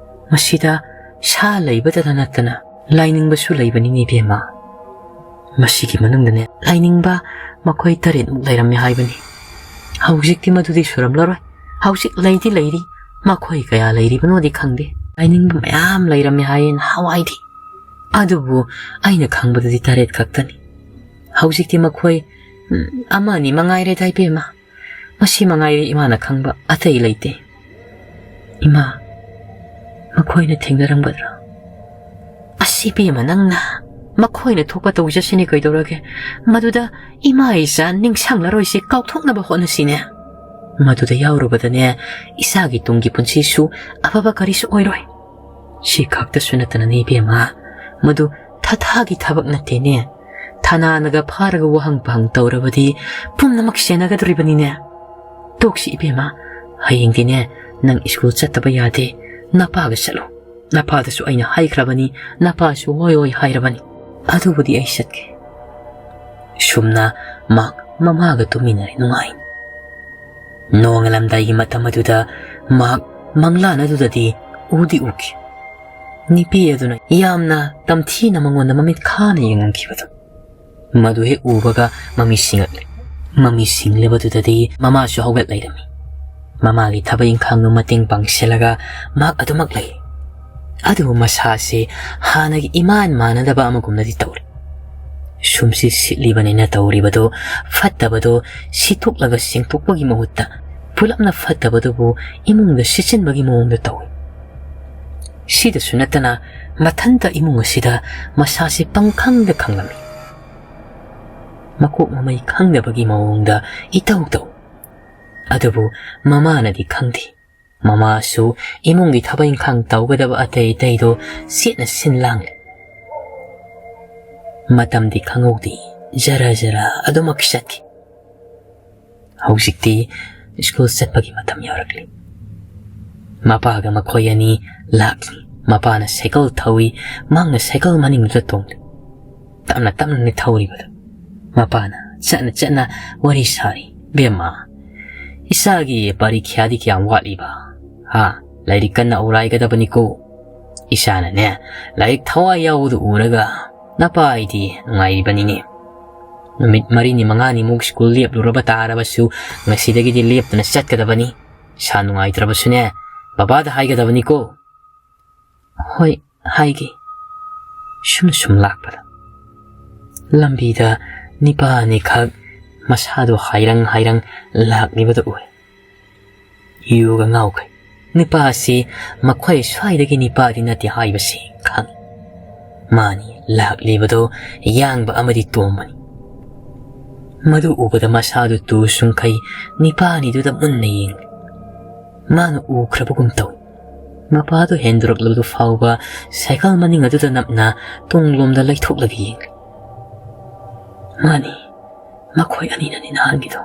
ꯃꯁꯤꯗ ꯁꯥ ꯂꯩꯕꯗꯇ ꯅꯠꯇꯅ ꯂꯥꯏꯅꯤꯡꯕꯁꯨ ꯂꯩꯕꯅꯤꯅꯦ, ꯏꯕꯦꯝꯃ꯫ ꯃꯁꯤꯒꯤ ꯃꯅꯨꯡꯗꯅꯦ, ꯂꯥꯏꯅꯤꯡꯕ ꯃꯈꯣꯏ ꯇꯔꯦꯠꯃꯨꯛ ꯂꯩꯔꯝꯃꯦ ꯍꯥꯏꯕꯅꯤ꯫ ꯍꯧꯖꯤꯛꯇꯤ ꯃꯗꯨꯗꯤ ꯁꯨꯔꯝꯂꯔꯣꯏ꯫ ꯍꯧꯖꯤꯛ ꯂꯩꯗꯤ ꯂꯩꯔꯤ, ꯃꯈꯣꯏ ꯀꯌꯥ ꯂꯩꯔꯤꯕꯅꯣꯗꯤ ꯈꯪꯗꯦ꯫ ꯂꯥꯏꯅꯤꯡꯕ ꯃꯌꯥꯝ ꯂꯩꯔꯝꯃꯦ ꯍꯥꯏꯌꯦ ꯅꯍꯥꯟꯋꯥꯏꯗꯤ꯫ ꯑꯗꯨꯕꯨ ꯑꯩꯅ ꯈꯪꯕꯗꯗꯤ ꯇꯔꯦꯠ ꯈꯛꯇꯅꯤ꯫ ꯍꯧꯖꯤꯛꯇꯤ ꯃꯈꯣꯏ, ꯎꯝ, ꯑꯃ ꯑꯅꯤ ꯃꯉꯥꯏꯔꯦꯗ, ꯏꯕꯦꯝꯃ꯫ ꯃꯁꯤ ꯃꯉꯥꯏꯔꯦ ꯏꯃꯥꯅ ꯈꯪꯕ, ꯑꯇꯩ ꯂꯩꯇꯦ꯫ ꯏꯃꯥ, ꯃꯈꯣꯏꯅ ꯊꯦꯡꯅꯔꯝꯒꯗ꯭ꯔꯥ? ꯑꯁꯤ ꯏꯕꯦꯝꯃ, ꯅꯪꯅ ꯃꯈꯣꯏꯅ ꯊꯣꯛꯄ ꯇꯧꯖꯁꯤꯅꯦ, ꯀꯩꯗꯧꯔꯒꯦ? ꯃꯗꯨꯗ ꯏꯃꯥ ꯏꯆꯥ ꯅꯤꯡꯁꯪꯂꯔꯣꯏꯁꯦ, ꯀꯥꯎꯊꯣꯛꯅꯕ ꯍꯣꯠꯅꯁꯤꯅꯦ꯫ ꯃꯗꯨꯗ ꯌꯥꯎꯔꯨꯕꯗꯅꯦ, ꯏꯆꯥꯒꯤ ꯇꯨꯡꯒꯤ ꯄꯨꯟꯁꯤꯁꯨ ꯑꯐꯕ ꯀꯔꯤꯁꯨ ꯑꯣꯏꯔꯣꯏ꯫ ꯁꯤ ꯈꯛꯇꯁꯨ ꯅꯠꯇꯅꯅꯦ ꯏꯕꯦꯝꯃ, ꯃꯗꯨ ꯊꯥꯊꯥꯒꯤ ꯊꯕꯛ ꯅꯠꯇꯦꯅꯦ꯫ ꯊꯅꯥꯅꯒ ꯐꯥꯔꯒ ꯋꯥꯍꯪ ꯄꯥꯍꯪ ꯇꯧꯔꯕꯗꯤ ꯄꯨꯝꯅꯃꯛ ꯁꯦꯟꯅꯒꯗꯧꯔꯤꯕꯅꯤꯅꯦ꯫ ꯇꯣꯛꯁꯤ ꯏꯕꯦꯝꯃ, ꯍꯌꯦꯡꯗꯤꯅꯦ ꯅꯪ ꯁ꯭ꯀꯨꯜ ꯆꯠꯇꯕ ꯌꯥꯗꯦ꯫ ꯅꯄꯥꯒ ꯆꯠꯂꯨ꯫ ꯅꯄꯥꯗꯁꯨ ꯑꯩꯅ ꯍꯥꯏꯈ꯭ꯔꯕꯅꯤ, ꯅꯄꯥꯁꯨ ꯍꯣꯏ ꯍꯣꯏ ꯍꯥꯏꯔꯕꯅꯤ꯫ ꯑꯗꯨꯕꯨꯗꯤ ꯑꯩ ꯆꯠꯀꯦ꯫ ꯁꯨꯝꯅ ꯃꯍꯥꯛ ꯃꯃꯥꯒ ꯇꯨꯃꯤꯟꯅꯔꯦ ꯅꯨꯡꯉꯥꯏꯅ꯫ ꯅꯣꯡꯉꯥꯜꯂꯝꯗꯥꯏꯒꯤ ꯃꯇꯝ ꯑꯗꯨꯗ ꯃꯍꯥꯛ ꯃꯪꯂꯥꯟ ꯑꯗꯨꯗꯗꯤ ꯎꯗꯤ ꯎꯈꯤ꯫ ꯅꯨꯄꯤ ꯑꯗꯨꯅ ꯌꯥꯝꯅ ꯇꯝꯊꯤꯅ ꯃꯉꯣꯟꯗ ꯃꯃꯤꯠ ꯈꯥꯅ ꯌꯦꯡꯉꯝꯈꯤꯕꯗꯨ꯫ ꯃꯗꯨ ꯍꯦꯛ ꯎꯕꯒ ꯃꯃꯤꯠ ꯁꯤꯡꯂꯛꯂꯦ꯫ ꯃꯃꯤꯠ ꯁꯤꯡꯂꯕꯗꯨꯗꯗꯤ ꯃꯃꯥꯁꯨ ꯍꯧꯒꯠ ꯂꯩꯔꯝꯃꯤ꯫ ꯃꯃꯥꯒꯤ ꯊꯕꯛ ꯏꯪꯈꯥꯡꯗꯨ ꯃꯇꯦꯡ ꯄꯥꯡꯁꯤꯜꯂꯒ ꯃꯍꯥꯛ ꯑꯗꯨꯃꯛ ꯂꯩ꯫ ꯑꯗꯨꯕꯨ ꯃꯁꯥꯁꯤ ꯍꯥꯟꯅꯒꯤ ꯏꯃꯥꯟ ꯃꯥꯟꯅꯗꯕ ꯑꯃꯒꯨꯝꯅꯗꯤ ꯇꯧꯔꯤ꯫ ꯁꯨꯝꯁꯤ ꯁꯤꯠꯂꯤꯕꯅꯤꯅ ꯇꯧꯔꯤꯕꯗꯨ ꯐꯠꯇꯕꯗꯨ ꯁꯤꯠꯇꯣꯛꯂꯒ ꯁꯦꯡꯇꯣꯛꯄꯒꯤ ꯃꯍꯨꯠꯇ ꯄꯨꯂꯞꯅ ꯐꯠꯇꯕꯗꯨꯕꯨ ꯏꯃꯨꯡꯗ ꯁꯤꯠꯆꯤꯟꯕꯒꯤ ꯃꯑꯣꯡꯗ ꯇꯧꯏ꯫ ꯁꯤꯗꯁꯨ ꯅꯠꯇꯅ ꯃꯊꯟꯇ ꯏꯃꯨꯡ ꯑꯁꯤꯗ ꯃꯁꯥꯁꯤ ꯄꯪꯈꯪꯗ ꯈꯪꯂꯝꯃꯤ꯫ ꯃꯀꯣꯛ ꯃꯃꯩ ꯈꯪꯗꯕꯒꯤ ꯃꯑꯣꯡꯗ ꯏꯇꯧ ꯇꯧ꯫ ꯑꯗꯨꯕꯨ ꯃꯃꯥꯅꯗꯤ ꯈꯪꯗꯦ꯫ ꯃꯃꯥꯁꯨ ꯏꯃꯨꯡꯒꯤ ꯊꯕꯛ ꯏꯪꯈꯥꯡ ꯇꯧꯒꯗꯕ ꯑꯇꯩ ꯑꯇꯩꯗꯣ ꯁꯤꯠꯅ ꯁꯤꯟ ꯂꯥꯡꯂꯦ꯫ ꯃꯇꯝꯗꯤ ꯈꯪꯍꯧꯗꯦ, ꯖꯔ ꯖꯔ ꯑꯗꯨꯃꯛ ꯆꯠꯈꯤ꯫ ꯍꯧꯖꯤꯛꯇꯤ ꯁ꯭ꯀꯨꯜ ꯆꯠꯄꯒꯤ ꯃꯇꯝ ꯌꯧꯔꯛꯂꯤ꯫ ꯃꯄꯥꯒ ꯃꯈꯣꯏ ꯑꯅꯤ ꯂꯥꯛꯂꯤ꯫ ꯃꯄꯥꯅ ꯁꯥꯏꯀꯜ ꯊꯧꯏ, ꯃꯍꯥꯛꯅ ꯁꯥꯏꯀꯜ ꯃꯅꯤꯡꯗꯨꯗ ꯇꯣꯡꯂꯤ꯫ ꯇꯞꯅ ꯇꯞꯅꯅꯤ ꯊꯧꯔꯤꯕꯗꯨ꯫ ꯃꯄꯥꯅ ꯆꯠꯅ ꯆꯠꯅ ꯋꯥꯔꯤ ꯁꯥꯔꯤ, "ꯕꯦꯝꯃ, ꯏꯆꯥꯒꯤ ꯄꯔꯤꯈ꯭ꯌꯥꯗꯤ ꯀꯌꯥꯝ ꯋꯥꯠꯂꯤꯕ? ꯍꯥ? ꯂꯥꯏꯔꯤꯛ ꯀꯟꯅ ꯑꯣꯔꯥꯏꯒꯗꯕꯅꯤꯀꯣ꯫ ꯏꯆꯥꯅꯅꯦ, ꯂꯥꯏꯔꯤꯛ ꯊꯋꯥꯏ ꯌꯥꯎꯕꯗꯨ ꯎꯔꯒ ꯅꯄꯥ ꯑꯩꯗꯤ ꯅꯨꯡꯉꯥꯏꯔꯤꯕꯅꯤꯅꯦ꯫ ꯅꯨꯃꯤꯠ ꯃꯔꯤꯅꯤ ꯃꯉꯥꯅꯤꯃꯨꯛ ꯁ꯭ꯀꯨꯜ ꯂꯦꯞꯂꯨꯔꯕ ꯇꯥꯔꯕꯁꯨ ꯉꯁꯤꯗꯒꯤꯗꯤ ꯂꯦꯞꯇꯅ ꯆꯠꯀꯗꯕꯅꯤ꯫ ꯏꯁꯥ ꯅꯨꯡꯉꯥꯏꯇ꯭ꯔꯕꯁꯨꯅꯦ, ꯕꯕꯥꯗ ꯍꯥꯏꯒꯗꯕꯅꯤꯀꯣ꯫" "ꯍꯣꯏ, ꯍꯥꯏꯒꯦ꯫" ꯁꯨꯝ ꯁꯨꯝ ꯂꯥꯛꯄꯗ ꯂꯝꯕꯤꯗ ꯅꯤꯄꯥ ꯑꯅꯤꯈꯛ ꯃꯁꯥꯗꯣ ꯍꯥꯏꯔꯪ ꯍꯥꯏꯔꯪ ꯂꯥꯛꯂꯤꯕꯗꯨ ꯎꯏ꯫ ꯌꯨꯒ ꯉꯥꯎꯈ꯭ꯔꯦ꯫ ꯅꯤꯄꯥ ꯑꯁꯤ ꯃꯈꯣꯏ ꯁ꯭ꯋꯥꯏꯗꯒꯤ ꯅꯤꯄꯥꯗꯤ ꯅꯠꯇꯦ ꯍꯥꯏꯕꯁꯤ ꯈꯪꯏ꯫ ꯃꯥꯅꯤ ꯂꯥꯛꯂꯤꯕꯗꯨ ꯌꯥꯡꯕ ꯑꯃꯗꯤ ꯇꯣꯝꯕꯅꯤ꯫ ꯃꯗꯨ ꯎꯕꯗ ꯃꯁꯥꯗꯨ ꯇꯨ ꯁꯨꯡꯈꯩ ꯅꯤꯄꯥ ꯑꯅꯤꯗꯨꯗ ꯃꯨꯟꯅ ꯌꯦꯡꯂꯤ꯫ ꯃꯥꯅ ꯎꯈ꯭ꯔꯕꯒꯨꯝ ꯇꯧꯏ꯫ ꯃꯄꯥꯗꯨ ꯍꯦꯟꯗꯣꯔꯛꯂꯕꯗꯨ ꯐꯥꯎꯕ ꯁꯥꯏꯀꯜ ꯃꯅꯤꯡ ꯑꯗꯨꯗ ꯅꯞꯅ ꯇꯨꯡꯂꯣꯝꯗ ꯂꯩꯊꯣꯛꯂꯒ ꯌꯦꯡꯂꯤ꯫ ꯃꯥꯅꯤ, ꯃꯈꯣꯏ ꯑꯅꯤꯅꯅꯤ ꯅꯍꯥꯟꯒꯤꯗꯣ꯫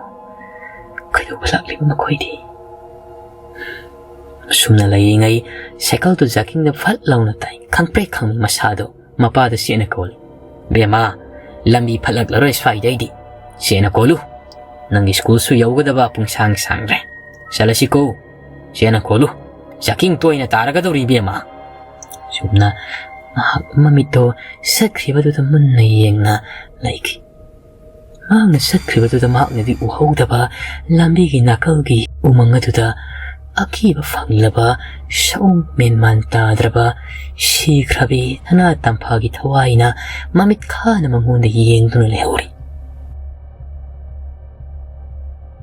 ꯀꯩꯗꯧꯕ ꯂꯥꯛꯂꯤꯕ ꯃꯈꯣꯏꯗꯤ? ꯑꯁꯨꯝꯅ ꯂꯩꯔꯤꯉꯩ ꯁꯥꯏꯀꯜꯗꯨ ꯖꯥꯀꯤꯡꯗ ꯐꯠ ꯂꯥꯎꯅ ꯇꯥꯏ꯫ ꯈꯪꯄ꯭ꯔꯦꯛ ꯈꯪꯏ ꯃꯁꯥꯗꯣ꯫ ꯃꯄꯥꯗ ꯆꯦꯠꯅ ꯀꯧꯔꯤ, "ꯕꯦꯝꯃ, ꯂꯝꯕꯤ ꯐꯠꯂꯛꯂꯔꯣꯏ ꯁ꯭ꯋꯥꯏꯗꯩꯗꯤ꯫ ꯆꯦꯠꯅ ꯀꯣꯜꯂꯨ꯫ ꯅꯪꯒꯤ ꯁ꯭ꯀꯨꯜꯁꯨ ꯌꯧꯒꯗꯕ ꯄꯨꯡꯁꯥꯡ ꯁꯥꯡꯗ꯭ꯔꯦ꯫ ꯆꯠꯂꯁꯤꯀꯣ꯫ ꯆꯦꯠꯅ ꯀꯣꯜꯂꯨ꯫ ꯖꯥꯀꯤꯡ ꯇꯣꯏꯅ ꯇꯥꯔꯒꯗꯧꯔꯤ ꯏꯕꯦꯝꯃ꯫" ꯁꯨꯝꯅ ꯃꯍꯥꯛ ꯃꯃꯤꯠꯇꯣ ꯆꯠꯈ꯭ꯔꯤꯕꯗꯨꯗ ꯃꯨꯟꯅ ꯌꯦꯡꯅ ꯂꯩꯈꯤ꯫ ꯃꯍꯥꯛꯅ ꯆꯠꯈ꯭ꯔꯤꯕꯗꯨꯗ ꯃꯍꯥꯛꯅꯗꯤ ꯎꯍꯧꯗꯕ ꯂꯝꯕꯤꯒꯤ ꯅꯥꯀꯜꯒꯤ ꯎꯃꯪ ꯑꯗꯨꯗ ꯑꯀꯤꯕ ꯐꯪꯂꯕ ꯁꯑꯣꯡ ꯃꯦꯟꯃꯥꯟ ꯇꯥꯗ꯭ꯔꯕ ꯁꯤꯈ꯭ꯔꯕꯤ ꯁꯅꯥ ꯇꯝꯐꯥꯒꯤ ꯊꯋꯥꯏꯅ ꯃꯃꯤꯠ ꯈꯥꯅ ꯃꯉꯣꯟꯗ ꯌꯦꯡꯗꯨꯅ ꯂꯩꯍꯧꯔꯤ꯫